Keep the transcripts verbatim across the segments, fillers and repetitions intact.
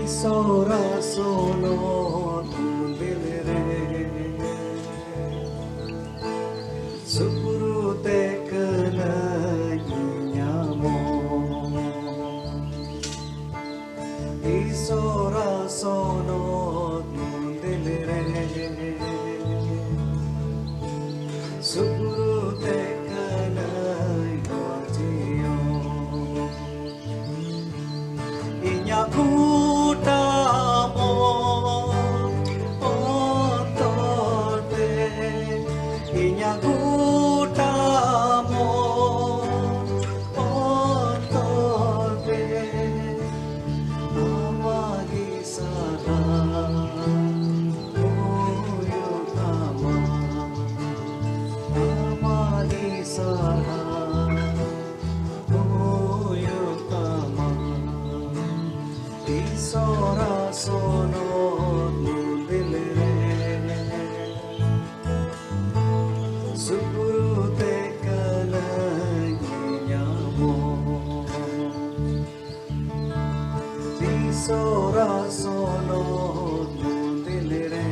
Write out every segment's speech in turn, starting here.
ᱥᱚᱨᱟ ᱥᱚᱱᱚᱛ ᱢᱚᱱᱫᱤᱨ ᱨᱮ ᱥᱩᱯᱨᱩ ᱛᱮ ᱠᱟᱹᱱᱟᱹᱧ ᱧᱟᱢᱚᱜ᱾ ᱤᱥᱚᱨᱟ ᱥᱚᱱᱚᱛ ᱢᱚᱱᱫᱤᱨ ᱨᱮ ᱥᱩᱯᱨᱩ ᱛᱮ ᱠᱟᱹᱱᱟᱹᱧ ᱱᱚᱣᱟ ᱡᱤᱭᱚᱱ᱾ ᱤᱧᱟᱜ ᱜᱚᱴᱟ ᱢᱚᱱ ᱚᱱᱛᱚᱨ ᱛᱮ, ᱤᱧᱟᱜ ᱜᱚᱴᱟ ᱢᱚᱱ ᱚᱱᱛᱚᱨ ᱛᱮ, ᱟᱢᱟᱜ ᱜᱮ ᱥᱟᱨᱦᱟᱣ ᱦᱩᱭᱩᱜ ᱛᱟᱢᱟ, ᱟᱢᱟᱜ ᱜᱮ ᱥᱟᱨᱦᱟᱣ ᱦᱩᱭᱩᱜ ᱛᱟᱢᱟ᱾ ᱤᱥᱚᱨᱟ ᱥᱚᱱᱚᱛ ᱢᱚᱱᱫᱤᱨ ᱨᱮ ᱥᱩᱯᱨᱩ ᱛᱮ ᱠᱟᱹᱱᱟᱹᱧ ᱧᱟᱢᱚᱜ᱾ ᱤᱥᱚᱨᱟ ᱥᱚᱱᱚᱛ ᱢᱚᱱᱫᱤᱨ ᱨᱮ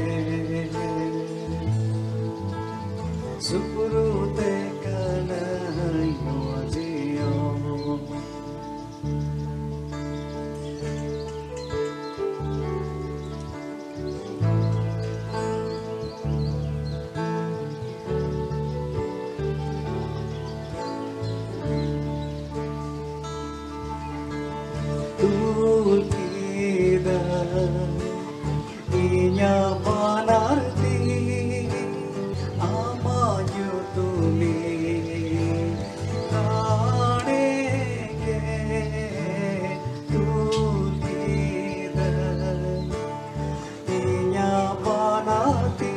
ᱥᱩᱯᱨᱩ ᱛᱮ ᱠᱟᱹᱱᱟᱹᱧ ᱱᱚᱣᱟ ᱡᱤᱭᱚᱱ᱾ ᱛᱩᱞ ᱠᱮᱫᱟ ᱤᱧᱟᱜ ᱵᱟᱱᱟᱨ ᱛᱤ ᱟᱢᱟᱜ ᱧᱩᱛᱩᱢᱤᱧ ᱨᱟᱲᱮ ᱜᱮ᱾ ᱛᱩᱞ ᱠᱮᱫᱟ ᱤᱧᱟᱜ ᱵᱟᱱᱟᱨ ᱛᱤ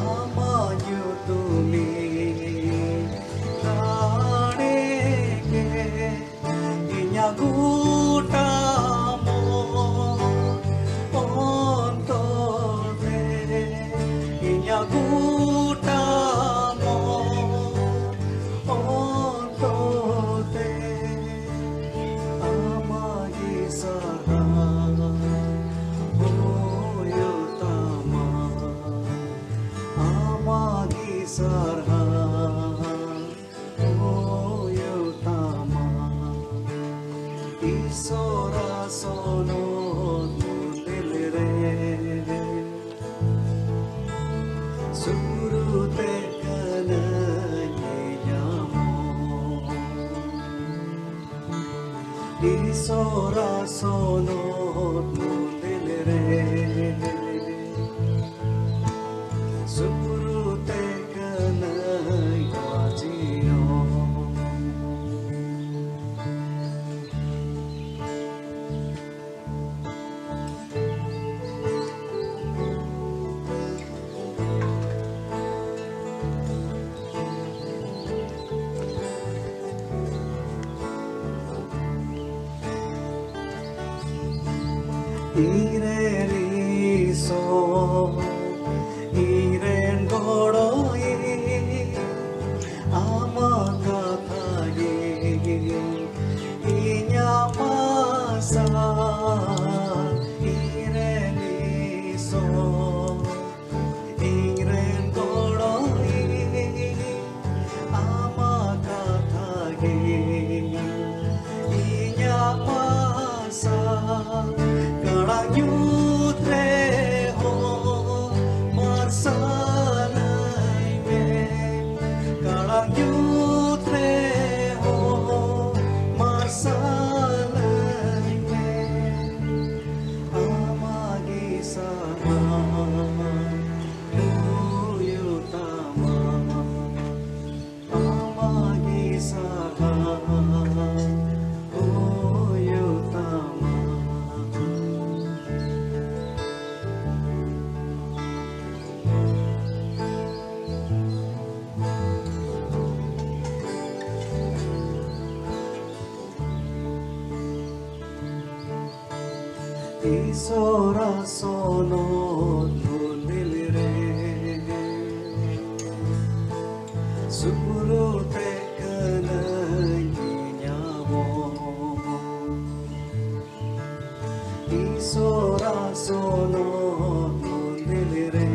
ᱟᱢᱟᱜ ᱧᱩᱛᱩᱢᱤᱧ ᱨᱟᱲᱮ ᱜᱮ᱾ ᱤᱧᱟᱜ ᱜᱚᱴᱟ ᱢᱚᱱ ᱚᱱᱛᱚᱨ ᱛᱮ, ᱤᱧᱟᱜ ᱜᱚᱴᱟ ᱢᱚᱱ ᱚᱱᱛᱚᱨ ᱛᱮ, ᱟᱢᱟᱜ ᱜᱮ ᱥᱟᱨᱦᱟᱣ ᱤᱥᱚᱨᱟ ᱥᱚᱱᱚᱛ ᱢᱚᱱᱫᱤᱨ ᱨᱮ ᱥᱩᱨᱩᱛᱮ ᱠᱟᱱᱟᱭ ᱧᱮᱧᱟᱢᱚᱜ᱾ ᱤᱥᱚᱨᱟ ᱥᱚᱱᱚᱛ ᱢᱚᱱᱫᱤᱨ ᱨᱮ ᱥᱩᱨᱩᱛᱮ ᱠᱟᱱᱟᱭ ᱱᱚᱣᱟ ᱡᱤᱭᱚᱱ᱾ ᱤᱧᱨᱮᱱ ᱤᱥᱚᱨ, ᱤᱧᱨᱮᱱ ᱜᱚᱲᱚᱭᱤᱡ, ᱟᱢᱟᱜ ᱠᱟᱛᱷᱟ ᱜᱮ ᱤᱧᱟᱹᱜ ᱟᱥᱟ᱾ ᱤᱧᱨᱮᱱ ᱤᱥᱚᱨ, ᱤᱧᱨᱮᱱ ᱜᱚᱲᱚᱭᱤᱡ, ᱟᱢᱟᱜ ᱠᱟᱛᱷᱟ ᱜᱮ ᱤᱧᱟᱹᱜ ᱟᱥᱟ᱾ ᱠᱟᱲᱟᱝ ᱧᱩᱛ ᱨᱮᱦᱚᱸ ᱢᱟᱨᱥᱟᱞᱟᱹᱧ ᱢᱮ, ᱠᱟᱲᱟᱝ ᱧᱩᱛ ᱨᱮᱦᱚᱸ ᱢᱟᱨᱥᱟᱞᱟᱹᱧ ᱢᱮ᱾ ᱟᱢᱟᱜ ᱜᱮ ᱥᱟᱨᱦᱟᱣ ᱦᱩᱭᱩᱜ ᱛᱟᱢᱟ, ᱟᱢᱟᱜ ᱜᱮ ᱥᱟᱨᱦᱟᱣ ᱦᱩᱭᱩᱜ ᱛᱟᱢᱟ᱾ ᱤᱥᱚᱨᱟ ᱥᱚᱱᱚᱛ ᱢᱚᱱᱫᱤᱨ ᱨᱮ ᱥᱩᱨᱩᱛᱮ ᱠᱟᱱᱟᱭ ᱧᱮᱧᱟᱢᱚᱜ᱾ ᱤᱥᱚᱨᱟ ᱥᱚᱱᱚᱛ ᱢᱚᱱᱫᱤᱨ ᱨᱮ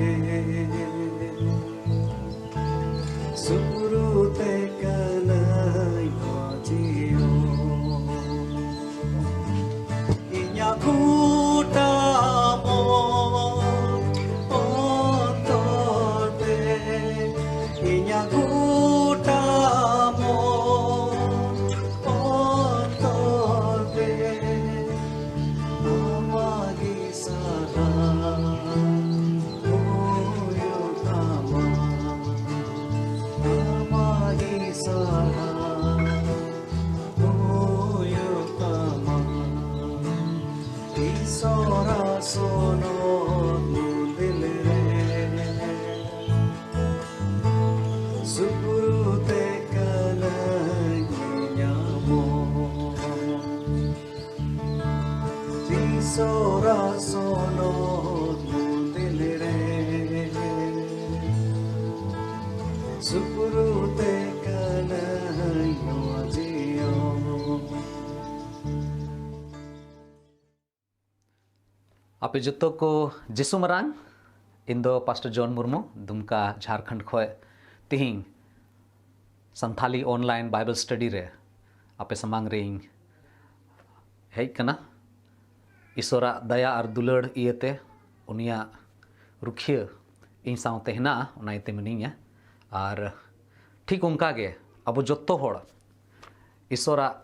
ᱥᱩᱨᱩᱛᱮ ᱠᱟᱱᱟᱭ ᱱᱚᱣᱟ ᱡᱤᱭᱚᱱ᱾ ᱥᱚᱱᱚᱛ ᱢᱚᱱᱫᱤᱞ ᱨᱮ ᱥᱩᱯᱨᱩ ᱛᱮ ᱠᱟᱱᱟᱭ ᱧᱟᱢᱚᱜ᱾ ᱛᱤᱥᱚᱨᱟ ᱥᱚᱱᱚᱛ ᱢᱚᱱᱫᱤᱞ ᱨᱮ ᱥᱩᱯᱨᱩ ᱛᱮ ᱠᱟᱱᱟᱭ ᱱᱚᱣᱟ ᱡᱤᱭᱚᱱ᱾ ᱟᱯᱮ ᱡᱚᱛᱚ ᱠᱚ ᱡᱤᱥᱩ ᱢᱟᱨᱟᱝ᱾ ᱤᱧ ᱫᱚ ᱯᱟᱥᱴᱚᱨ ᱡᱚᱱ ᱢᱩᱨᱢᱩ, ᱫᱩᱢᱠᱟ, ᱡᱷᱟᱲᱠᱷᱚᱸᱰ ᱠᱷᱚᱱ ᱛᱤᱦᱤᱧ ᱥᱟᱱᱛᱷᱟᱞᱤ online Bible study ᱨᱮ ᱟᱯᱮ ᱥᱟᱢᱟᱝ ᱨᱮᱧ ᱦᱮᱡ ᱠᱟᱱᱟ᱾ ᱤᱥᱚᱨᱟᱜ ᱫᱟᱭᱟ ᱟᱨ ᱫᱩᱞᱟᱹᱲ ᱤᱭᱟᱹᱛᱮ ᱩᱱᱤᱭᱟᱜ ᱨᱩᱠᱷᱤᱭᱟᱹ ᱤᱧ ᱥᱟᱶᱛᱮ ᱦᱮᱱᱟᱜᱼᱟ, ᱚᱱᱟ ᱤᱭᱟᱹᱛᱮ ᱢᱤᱱᱟᱹᱧᱟ᱾ ᱟᱨ ᱴᱷᱤᱠ ᱚᱱᱠᱟ ᱜᱮ ᱟᱵᱚ ᱡᱚᱛᱚ ᱦᱚᱲ ᱤᱥᱚᱨᱟᱜ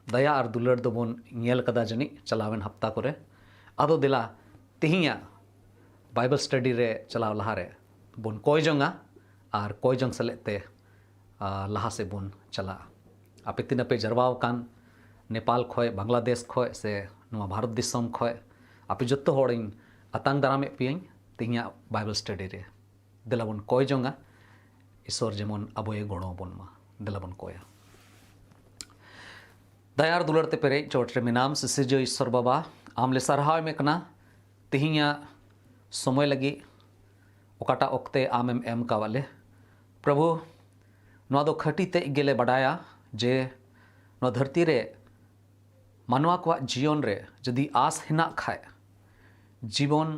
ᱫᱟᱭᱟ ᱟᱨ ᱫᱩᱞᱟᱹᱲ ᱫᱚᱵᱚᱱ ᱧᱮᱞ ᱠᱟᱫᱟ ᱡᱟᱹᱱᱤᱡ ᱪᱟᱞᱟᱣᱮᱱ ᱦᱟᱯᱛᱟ ᱠᱚᱨᱮ᱾ ᱟᱫᱚ ᱫᱮᱞᱟ ᱛᱮᱦᱮᱧᱟᱜ Bible study ᱨᱮ ᱪᱟᱞᱟᱣ ᱞᱟᱦᱟᱨᱮ ᱵᱚᱱ ᱠᱚᱭ ᱡᱚᱝᱟ ᱟᱨ ᱠᱚᱭ ᱡᱚᱝ ᱥᱮᱞᱮᱫ ᱛᱮ, ᱟ, ᱞᱟᱦᱟ ᱥᱮᱫ ᱵᱚᱱ ᱪᱟᱞᱟᱜᱼᱟ᱾ ᱟᱯᱮ ᱛᱤᱱᱟᱹᱜ ᱯᱮ ᱡᱟᱨᱣᱟ ᱟᱠᱟᱱ, ᱱᱮᱯᱟᱞ ᱠᱷᱚᱡ, ᱵᱟᱝᱞᱟᱫᱮᱥ ᱠᱷᱚᱡ ᱥᱮ ᱱᱚᱣᱟ ᱵᱷᱟᱨᱚᱛ ᱫᱤᱥᱚᱢ ᱠᱷᱚᱡ, ᱟᱯᱮ ᱡᱚᱛᱚ ᱦᱚᱲᱤᱧ ᱟᱛᱟᱝ ᱫᱟᱨᱟᱢᱮᱫ ᱯᱮᱭᱟᱹᱧ ᱛᱮᱦᱮᱧᱟᱜ Bible study ᱨᱮ᱾ ᱫᱮᱞᱟ ᱵᱚᱱ ᱠᱚᱭ ᱡᱚᱝᱟ, ᱤᱥᱚᱨ ᱡᱮᱢᱚᱱ ᱟᱵᱚᱭ ᱜᱚᱲᱚ ᱟᱵᱚᱱ ᱢᱟ᱾ ᱫᱮᱞᱟ ᱵᱚᱱ ᱠᱚᱭᱟ᱾ ᱫᱟᱭᱟ ᱟᱨ ᱫᱩᱞᱟᱹᱲ ᱛᱮ ᱯᱮᱨᱮᱡ ᱪᱚᱴ ᱨᱮ ᱢᱮᱱᱟᱢ ᱥᱤᱥᱤᱨᱡᱟᱹᱣ ᱤᱥᱚᱨ ᱵᱟᱵᱟ, ᱟᱢ ᱞᱮ ᱥᱟᱨᱦᱟᱣ ᱮᱢᱮ ᱠᱟᱱᱟ ᱛᱮᱦᱮᱧᱟᱜ ᱥᱚᱢᱚᱭ ᱞᱟᱹᱜᱤᱫ, ᱚᱠᱟᱴᱟᱜ ᱚᱠᱛᱮ ᱟᱢᱮᱢ ᱮᱢ ᱠᱟᱣᱟᱫ ᱞᱮ᱾ ᱯᱨᱚᱵᱷᱩ, ᱱᱚᱣᱟ ᱫᱚ ᱠᱷᱟᱹᱴᱤ ᱛᱮᱫ ᱜᱮᱞᱮ ᱵᱟᱰᱟᱭᱟ ᱡᱮ ᱱᱚᱣᱟ ᱫᱷᱟᱹᱨᱛᱤ ᱨᱮ ᱢᱟᱱᱣᱟ ᱠᱚᱣᱟᱜ ᱡᱤᱭᱚᱱ ᱨᱮ ᱡᱩᱫᱤ ᱟᱸᱥ ᱦᱮᱱᱟᱜ ᱠᱷᱟᱡ ᱡᱤᱵᱚᱱ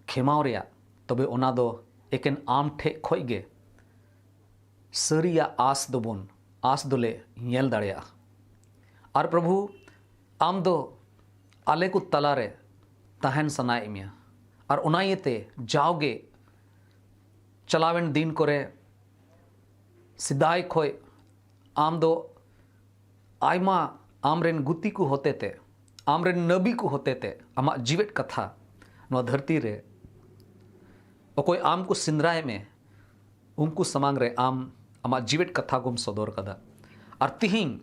ᱠᱷᱮᱢᱟᱣ ᱨᱮᱭᱟᱜ, ᱛᱚᱵᱮ ᱚᱱᱟ ᱫᱚ ᱮᱠᱮᱱ ᱟᱢ ᱴᱷᱮᱡ ᱠᱷᱚᱡ ᱜᱮ ᱥᱟᱹᱨᱤᱭᱟᱜ ᱟᱸᱥ ᱫᱚᱵᱚᱱ, ᱟᱸᱥ ᱫᱚᱞᱮ ᱧᱮᱞ ᱫᱟᱲᱮᱭᱟᱜᱼᱟ᱾ ᱟᱨ ᱯᱨᱚᱵᱷᱩ, ᱟᱢ ᱫᱚ ᱟᱞᱮ ᱠᱚ ᱛᱟᱞᱟᱨᱮ ᱛᱟᱦᱮᱱ ᱥᱟᱱᱟᱭᱮᱫ ᱢᱮᱭᱟ᱾ ᱟᱨ ᱚᱱᱟ ᱤᱭᱟᱹᱛᱮ ᱡᱟᱣᱜᱮ ᱪᱟᱞᱟᱣᱮᱱ ᱫᱤᱱ ᱠᱚᱨᱮ ᱥᱮᱫᱟᱭ ᱠᱷᱚᱡ ᱟᱢ ᱫᱚ ᱟᱭᱢᱟ ᱟᱢᱨᱮᱱ ᱜᱩᱛᱤ ᱠᱚ ᱦᱚᱛᱮᱛᱮ, ᱟᱢᱨᱮᱱ ᱱᱟᱵᱤ ᱠᱚ ᱦᱚᱛᱮᱛᱮ ᱟᱢᱟᱜ ᱡᱤᱣᱮᱫ ᱠᱟᱛᱷᱟ ᱱᱚᱣᱟ ᱫᱷᱟᱹᱨᱛᱤ ᱨᱮ ᱚᱠᱚᱭ ᱟᱢ ᱠᱚ ᱥᱮᱸᱫᱽᱨᱟᱭᱮᱫ ᱢᱮ, ᱩᱱᱠᱩ ᱥᱟᱢᱟᱝ ᱨᱮ ᱟᱢ ᱟᱢᱟᱜ ᱡᱤᱣᱮᱫ ᱠᱟᱛᱷᱟ ᱠᱚᱢ ᱥᱚᱫᱚᱨ ᱠᱟᱫᱟ᱾ ᱟᱨ ᱛᱤᱦᱤᱧ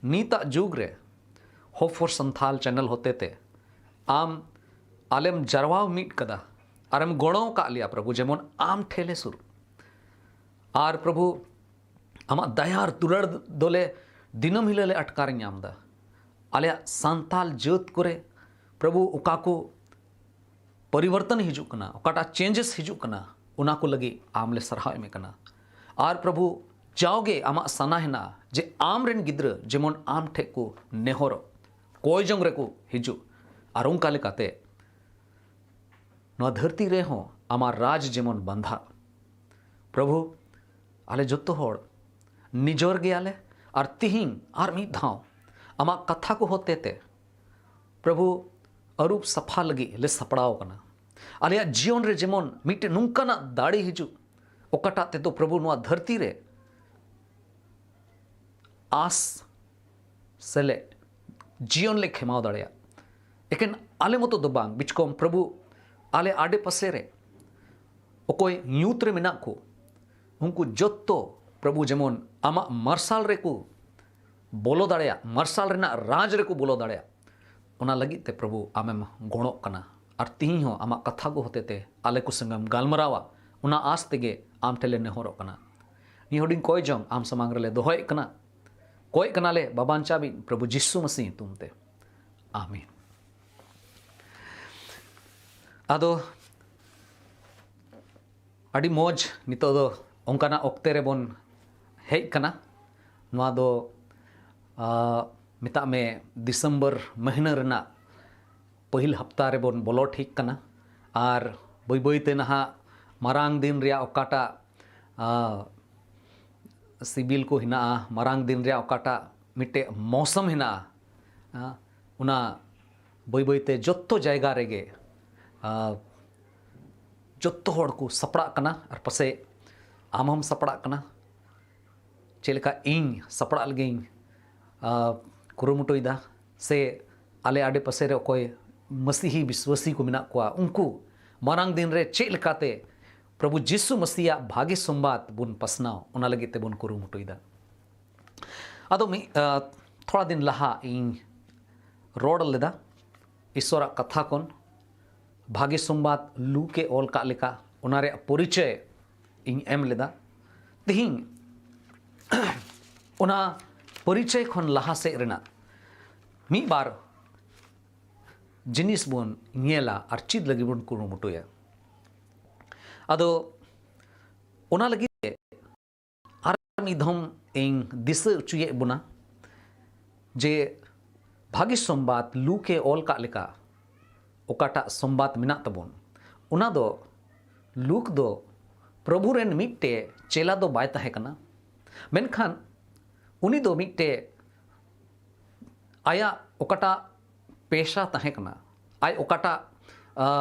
ᱱᱤᱛᱟᱜ ᱡᱩᱜᱽ ᱨᱮ Hope for Santhal channel ᱦᱚᱛᱮᱛᱮ ᱟᱢ ᱟᱞᱮᱢ ᱡᱟᱨᱣᱟᱣ ᱢᱤᱫ ᱠᱟᱫᱟ, ᱟᱨᱮᱢ ᱜᱚᱲᱚ ᱟᱠᱟᱫ ᱞᱮᱭᱟ ᱯᱨᱚᱵᱷᱩ, ᱡᱮᱢᱚᱱ ᱟᱢ ᱴᱷᱮᱱ ᱞᱮ ᱥᱩᱨᱩᱜ᱾ ᱟᱨ ᱯᱨᱚᱵᱷᱩ, ᱟᱢᱟᱜ ᱫᱟᱭᱟ ᱟᱨ ᱫᱩᱞᱟᱹᱲ ᱫᱚᱞᱮ ᱫᱤᱱᱟᱹᱢ ᱦᱤᱞᱳᱜ ᱞᱮ ᱟᱴᱠᱟᱨ ᱧᱟᱢ ᱮᱫᱟ᱾ ᱟᱞᱮᱭᱟᱜ ᱥᱟᱱᱛᱟᱞ ᱡᱟᱹᱛ ᱠᱚᱨᱮ ᱯᱨᱚᱵᱷᱩ, ᱚᱠᱟ ᱠᱚ ᱯᱚᱨᱤᱵᱚᱨᱛᱚᱱ ᱦᱤᱡᱩᱜ ᱠᱟᱱᱟ, ᱚᱠᱟᱴᱟᱜ changes ᱦᱤᱡᱩᱜ ᱠᱟᱱᱟ, ᱚᱱᱟ ᱠᱚ ᱞᱟᱹᱜᱤᱫ ᱟᱢ ᱞᱮ ᱥᱟᱨᱦᱟᱣ ᱮᱢᱮ ᱠᱟᱱᱟ᱾ ᱟᱨ ᱯᱨᱚᱵᱷᱩ, ᱡᱟᱣᱜᱮ ᱟᱢᱟᱜ ᱥᱟᱱᱟ ᱦᱮᱱᱟᱜᱼᱟ ᱡᱮ ᱟᱢ ᱨᱮᱱ ᱜᱤᱫᱽᱨᱟᱹ ᱡᱮᱢᱚᱱ ᱟᱢ ᱴᱷᱮᱱ ᱠᱚ ᱱᱮᱦᱚᱨᱚᱜ, ᱠᱚᱭ ᱡᱚᱝ ᱨᱮᱠᱚ ᱦᱤᱡᱩᱜ, ᱟᱨ ᱚᱱᱠᱟ ᱞᱮᱠᱟᱛᱮ ᱱᱚᱣᱟ ᱫᱷᱟᱹᱨᱛᱤ ᱨᱮᱦᱚᱸ ᱟᱢᱟᱜ ᱨᱟᱡᱽ ᱡᱮᱢᱚᱱ ᱵᱟᱸᱫᱷᱟᱜ᱾ ᱯᱨᱚᱵᱷᱩ, ᱟᱞᱮ ᱡᱚᱛᱚ ᱦᱚᱲ ᱱᱤᱡᱚᱨ ᱜᱮᱭᱟᱞᱮ, ᱟᱨ ᱛᱤᱦᱤᱧ ᱟᱨ ᱢᱤᱫ ᱫᱷᱟᱣ ᱟᱢᱟᱜ ᱠᱟᱛᱷᱟ ᱠᱚ ᱦᱚᱛᱮ ᱛᱮ ᱯᱨᱚᱵᱷᱩ, ᱟᱹᱨᱩᱵ ᱥᱟᱯᱷᱟ ᱞᱟᱹᱜᱤᱫ ᱞᱮ ᱥᱟᱯᱲᱟᱣ ᱟᱠᱟᱱᱟ᱾ ᱟᱞᱮᱭᱟᱜ ᱡᱤᱭᱚᱱ ᱨᱮ ᱡᱮᱢᱚᱱ ᱢᱤᱫᱴᱮᱱ ᱱᱚᱝᱠᱟᱱᱟᱜ ᱫᱟᱲᱮ ᱦᱤᱡᱩᱜ, ᱚᱠᱟᱴᱟᱜ ᱛᱮᱫᱚ ᱯᱨᱚᱵᱷᱩ ᱱᱚᱣᱟ ᱫᱷᱟᱹᱨᱛᱤ ᱨᱮ ᱟᱸᱥ ᱥᱮᱞᱮᱫ ᱡᱤᱭᱚᱱ ᱞᱮ ᱠᱷᱮᱢᱟᱣ ᱫᱟᱲᱮᱭᱟᱜ᱾ ᱮᱠᱮᱱ ᱟᱞᱮ ᱢᱚᱛᱚ ᱫᱚ ᱵᱟᱝ, ᱵᱤᱪᱠᱚᱢ ᱯᱨᱚᱵᱷᱩ, ᱟᱞᱮ ᱟᱰᱮ ᱯᱟᱥᱮ ᱨᱮ ᱚᱠᱚᱭ ᱧᱩᱛ ᱨᱮ ᱢᱮᱱᱟᱜ ᱠᱚ, ᱩᱱᱠᱩ ᱡᱚᱛᱚ ᱯᱨᱚᱵᱷᱩ ᱡᱮᱢᱚᱱ ᱟᱢᱟᱜ ᱢᱟᱨᱥᱟᱞ ᱨᱮᱠᱚ ᱵᱚᱞᱚ ᱫᱟᱲᱮᱭᱟᱜ, ᱢᱟᱨᱥᱟᱞ ᱨᱮᱱᱟᱜ ᱨᱟᱡᱽ ᱨᱮᱠᱚ ᱵᱚᱞᱚ ᱫᱟᱲᱮᱭᱟᱜ, ᱚᱱᱟ ᱞᱟᱹᱜᱤᱫ ᱛᱮ ᱯᱨᱚᱵᱷᱩ ᱟᱢᱮᱢ ᱜᱚᱲᱚᱜ ᱠᱟᱱᱟ᱾ ᱟᱨ ᱛᱤᱦᱤᱧ ᱦᱚᱸ ᱟᱢᱟᱜ ᱠᱟᱛᱷᱟ ᱠᱚ ᱦᱚᱛᱮ ᱛᱮ ᱟᱞᱮ ᱠᱚ ᱥᱚᱸᱜᱮᱢ ᱜᱟᱞᱢᱟᱨᱟᱣᱟ, ᱚᱱᱟ ᱟᱸᱥ ᱛᱮᱜᱮ ᱟᱢ ᱴᱷᱮᱱ ᱞᱮ ᱱᱮᱦᱚᱨᱚᱜ ᱠᱟᱱᱟ᱾ ᱱᱤᱭᱟᱹ ᱦᱩᱰᱤᱧ ᱠᱚᱭ ᱡᱚᱝ ᱟᱢ ᱥᱟᱢᱟᱝ ᱨᱮᱞᱮ ᱫᱚᱦᱚᱭᱮᱫ ᱠᱟᱱᱟ, ᱠᱚᱭᱮᱫ ᱠᱟᱱᱟᱞᱮ ᱵᱟᱵᱟᱧᱪᱟᱣᱤᱡ ᱯᱨᱚᱵᱷᱩ ᱡᱤᱥᱩ ᱢᱟᱹᱥᱤ ᱧᱩᱛᱩᱢ ᱛᱮ, ᱟᱢᱮᱱ᱾ ᱟᱫᱚ ᱟᱹᱰᱤ ᱢᱚᱡᱽ, ᱱᱤᱛᱚᱜ ᱫᱚ ᱚᱱᱠᱟᱱᱟᱜ ᱚᱠᱛᱮ ᱨᱮᱵᱚᱱ ᱦᱮᱡ ᱠᱟᱱᱟ᱾ ᱱᱚᱣᱟ ᱫᱚ, ᱟ, ᱢᱮᱛᱟᱜ ᱢᱮ, ᱰᱤᱥᱮᱢᱵᱚᱨ ᱢᱟᱹᱦᱱᱟᱹ ᱨᱮᱱᱟᱜ ᱯᱟᱹᱦᱤᱞ ᱦᱟᱯᱛᱟ ᱨᱮᱵᱚᱱ ᱵᱚᱞᱚ ᱴᱷᱤᱠ ᱠᱟᱱᱟ᱾ ᱟᱨ ᱵᱟᱹᱭ ᱵᱟᱹᱭ ᱛᱮ ᱱᱟᱦᱟᱜ ᱢᱟᱨᱟᱝ ᱫᱤᱱ ᱨᱮᱭᱟᱜ ᱚᱠᱟᱴᱟᱜ, ᱟ, ᱥᱤᱵᱤᱞ ᱠᱚ ᱦᱮᱱᱟᱜᱼᱟ, ᱢᱟᱨᱟᱝ ᱫᱤᱱ ᱨᱮᱭᱟᱜ ᱚᱠᱟᱴᱟᱜ ᱢᱤᱫᱴᱮᱡ ᱢᱚᱣᱥᱚᱢ ᱦᱮᱱᱟᱜᱼᱟ, ᱟ, ᱚᱱᱟ ᱵᱟᱹᱭ ᱵᱟᱹᱭ ᱛᱮ ᱡᱚᱛᱚ ᱡᱟᱭᱜᱟ ᱨᱮᱜᱮ, ᱟ, ᱡᱚᱛᱚ ᱦᱚᱲ ᱠᱚ ᱥᱟᱯᱲᱟᱜ ᱠᱟᱱᱟ᱾ ᱟᱨ ᱯᱟᱥᱮᱡ ᱟᱢ ᱦᱚᱸᱢ ᱥᱟᱯᱲᱟᱜ ᱠᱟᱱᱟ, ᱪᱮᱫ ᱞᱮᱠᱟ ᱤᱧ ᱥᱟᱯᱲᱟᱜ ᱞᱟᱹᱜᱤᱫ ᱤᱧ, ᱟ, ᱠᱩᱨᱩᱢᱩᱴᱩᱭᱮᱫᱟ, ᱥᱮ ᱟᱞᱮ ᱟᱰᱮ ᱯᱟᱥᱮ ᱨᱮ ᱚᱠᱚᱭ ᱢᱟᱹᱥᱤᱦᱤ ᱵᱤᱥᱣᱟᱹᱥᱤ ᱠᱚ ᱢᱮᱱᱟᱜ ᱠᱚᱣᱟ, ᱩᱱᱠᱩ ᱢᱟᱨᱟᱝ ᱫᱤᱱ ᱨᱮ ᱪᱮᱫ ᱞᱮᱠᱟᱛᱮ ᱯᱨᱚᱵᱷᱩ ᱡᱤᱥᱩ ᱢᱟᱹᱥᱤᱭᱟᱜ ᱵᱷᱟᱜᱮ ᱥᱚᱢᱵᱟᱫ ᱵᱚᱱ ᱯᱟᱥᱱᱟᱣ, ᱚᱱᱟ ᱞᱟᱹᱜᱤᱫ ᱛᱮᱵᱚᱱ ᱠᱩᱨᱩᱢᱩᱴᱩᱭᱮᱫᱟ᱾ ᱟᱫᱚ ᱢᱤᱫ, ᱟ, ᱛᱷᱚᱲᱟ ᱫᱤᱱ ᱞᱟᱦᱟ ᱤᱧ ᱨᱚᱲ ᱞᱮᱫᱟ, ᱤᱥᱚᱨᱟᱜ ᱠᱟᱛᱷᱟ ᱠᱷᱚᱱ ᱵᱷᱟᱜᱮ ᱥᱚᱢᱵᱟᱫ ᱞᱩᱠ ᱮ ᱚᱞ ᱠᱟᱜ ᱞᱮᱠᱟ, ᱚᱱᱟ ᱨᱮᱭᱟᱜ ᱯᱚᱨᱤᱪᱚᱭ ᱤᱧ ᱮᱢ ᱞᱮᱫᱟ᱾ ᱛᱮᱦᱮᱧ ᱚᱱᱟ ᱯᱚᱨᱤᱪᱚᱭ ᱠᱷᱚᱱ ᱞᱟᱦᱟ ᱥᱮᱫ ᱨᱮᱱᱟᱜ ᱢᱤᱫ ᱵᱟᱨ ᱡᱤᱱᱤᱥ ᱵᱚᱱ ᱧᱮᱞᱟ ᱟᱨ ᱪᱮᱫ ᱞᱟᱹᱜᱤᱫ ᱵᱚᱱ ᱠᱩᱨᱩᱢᱩᱴᱩᱭᱟ᱾ ᱟᱫᱚ ᱚᱱᱟ ᱞᱟᱹᱜᱤᱫ ᱛᱮ ᱟᱨ ᱢᱤᱫ ᱫᱷᱚᱢ ᱤᱧ ᱫᱤᱥᱟᱹ ᱦᱚᱪᱚᱭᱮᱫ ᱵᱚᱱᱟ ᱡᱮ ᱵᱷᱟᱹᱜᱤ ᱥᱚᱢᱵᱟᱫ ᱞᱩᱠ ᱮ ᱚᱞ ᱠᱟᱜ ᱞᱮᱠᱟ, ᱚᱠᱟᱴᱟᱜ ᱥᱚᱢᱵᱟᱫ ᱢᱮᱱᱟᱜ ᱛᱟᱵᱚᱱ, ᱚᱱᱟ ᱫᱚ ᱞᱩᱠ ᱫᱚ ᱯᱨᱚᱵᱷᱩ ᱨᱮᱱ ᱢᱤᱫᱴᱮᱡ ᱪᱮᱞᱟ ᱫᱚ ᱵᱟᱭ ᱛᱟᱦᱮᱸ ᱠᱟᱱᱟ᱾ ᱢᱮᱱᱠᱷᱟᱱ ᱩᱱᱤ ᱫᱚ ᱢᱤᱫᱴᱮᱡ ᱟᱭᱟᱜ ᱚᱠᱟᱴᱟᱜ ᱯᱮᱥᱟ ᱛᱟᱦᱮᱸ ᱠᱟᱱᱟ, ᱟᱡ ᱚᱠᱟᱴᱟᱜ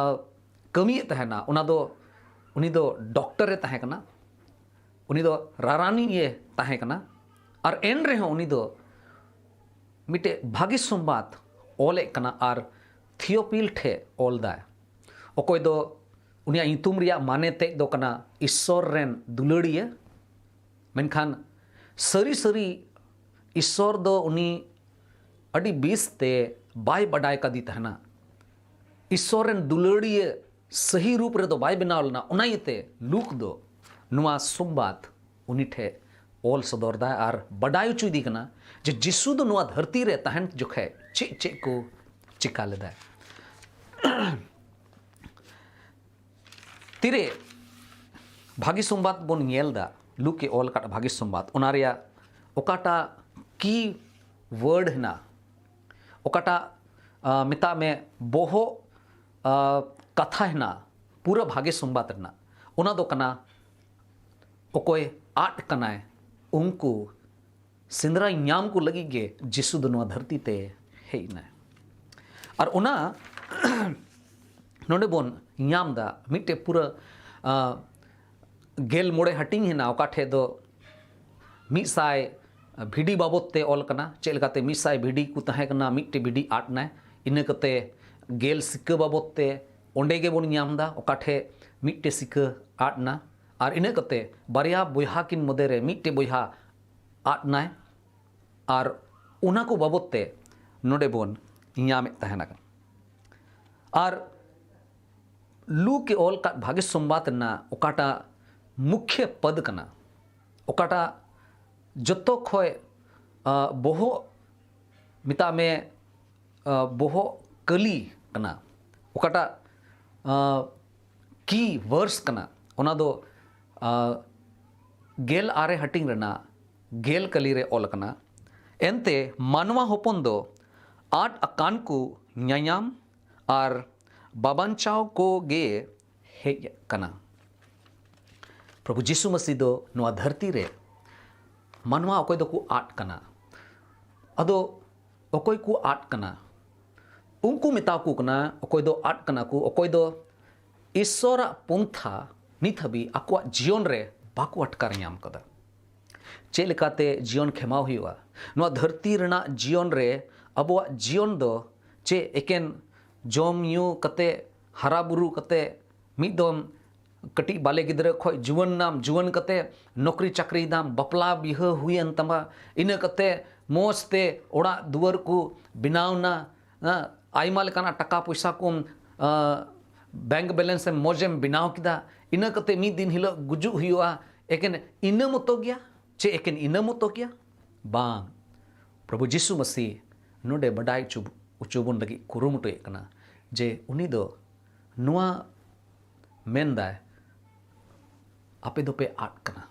ᱠᱟᱹᱢᱤᱭᱮᱫ ᱛᱟᱦᱮᱱᱟ, ᱚᱱᱟ ᱫᱚ ᱩᱱᱤ ᱫᱚ ᱰᱚᱠᱴᱚᱨ ᱮ ᱛᱟᱦᱮᱸ ᱠᱟᱱᱟ, ᱩᱱᱤ ᱫᱚ ᱨᱟᱨᱟᱱᱤ ᱮ ᱛᱟᱦᱮᱸ ᱠᱟᱱᱟ᱾ ᱟᱨ ᱮᱱ ᱨᱮᱦᱚᱸ ᱩᱱᱤ ᱫᱚ ᱢᱤᱫᱴᱮᱡ ᱵᱷᱟᱹᱜᱤ ᱥᱚᱢᱵᱟᱫ ᱚᱞᱮᱫ ᱠᱟᱱᱟ ᱟᱨ ᱛᱷᱤᱭᱳᱯᱤᱞ ᱴᱷᱮᱡ ᱚᱞ ᱫᱟᱭ, ᱚᱠᱚᱭ ᱫᱚ ᱩᱱᱤᱭᱟᱜ ᱧᱩᱛᱩᱢ ᱨᱮᱭᱟᱜ ᱢᱟᱱᱮ ᱛᱮᱫ ᱫᱚ ᱠᱟᱱᱟ ᱤᱥᱥᱚᱨ ᱨᱮᱱ ᱫᱩᱞᱟᱹᱲᱤᱭᱟᱹ᱾ ᱢᱮᱱᱠᱷᱟᱱ ᱥᱟᱹᱨᱤ ᱥᱟᱹᱨᱤ ᱤᱥᱥᱚᱨ ᱫᱚ ᱩᱱᱤ ᱟᱹᱰᱤ ᱵᱮᱥ ᱛᱮ ᱵᱟᱭ ᱵᱟᱰᱟᱭ ᱠᱟᱫᱮ ᱛᱟᱦᱮᱱᱟ᱾ ᱤᱥᱥᱚᱨ ᱨᱮᱱ ᱫᱩᱞᱟᱹᱲᱤᱭᱟᱹ ᱥᱟᱹᱦᱤ ᱨᱩᱯ ᱨᱮᱫᱚ ᱵᱟᱭ ᱵᱮᱱᱟᱣ ᱞᱮᱱᱟ᱾ ᱚᱱᱟ ᱤᱭᱟᱹᱛᱮ ᱞᱩᱠ ᱫᱚ ᱱᱚᱣᱟ ᱥᱚᱢᱵᱟᱫ ᱩᱱᱤ ᱴᱷᱮᱡ ᱚᱞ ᱥᱚᱫᱚᱨ ᱫᱟᱭ ᱟᱨ ᱵᱟᱰᱟᱭ ᱦᱚᱪᱚᱭᱮᱫᱮ ᱠᱟᱱᱟ ᱡᱮ ᱡᱤᱥᱩ ᱫᱚ ᱱᱚᱣᱟ ᱫᱷᱟᱹᱨᱛᱤ ᱨᱮ ᱛᱟᱦᱮᱱ ᱡᱚᱠᱷᱮᱡ ᱪᱮᱫ ᱪᱮᱫ ᱠᱚ ᱪᱤᱠᱟ ᱞᱮᱫᱟᱭ᱾ ᱛᱤᱨᱮ ᱵᱷᱟᱹᱜᱤ ᱥᱚᱢᱵᱟᱫ ᱵᱚᱱ ᱧᱮᱞ ᱮᱫᱟ, ᱞᱩᱠ ᱮ ᱚᱞ ᱟᱠᱟᱫ ᱵᱷᱟᱹᱜᱤ ᱥᱚᱢᱵᱟᱫ, ᱚᱱᱟ ᱨᱮᱭᱟᱜ ᱚᱠᱟᱴᱟᱜ ᱠᱤ ᱣᱟᱨᱰ ᱦᱮᱱᱟᱜ, ᱚᱠᱟᱴᱟᱜ ᱢᱮᱛᱟᱜ ᱢᱮ ᱵᱚᱦᱚᱜ ᱠᱟᱛᱷᱟ ᱦᱮᱱᱟᱜ ᱯᱩᱨᱟᱹ ᱵᱷᱟᱹᱜᱤ ᱥᱚᱢᱵᱟᱫ ᱨᱮᱱᱟᱜ, ᱚᱱᱟ ᱫᱚ ᱠᱟᱱᱟ ᱚᱠᱚᱭ ᱟᱫ ᱠᱟᱱᱟᱭ, ᱩᱱᱠᱩ ᱥᱮᱸᱫᱽᱨᱟ ᱧᱟᱢ ᱠᱚ ᱞᱟᱹᱜᱤᱫ ᱜᱮ ᱡᱤᱥᱩ ᱫᱚ ᱱᱚᱣᱟ ᱫᱷᱟᱹᱨᱛᱤ ᱛᱮ ᱦᱮᱡ ᱮᱱᱟᱭ᱾ ᱟᱨ ᱚᱱᱟ ᱱᱚᱰᱮ ᱵᱚᱱ ᱧᱟᱢ ᱮᱫᱟ ᱢᱤᱫᱴᱮᱡ ᱯᱩᱨᱟᱹ ᱜᱮᱞ ᱢᱚᱬᱮ ᱦᱟᱹᱴᱤᱧ ᱦᱮᱱᱟᱜᱼᱟ, ᱚᱠᱟ ᱴᱷᱮᱡ ᱫᱚ ᱢᱤᱫ ᱥᱟᱭ ᱵᱷᱤᱰᱤ ᱵᱟᱵᱚᱫ ᱛᱮ ᱚᱞ ᱠᱟᱱᱟ, ᱪᱮᱫ ᱞᱮᱠᱟᱛᱮ ᱢᱤᱫ ᱥᱟᱭ ᱵᱷᱤᱰᱤ ᱠᱚ ᱛᱟᱦᱮᱸ ᱠᱟᱱᱟ, ᱢᱤᱫᱴᱮᱡ ᱵᱷᱤᱰᱤ ᱟᱫ ᱮᱱᱟᱭ᱾ ᱤᱱᱟᱹ ᱠᱟᱛᱮ ᱜᱮᱞ ᱥᱤᱠᱟᱹ ᱵᱟᱵᱚᱫ ᱛᱮ ᱚᱸᱰᱮ ᱜᱮᱵᱚᱱ ᱧᱟᱢ ᱮᱫᱟ, ᱚᱠᱟ ᱴᱷᱮᱡ ᱢᱤᱫᱴᱮᱡ ᱥᱤᱠᱟᱹ ᱟᱫ ᱮᱱᱟ᱾ ᱟᱨ ᱤᱱᱟᱹ ᱠᱟᱛᱮ ᱵᱟᱨᱭᱟ ᱵᱚᱭᱦᱟ ᱠᱤᱱ ᱢᱚᱫᱽᱫᱷᱮ ᱨᱮ ᱢᱤᱫᱴᱮᱡ ᱵᱚᱭᱦᱟ ᱟᱫ ᱮᱱᱟᱭ᱾ ᱟᱨ ᱚᱱᱟ ᱠᱚ ᱵᱟᱵᱚᱫ ᱛᱮ ᱱᱚᱰᱮ ᱵᱚᱱ ᱧᱟᱢᱮᱫ ᱛᱟᱦᱮᱱᱟ᱾ ᱟᱨ ᱞᱩᱠᱮ ᱚᱞ ᱠᱟᱫ ᱵᱷᱟᱜᱮ ᱥᱚᱢᱵᱟᱫ ᱨᱮᱱᱟᱜ ᱚᱠᱟᱴᱟᱜ ᱢᱩᱠᱷᱭᱟᱹ ᱯᱚᱫ ᱠᱟᱱᱟ, ᱚᱠᱟᱴᱟᱜ ᱡᱚᱛᱚ ᱠᱷᱚᱡ ᱵᱚᱦᱚᱜ, ᱢᱮᱛᱟᱜ ᱢᱮ ᱵᱚᱦᱚᱜ ᱠᱟᱹᱞᱤ ᱠᱟᱱᱟ, ᱚᱠᱟᱴᱟᱜ ᱠᱤ ᱵᱷᱟᱨᱥ ᱠᱟᱱᱟ, ᱚᱱᱟ ᱫᱚ ᱜᱮᱞ ᱟᱨᱮ ᱦᱟᱹᱴᱤᱧ ᱨᱮᱱᱟᱜ ᱜᱮᱞ ᱠᱟᱹᱞᱤ ᱨᱮ ᱚᱞ ᱟᱠᱟᱱᱟ᱾ ᱮᱱᱛᱮ ᱢᱟᱱᱣᱟ ᱦᱚᱯᱚᱱ ᱫᱚ ᱟᱫ ᱟᱠᱟᱱ ᱠᱚ ᱧᱟᱧᱟᱢ ᱟᱨ ᱵᱟᱵᱟᱧᱪᱟᱣ ᱠᱚ ᱜᱮ ᱦᱮᱡ ᱠᱟᱱᱟ᱾ ᱯᱨᱚᱵᱷᱩ ᱡᱤᱥᱩ ᱢᱟᱹᱥᱤ ᱫᱚ ᱱᱚᱣᱟ ᱫᱷᱟᱹᱨᱛᱤ ᱨᱮ ᱢᱟᱱᱣᱟ ᱚᱠᱚᱭ ᱫᱚᱠᱚ ᱟᱫ ᱠᱟᱱᱟ, ᱟᱫᱚ ᱚᱠᱚᱭ ᱠᱚ ᱟᱫ ᱠᱟᱱᱟ, ᱩᱱᱠᱩ ᱢᱮᱛᱟ ᱠᱚ ᱠᱟᱱᱟ, ᱚᱠᱚᱭ ᱫᱚ ᱟᱫ ᱠᱟᱱᱟ ᱠᱚ, ᱚᱠᱚᱭ ᱫᱚ ᱤᱥᱥᱚᱨᱟᱜ ᱯᱚᱱᱛᱷᱟ ᱱᱤᱛ ᱦᱟᱹᱵᱤᱡ ᱟᱠᱚᱣᱟᱜ ᱡᱤᱭᱚᱱ ᱨᱮ ᱵᱟᱠᱚ ᱟᱴᱠᱟᱨ ᱧᱟᱢ ᱠᱟᱫᱟ᱾ ᱪᱮᱫ ᱞᱮᱠᱟᱛᱮ ᱡᱤᱭᱚᱱ ᱠᱷᱮᱢᱟᱣ ᱦᱩᱭᱩᱜᱼᱟ? ᱱᱚᱣᱟ ᱫᱷᱟᱹᱨᱛᱤ ᱨᱮᱱᱟᱜ ᱡᱤᱭᱚᱱ ᱨᱮ ᱟᱵᱚᱣᱟᱜ ᱡᱤᱭᱚᱱ ᱫᱚ ᱪᱮᱫ ᱮᱠᱮᱱ ᱡᱚᱢ ᱧᱩ ᱠᱟᱛᱮ, ᱦᱟᱨᱟ ᱵᱩᱨᱩ ᱠᱟᱛᱮ, ᱢᱤᱫ ᱫᱚᱢ ᱠᱟᱹᱴᱤᱡ ᱵᱟᱞᱮ ᱜᱤᱫᱽᱨᱟᱹ ᱠᱷᱚᱡ ᱡᱩᱣᱟᱹᱱ ᱱᱟᱢ, ᱡᱩᱣᱟᱹᱱ ᱠᱟᱛᱮ ᱱᱚᱠᱨᱤ ᱪᱟᱹᱠᱨᱤᱭ ᱫᱟᱢ, ᱵᱟᱯᱞᱟ ᱵᱤᱦᱟᱹ ᱦᱩᱭᱮᱱ ᱛᱟᱢᱟ, ᱤᱱᱟᱹ ᱠᱟᱛᱮ ᱢᱚᱡᱽ ᱛᱮ ᱚᱲᱟᱜ ᱫᱩᱣᱟᱹᱨ ᱠᱚ ᱵᱮᱱᱟᱣ ᱱᱟ, ᱦᱮᱸ, ᱟᱭᱢᱟ ᱞᱮᱠᱟᱱᱟᱜ ᱴᱟᱠᱟ ᱯᱚᱭᱥᱟ ᱠᱚᱢ, ᱟᱸ, ᱵᱮᱝᱠ ᱵᱮᱞᱮᱱᱥ ᱮᱢ ᱢᱚᱡᱽ ᱮᱢ ᱵᱮᱱᱟᱣ ᱠᱮᱫᱟ, ᱤᱱᱟᱹ ᱠᱟᱛᱮ ᱢᱤᱫ ᱫᱤᱱ ᱦᱤᱞᱳᱜ ᱜᱩᱡᱩᱜ ᱦᱩᱭᱩᱜᱼᱟ᱾ ᱮᱠᱮᱱ ᱤᱱᱟᱹ ᱢᱚᱛᱚ ᱜᱮᱭᱟ? ᱪᱮ ᱮᱠᱮᱱ ᱤᱱᱟᱹ ᱢᱚᱛᱚ ᱜᱮᱭᱟ? ᱵᱟᱝ᱾ ᱯᱨᱚᱵᱷᱩ ᱡᱤᱥᱩ ᱢᱟᱹᱥᱤ ᱱᱚᱰᱮ ᱵᱟᱰᱟᱭ ᱦᱚᱪᱚ, ᱦᱚᱪᱚ ᱵᱚᱱ ᱞᱟᱹᱜᱤᱫ ᱠᱩᱨᱩᱢᱩᱴᱩᱭᱮᱫ ᱠᱟᱱᱟ ᱡᱮ ᱩᱱᱤ ᱫᱚ ᱱᱚᱣᱟ ᱢᱮᱱᱫᱟᱭ, ᱟᱯᱮ ᱫᱚᱯᱮ ᱟᱫ ᱠᱟᱱᱟ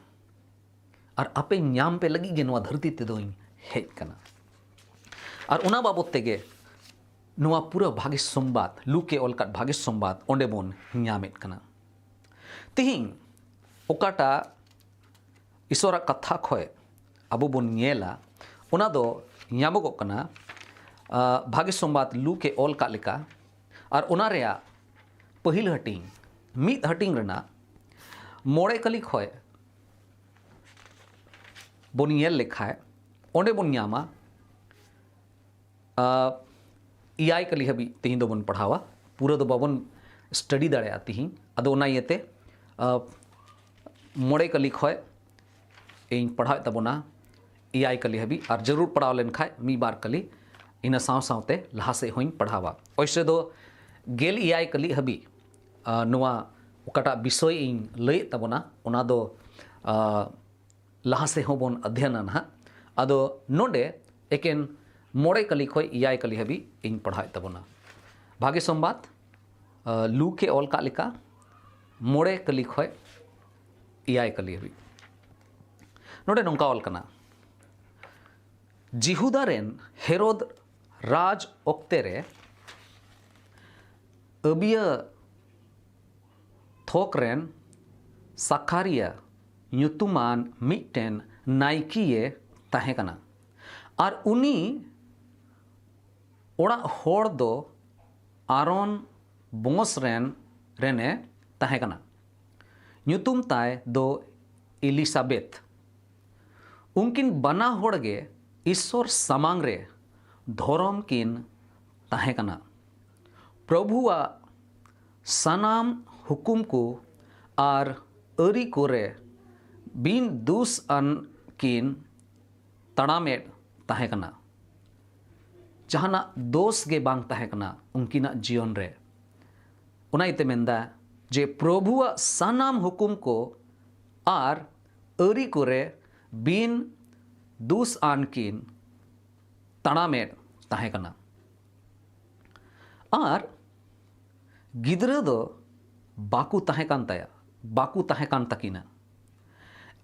ᱟᱨ ᱟᱯᱮ ᱧᱟᱢ ᱯᱮ ᱞᱟᱹᱜᱤᱫ ᱜᱮ ᱱᱚᱣᱟ ᱫᱷᱟᱹᱨᱛᱤ ᱛᱮᱫᱚᱧ ᱦᱮᱡ ᱠᱟᱱᱟ᱾ ᱟᱨ ᱚᱱᱟ ᱵᱟᱵᱚᱛ ᱛᱮᱜᱮ ᱱᱚᱣᱟ ᱯᱩᱨᱟᱹ ᱵᱷᱟᱜᱮ ᱥᱚᱢᱵᱟᱫ, ᱞᱩᱠᱮ ᱚᱞ ᱠᱟᱫ ᱵᱷᱟᱜᱮ ᱥᱚᱢᱵᱟᱫ ᱚᱸᱰᱮ ᱵᱚᱱ ᱧᱟᱢᱮᱫ ᱠᱟᱱᱟ᱾ ᱛᱤᱦᱤᱧ ᱚᱠᱟᱴᱟᱜ ᱤᱥᱚᱨᱟᱜ ᱠᱟᱛᱷᱟ ᱠᱷᱚᱡ ᱟᱵᱚ ᱵᱚᱱ ᱧᱮᱞᱟ, ᱚᱱᱟ ᱫᱚ ᱧᱟᱢᱚᱜᱚᱜ ᱠᱟᱱᱟ, ᱟ, ᱵᱷᱟᱜᱮ ᱥᱚᱢᱵᱟᱫ ᱞᱩᱠᱮ ᱚᱞ ᱠᱟᱜ ᱞᱮᱠᱟ, ᱟᱨ ᱚᱱᱟ ᱨᱮᱭᱟᱜ ᱯᱟᱹᱦᱤᱞ ᱦᱟᱹᱴᱤᱧ, ᱢᱤᱫ ᱦᱟᱹᱴᱤᱧ ᱨᱮᱱᱟᱜ ᱢᱚᱬᱮ ᱠᱟᱹᱞᱤ ᱠᱷᱚᱡ ᱵᱚᱱ ᱧᱮᱞ ᱞᱮᱠᱷᱟᱡ, ᱚᱸᱰᱮ ᱵᱚᱱ ᱧᱟᱢᱟ, ᱟ, ᱮᱭᱟᱭ ᱠᱟᱹᱞᱤ ᱦᱟᱹᱵᱤᱡ ᱛᱮᱦᱮᱧ ᱫᱚᱵᱚᱱ ᱯᱟᱲᱦᱟᱣᱟ᱾ ᱯᱩᱨᱟᱹ ᱫᱚ ᱵᱟᱵᱚᱱ ᱥᱴᱟᱰᱤ ᱫᱟᱲᱮᱭᱟᱜᱼᱟ ᱛᱮᱦᱮᱧ᱾ ᱟᱫᱚ ᱚᱱᱟ ᱤᱭᱟᱹᱛᱮ, ᱟ, ᱢᱚᱬᱮ ᱠᱟᱹᱞᱤ ᱠᱷᱚᱡ ᱤᱧ ᱯᱟᱲᱦᱟᱣᱮᱫ ᱛᱟᱵᱚᱱᱟ ᱮᱭᱟᱭ ᱠᱟᱹᱞᱤ ᱦᱟᱹᱵᱤᱡ, ᱟᱨ ᱡᱟᱹᱨᱩᱲ ᱯᱟᱲᱟᱣ ᱞᱮᱱᱠᱷᱟᱡ ᱢᱤᱫ ᱵᱟᱨ ᱠᱟᱹᱞᱤ ᱤᱱᱟᱹ ᱥᱟᱶ ᱥᱟᱶᱛᱮ ᱞᱟᱦᱟ ᱥᱮᱫ ᱦᱚᱸᱧ ᱯᱟᱲᱦᱟᱣᱟ᱾ ᱚᱭᱥᱮ ᱫᱚ ᱜᱮᱞ ᱮᱭᱟᱭ ᱠᱟᱹᱞᱤ ᱦᱟᱹᱵᱤᱡ ᱱᱚᱣᱟ ᱚᱠᱟᱴᱟᱜ ᱵᱤᱥᱚᱭ ᱤᱧ ᱞᱟᱹᱭᱮᱫ ᱛᱟᱵᱚᱱᱟ, ᱚᱱᱟ ᱫᱚ ᱞᱟᱦᱟ ᱥᱮᱫ ᱦᱚᱸᱵᱚᱱ ᱚᱫᱷᱭᱚᱱᱟ ᱱᱟᱦᱟᱜ᱾ ᱟᱫᱚ ᱱᱚᱰᱮ ᱮᱠᱮᱱ ᱢᱚᱬᱮ ᱠᱟᱹᱞᱤ ᱠᱷᱚᱱ ᱮᱭᱟᱭ ᱠᱟᱹᱞᱤ ᱦᱟᱹᱵᱤᱡ ᱤᱧ ᱯᱟᱲᱦᱟᱣᱮᱫ ᱛᱟᱵᱚᱱᱟ᱾ ᱵᱷᱟᱜᱮ ᱥᱚᱢᱵᱟᱫ, ᱞᱩᱠ ᱮ ᱚᱞ ᱠᱟᱜ ᱞᱮᱠᱟ, ᱢᱚᱬᱮ ᱠᱟᱹᱞᱤ ᱠᱷᱚᱱ ᱮᱭᱟᱭ ᱠᱟᱹᱞᱤ ᱦᱟᱹᱵᱤᱡ᱾ ᱱᱚᱰᱮ ᱱᱚᱝᱠᱟ ᱚᱞ ᱠᱟᱱᱟ, ᱡᱤᱦᱩᱫᱟ ᱨᱮᱱ ᱦᱮᱨᱳᱫ ᱨᱟᱡᱽ ᱚᱠᱛᱮ ᱨᱮ ᱟᱹᱵᱤᱭᱟᱹ ᱛᱷᱚᱠ ᱨᱮᱱ ᱥᱟᱠᱷᱟᱨᱤᱭᱟ ᱧᱩᱛᱩᱢᱟᱱ ᱢᱤᱫᱴᱮᱱ ᱱᱟᱭᱠᱤᱭᱮ ᱛᱟᱦᱮᱸ ᱠᱟᱱᱟ᱾ ᱟᱨ ᱩᱱᱤ ᱚᱲᱟᱜ ᱦᱚᱲ ᱫᱚ ᱟᱨᱚᱱ ᱵᱚᱝᱥ ᱨᱮᱱ ᱨᱮᱱᱮ ᱛᱟᱦᱮᱸ ᱠᱟᱱᱟ᱾ ᱧᱩᱛᱩᱢ ᱛᱟᱭ ᱫᱚ ᱤᱞᱤᱥᱟᱵᱮᱛ᱾ ᱩᱱᱠᱤᱱ ᱵᱟᱱᱟ ᱦᱚᱲ ᱜᱮ ᱤᱥᱥᱚᱨ ᱥᱟᱢᱟᱝ ᱨᱮ ᱫᱷᱚᱨᱚᱢ ᱠᱤᱱ ᱛᱟᱦᱮᱸ ᱠᱟᱱᱟ᱾ ᱯᱨᱚᱵᱷᱩᱣᱟᱜ ᱥᱟᱱᱟᱢ ᱦᱩᱠᱩᱢ ᱠᱚ ᱟᱨ ᱟᱹᱨᱤ ᱠᱚᱨᱮ ᱵᱤᱱ ᱫᱩᱥ ᱟᱱ ᱠᱤᱱ ᱛᱟᱲᱟᱢᱮᱫ ᱛᱟᱦᱮᱸ ᱠᱟᱱᱟ᱾ ᱡᱟᱦᱟᱱᱟᱜ ᱫᱳᱥ ᱜᱮ ᱵᱟᱝ ᱛᱟᱦᱮᱸ ᱠᱟᱱᱟ ᱩᱱᱠᱤᱱᱟᱜ ᱡᱤᱭᱚᱱ ᱨᱮ᱾ ᱚᱱᱟ ᱤᱭᱟᱹᱛᱮ ᱢᱮᱱᱫᱟ ᱡᱮ ᱯᱨᱚᱵᱷᱩᱣᱟᱜ ᱥᱟᱱᱟᱢ ᱦᱩᱠᱩᱢ ᱠᱚ ᱟᱨ ᱟᱹᱨᱤ ᱠᱚᱨᱮ ᱵᱤᱱ ᱫᱩᱥ ᱟᱱ ᱠᱤᱱ ᱛᱟᱲᱟᱢᱮᱫ ᱛᱟᱦᱮᱸ ᱠᱟᱱᱟ᱾ ᱟᱨ ᱜᱤᱫᱽᱨᱟᱹ ᱫᱚ ᱵᱟᱠᱚ ᱛᱟᱦᱮᱸ ᱠᱟᱱ ᱛᱟᱭᱟ, ᱵᱟᱠᱚ ᱛᱟᱦᱮᱸ ᱠᱟᱱ ᱛᱟᱹᱠᱤᱱᱟ᱾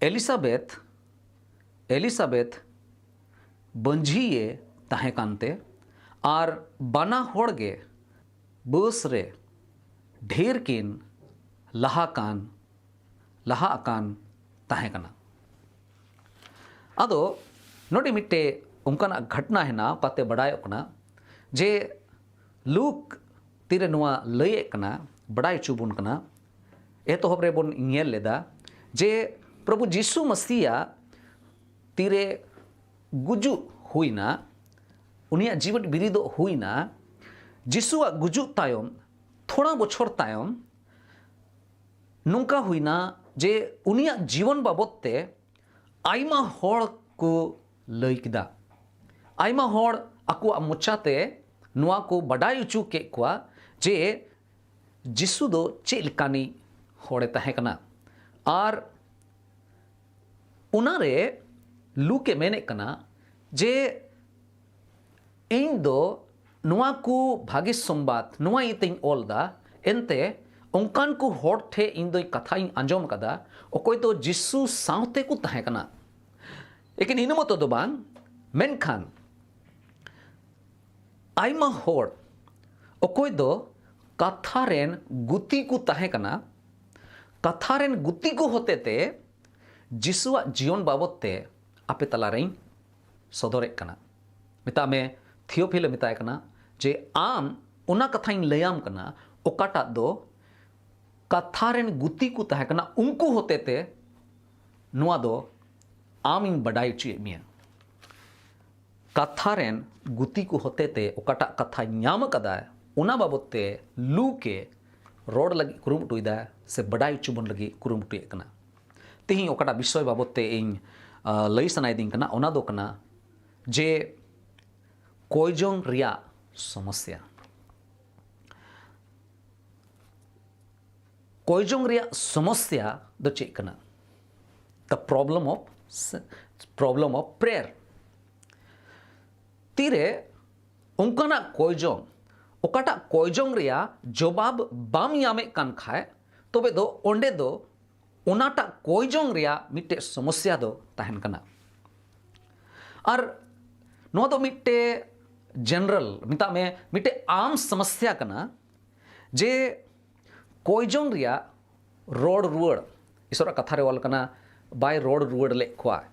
ᱮᱞᱤᱥᱟᱵᱮᱛ, ᱮᱞᱤᱥᱟᱵᱮᱛ ᱵᱟᱹᱧᱡᱷᱤᱭᱮ ᱛᱟᱦᱮᱸ ᱠᱟᱱᱛᱮ, ᱟᱨ ᱵᱟᱱᱟ ᱦᱚᱲ ᱜᱮ ᱵᱟᱹᱥ ᱨᱮ ᱰᱷᱮᱨ ᱠᱤᱱ ᱞᱟᱦᱟ ᱠᱟᱱ, ᱞᱟᱦᱟ ᱟᱠᱟᱱ ᱛᱟᱦᱮᱸ ᱠᱟᱱᱟ᱾ ᱟᱫᱚ ᱱᱚᱰᱮ ᱢᱤᱫᱴᱮᱡ ᱚᱱᱠᱟᱱᱟᱜ ᱜᱷᱚᱴᱱᱟ ᱦᱮᱱᱟᱜᱼᱟ, ᱚᱠᱟᱛᱮ ᱵᱟᱰᱟᱭᱚᱜ ᱠᱟᱱᱟ ᱡᱮ ᱞᱩᱠ ᱛᱤᱨᱮ ᱱᱚᱣᱟ ᱞᱟᱹᱭᱮᱫ ᱠᱟᱱᱟ, ᱵᱟᱰᱟᱭ ᱦᱚᱪᱚ ᱵᱚᱱ ᱠᱟᱱᱟ᱾ ᱮᱛᱚᱦᱚᱵ ᱨᱮᱵᱚᱱ ᱧᱮᱞ ᱞᱮᱫᱟ ᱡᱮ ᱯᱨᱚᱵᱷᱩ ᱡᱤᱥᱩ ᱢᱟᱥᱤᱭᱟᱜ ᱛᱤᱨᱮ ᱜᱩᱡᱩᱜ ᱦᱩᱭᱱᱟ, ᱩᱱᱤᱭᱟᱜ ᱡᱤᱣᱮᱫ ᱵᱤᱨᱤᱫᱚᱜ ᱦᱩᱭᱱᱟ, ᱡᱤᱥᱩᱣᱟᱜ ᱜᱩᱡᱩᱜ ᱛᱟᱭᱚᱢ ᱛᱷᱚᱲᱟ ᱵᱚᱪᱷᱚᱨ ᱛᱟᱭᱚᱢ ᱱᱚᱝᱠᱟ ᱦᱩᱭᱱᱟ ᱡᱮ ᱩᱱᱤᱭᱟᱜ ᱡᱤᱭᱚᱱ ᱵᱟᱵᱚᱫ ᱛᱮ ᱟᱭᱢᱟ ᱦᱚᱲ ᱠᱚ ᱞᱟᱹᱭ ᱠᱮᱫᱟ᱾ ᱟᱭᱢᱟ ᱦᱚᱲ ᱟᱠᱚᱣᱟᱜ ᱢᱚᱪᱟᱛᱮ ᱱᱚᱣᱟ ᱠᱚ ᱵᱟᱰᱟᱭ ᱦᱚᱪᱚ ᱠᱮᱫ ᱠᱚᱣᱟ ᱡᱮ ᱡᱤᱥᱩ ᱫᱚ ᱪᱮᱫ ᱞᱮᱠᱟᱱᱤᱡ ᱦᱚᱲᱮ ᱛᱟᱦᱮᱸ ᱠᱟᱱᱟ᱾ ᱟᱨ ᱚᱱᱟᱨᱮ ᱞᱩᱠᱮ ᱢᱮᱱᱮᱫ ᱠᱟᱱᱟ ᱡᱮ ᱤᱧ ᱫᱚ ᱱᱚᱣᱟ ᱠᱚ ᱵᱷᱟᱜᱮ ᱥᱚᱢᱵᱟᱫ ᱱᱚᱣᱟ ᱤᱭᱟᱹᱛᱮᱧ ᱚᱞ ᱮᱫᱟ, ᱮᱱᱛᱮ ᱚᱱᱠᱟᱱ ᱠᱚ ᱦᱚᱲ ᱴᱷᱮᱱ ᱤᱧ ᱫᱚ ᱠᱟᱛᱷᱟᱧ ᱟᱸᱡᱚᱢ ᱠᱟᱫᱟ, ᱚᱠᱚᱭ ᱫᱚ ᱡᱤᱥᱩ ᱥᱟᱶᱛᱮ ᱠᱚ ᱛᱟᱦᱮᱸ ᱠᱟᱱᱟ᱾ ᱮᱠᱮᱱ ᱤᱱᱟᱹ ᱢᱚᱛᱚ ᱫᱚ ᱵᱟᱝ, ᱢᱮᱱᱠᱷᱟᱱ ᱟᱭᱢᱟ ᱦᱚᱲ ᱚᱠᱚᱭ ᱫᱚ ᱠᱟᱛᱷᱟ ᱨᱮᱱ ᱜᱩᱛᱤ ᱠᱚ ᱛᱟᱦᱮᱸ ᱠᱟᱱᱟ, ᱠᱟᱛᱷᱟ ᱨᱮᱱ ᱜᱩᱛᱤ ᱠᱚ ᱦᱚᱛᱮᱛᱮ ᱡᱤᱥᱩᱣᱟᱜ ᱡᱤᱭᱚᱱ ᱵᱟᱵᱚᱫ ᱛᱮ ᱟᱯᱮ ᱛᱟᱞᱟᱨᱮᱧ ᱥᱚᱫᱚᱨᱮᱫ ᱠᱟᱱᱟ᱾ ᱢᱮᱛᱟᱜ ᱢᱮ, ᱛᱷᱤᱭᱳᱯᱷᱤᱞᱮ ᱢᱮᱛᱟᱭ ᱠᱟᱱᱟ ᱡᱮ ᱟᱢ ᱚᱱᱟ ᱠᱟᱛᱷᱟᱧ ᱞᱟᱹᱭᱟᱢ ᱠᱟᱱᱟ, ᱚᱠᱟᱴᱟᱜ ᱫᱚ ᱠᱟᱛᱷᱟ ᱨᱮᱱ ᱜᱩᱛᱤ ᱠᱚ ᱛᱟᱦᱮᱸ ᱠᱟᱱᱟ, ᱩᱱᱠᱩ ᱦᱚᱛᱮᱛᱮ ᱱᱚᱣᱟ ᱫᱚ ᱟᱢᱤᱧ ᱵᱟᱰᱟᱭ ᱦᱚᱪᱚᱭᱮᱫ ᱢᱮᱭᱟ᱾ ᱠᱟᱛᱷᱟ ᱨᱮᱱ ᱜᱩᱛᱤ ᱠᱚ ᱦᱚᱛᱮᱛᱮ ᱚᱠᱟᱴᱟᱜ ᱠᱟᱛᱷᱟᱭ ᱧᱟᱢ ᱟᱠᱟᱫᱟ, ᱚᱱᱟ ᱵᱟᱵᱚᱫ ᱛᱮ ᱞᱩᱠᱮ ᱨᱚᱲ ᱞᱟᱹᱜᱤᱫ ᱠᱩᱨᱩᱢᱩᱴᱩᱭᱮᱫᱟ ᱥᱮ ᱵᱟᱰᱟᱭ ᱦᱚᱪᱚ ᱵᱚᱱ ᱞᱟᱹᱜᱤᱫ ᱠᱩᱨᱩᱢᱩᱴᱩᱭᱮᱫ ᱠᱟᱱᱟ᱾ ᱛᱮᱦᱮᱧ ᱚᱠᱟᱴᱟᱜ ᱵᱤᱥᱚᱭ ᱵᱟᱵᱚᱫ ᱛᱮ ᱤᱧ, ᱟ, ᱞᱟᱹᱭ ᱥᱟᱱᱟᱭᱮᱫᱤᱧ ᱠᱟᱱᱟ, ᱚᱱᱟ ᱫᱚ ᱠᱟᱱᱟ ᱡᱮ ᱠᱚᱭᱡᱚᱝ ᱨᱮᱭᱟᱜ ᱥᱚᱢᱚᱥᱭᱟ᱾ ᱠᱚᱭᱡᱚᱝ ᱨᱮᱭᱟᱜ ᱥᱚᱢᱚᱥᱭᱟ ᱫᱚ ᱪᱮᱫ ᱠᱟᱱᱟ? The problem of, problem of prayer. ᱛᱤᱨᱮ ᱚᱱᱠᱟᱱᱟᱜ ᱠᱚᱭᱡᱚᱝ, ᱚᱠᱟᱴᱟᱜ ᱠᱚᱭᱡᱚᱝ ᱨᱮᱭᱟᱜ ᱡᱚᱵᱟᱵ ᱵᱟᱢ ᱧᱟᱢᱮᱫ ᱠᱟᱱ ᱠᱷᱟᱡ, ᱛᱚᱵᱮ ᱫᱚ ᱚᱸᱰᱮ ᱫᱚ ᱚᱱᱟᱴᱟᱜ ᱠᱚᱭᱡᱚᱝ ᱨᱮᱭᱟᱜ ᱢᱤᱫᱴᱮᱡ ᱥᱚᱢᱚᱥᱭᱟ ᱫᱚ ᱛᱟᱦᱮᱱ ᱠᱟᱱᱟ᱾ ᱟᱨ ᱱᱚᱣᱟ ᱫᱚ ᱢᱤᱫᱴᱮᱡ ᱡᱮᱱᱟᱨᱮᱞ, ᱢᱮᱛᱟᱜ ᱢᱮ, ᱢᱤᱫᱴᱮᱡ ᱟᱢ ᱥᱚᱢᱚᱥᱭᱟ ᱠᱟᱱᱟ ᱡᱮ ᱠᱚᱭᱡᱚᱝ ᱨᱮᱭᱟᱜ ᱨᱚᱲ ᱨᱩᱣᱟᱹᱲ, ᱤᱥᱚᱨᱟᱜ ᱠᱟᱛᱷᱟ ᱨᱮ ᱚᱞ ᱠᱟᱱᱟ, ᱵᱟᱭ ᱨᱚᱲ ᱨᱩᱣᱟᱹᱲ ᱞᱮᱫ ᱠᱚᱣᱟ᱾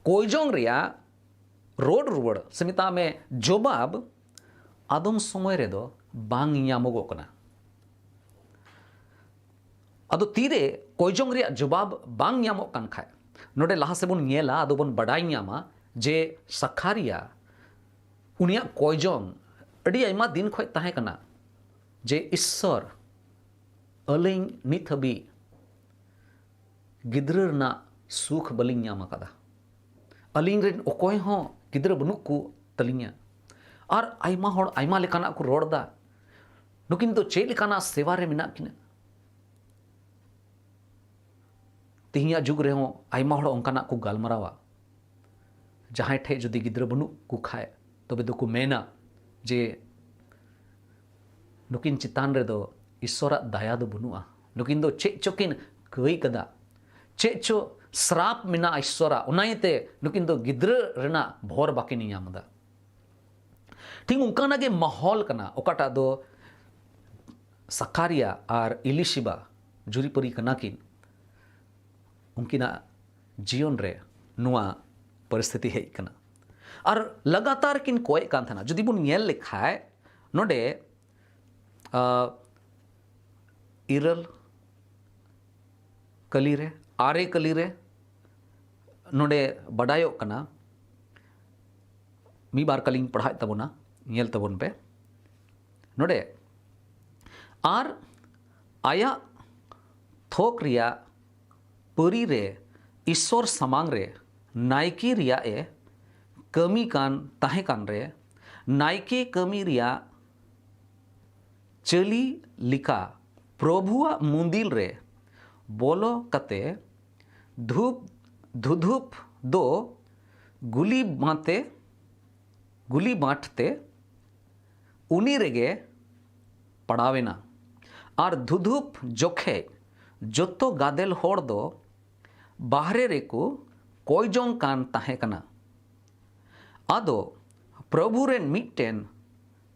ᱠᱚᱭᱡᱚᱝ ᱨᱮᱭᱟᱜ ᱨᱚᱲ ᱨᱩᱣᱟᱹᱲ ᱥᱮ ᱢᱮᱛᱟᱜ ᱢᱮ ᱡᱚᱵᱟᱵ ᱟᱫᱚᱢ ᱥᱚᱢᱚᱭ ᱨᱮᱫᱚ ᱵᱟᱝ ᱧᱟᱢᱚᱜᱚᱜ ᱠᱟᱱᱟ᱾ ᱟᱫᱚ ᱛᱤᱨᱮ ᱠᱚᱭᱡᱚᱝ ᱨᱮᱭᱟᱜ ᱡᱚᱵᱟᱵ ᱵᱟᱝ ᱧᱟᱢᱚᱜ ᱠᱟᱱ ᱠᱷᱟᱡ, ᱱᱚᱰᱮ ᱞᱟᱦᱟ ᱥᱮᱫ ᱵᱚᱱ ᱧᱮᱞᱟ, ᱟᱫᱚ ᱵᱚᱱ ᱵᱟᱰᱟᱭ ᱧᱟᱢᱟ ᱡᱮ ᱥᱟᱠᱷᱟᱨᱤᱭᱟ, ᱩᱱᱤᱭᱟᱜ ᱠᱚᱭᱡᱚᱝ ᱟᱹᱰᱤ ᱟᱭᱢᱟ ᱫᱤᱱ ᱠᱷᱚᱡ ᱛᱟᱦᱮᱸ ᱠᱟᱱᱟ ᱡᱮ, "ᱤᱥᱥᱚᱨ, ᱟᱹᱞᱤᱧ ᱱᱤᱛ ᱦᱟᱹᱵᱤᱡ ᱜᱤᱫᱽᱨᱟᱹ ᱨᱮᱱᱟᱜ ᱥᱩᱠ ᱵᱟᱹᱞᱤᱧ ᱧᱟᱢ ᱟᱠᱟᱫᱟ᱾ ᱟᱹᱞᱤᱧ ᱨᱮᱱ ᱚᱠᱚᱭ ᱦᱚᱸ ᱜᱤᱫᱽᱨᱟᱹ ᱵᱟᱹᱱᱩᱜ ᱠᱚ ᱛᱟᱹᱞᱤᱧᱟ᱾" ᱟᱨ ᱟᱭᱢᱟ ᱦᱚᱲ ᱟᱭᱢᱟ ᱞᱮᱠᱟᱱᱟᱜ ᱠᱚ ᱨᱚᱲ ᱮᱫᱟ᱾ ᱱᱩᱠᱤᱱ ᱫᱚ ᱪᱮᱫ ᱞᱮᱠᱟᱱᱟᱜ ᱥᱮᱵᱟ ᱨᱮ ᱢᱮᱱᱟᱜ ᱠᱤᱱᱟ? ᱛᱮᱦᱮᱧᱟᱜ ᱡᱩᱜᱽ ᱨᱮᱦᱚᱸ ᱟᱭᱢᱟ ᱦᱚᱲ ᱚᱱᱠᱟᱱᱟᱜ ᱠᱚ ᱜᱟᱞᱢᱟᱨᱟᱣᱟ᱾ ᱡᱟᱦᱟᱸᱭ ᱴᱷᱮᱡ ᱡᱩᱫᱤ ᱜᱤᱫᱽᱨᱟᱹ ᱵᱟᱹᱱᱩᱜ ᱠᱚ ᱠᱷᱟᱡ, ᱛᱚᱵᱮ ᱫᱚᱠᱚ ᱢᱮᱱᱟ ᱡᱮ ᱱᱩᱠᱤᱱ ᱪᱮᱛᱟᱱ ᱨᱮᱫᱚ ᱤᱥᱥᱚᱨᱟᱜ ᱫᱟᱭᱟ ᱫᱚ ᱵᱟᱹᱱᱩᱜᱼᱟ, ᱱᱩᱠᱤᱱ ᱫᱚ ᱪᱮᱫ ᱪᱚᱠᱤᱱ ᱠᱟᱹᱭ ᱠᱟᱫᱟ, ᱪᱮᱫ ᱪᱚ ᱥᱨᱟᱯ ᱢᱮᱱᱟᱜᱼᱟ ᱤᱥᱥᱚᱨᱟᱜ, ᱚᱱᱟ ᱤᱭᱟᱹᱛᱮ ᱱᱩᱠᱤᱱ ᱫᱚ ᱜᱤᱫᱽᱨᱟᱹ ᱨᱮᱱᱟᱜ ᱵᱷᱚᱨ ᱵᱟᱹᱠᱤᱱ ᱧᱟᱢ ᱮᱫᱟ᱾ ᱴᱷᱤᱠ ᱚᱱᱠᱟᱱᱟᱜ ᱜᱮ ᱢᱟᱦᱚᱞ ᱠᱟᱱᱟ, ᱚᱠᱟᱴᱟᱜ ᱫᱚ ᱥᱟᱠᱟᱨᱤᱭᱟ ᱟᱨ ᱤᱞᱤᱥᱤᱵᱟ ᱡᱩᱨᱤᱯᱟᱹᱨᱤ ᱠᱟᱱᱟ ᱠᱤᱱ, ᱩᱱᱠᱤᱱᱟᱜ ᱡᱤᱭᱚᱱ ᱨᱮ ᱱᱚᱣᱟ ᱯᱚᱨᱤᱥᱛᱷᱤᱛᱤ ᱦᱮᱡ ᱠᱟᱱᱟ᱾ ᱟᱨ ᱞᱟᱜᱟᱛᱟᱨ ᱠᱤᱱ ᱠᱚᱭᱮᱜ ᱠᱟᱱ ᱛᱟᱦᱮᱱᱟ᱾ ᱡᱩᱫᱤ ᱵᱚᱱ ᱧᱮᱞ ᱞᱮᱠᱷᱟᱡ ᱱᱚᱰᱮ, ᱟ, ᱤᱨᱟᱹᱞ ᱠᱟᱹᱞᱤ ᱨᱮ, ᱟᱨᱮ ᱠᱟᱹᱞᱤ ᱨᱮ ᱱᱚᱰᱮ ᱵᱟᱰᱟᱭᱚᱜ ᱠᱟᱱᱟ, ᱢᱤᱫ ᱵᱟᱨ ᱠᱟᱹᱞᱤᱧ ᱯᱟᱲᱦᱟᱣᱮᱫ ᱛᱟᱵᱚᱱᱟ, ᱧᱮᱞ ᱛᱟᱵᱚᱱ ᱯᱮ ᱱᱚᱰᱮ᱾ ᱟᱨ ᱟᱭᱟᱜ ᱛᱷᱚᱠ ᱨᱮᱭᱟᱜ ᱯᱟᱹᱨᱤ ᱨᱮ ᱤᱥᱥᱚᱨ ᱥᱟᱢᱟᱝ ᱨᱮ ᱱᱟᱭᱠᱮ ᱨᱮᱭᱟᱜ ᱮ ᱠᱟᱹᱢᱤ ᱠᱟᱱ ᱛᱟᱦᱮᱸ ᱠᱟᱱ ᱨᱮ, ᱱᱟᱭᱠᱮ ᱠᱟᱹᱢᱤ ᱨᱮᱭᱟᱜ ᱪᱟᱹᱞᱤ ᱞᱮᱠᱟ ᱯᱨᱚᱵᱷᱩᱣᱟᱜ ᱢᱩᱸᱫᱤᱞ ᱨᱮ ᱵᱚᱞᱚ ᱠᱟᱛᱮ ᱫᱷᱩᱯ ᱫᱷᱩᱫᱷᱩᱯ ᱫᱚ ᱜᱩᱞᱤ ᱵᱟᱸᱛᱮ ᱜᱩᱞᱤ ᱵᱟᱸᱴ ᱛᱮ ᱩᱱᱤ ᱨᱮᱜᱮ ᱯᱟᱲᱟᱣᱮᱱᱟ᱾ ᱟᱨ ᱫᱷᱩᱫᱷᱩᱯ ᱡᱚᱠᱷᱮᱡ ᱡᱚᱛᱚ ᱜᱟᱫᱮᱞ ᱦᱚᱲ ᱫᱚ ᱵᱟᱦᱨᱮ ᱨᱮᱠᱚ ᱠᱚᱭ ᱡᱚᱝ ᱠᱟᱱ ᱛᱟᱦᱮᱸ ᱠᱟᱱᱟ᱾ ᱟᱫᱚ ᱯᱨᱚᱵᱷᱩ ᱨᱮᱱ ᱢᱤᱫᱴᱮᱱ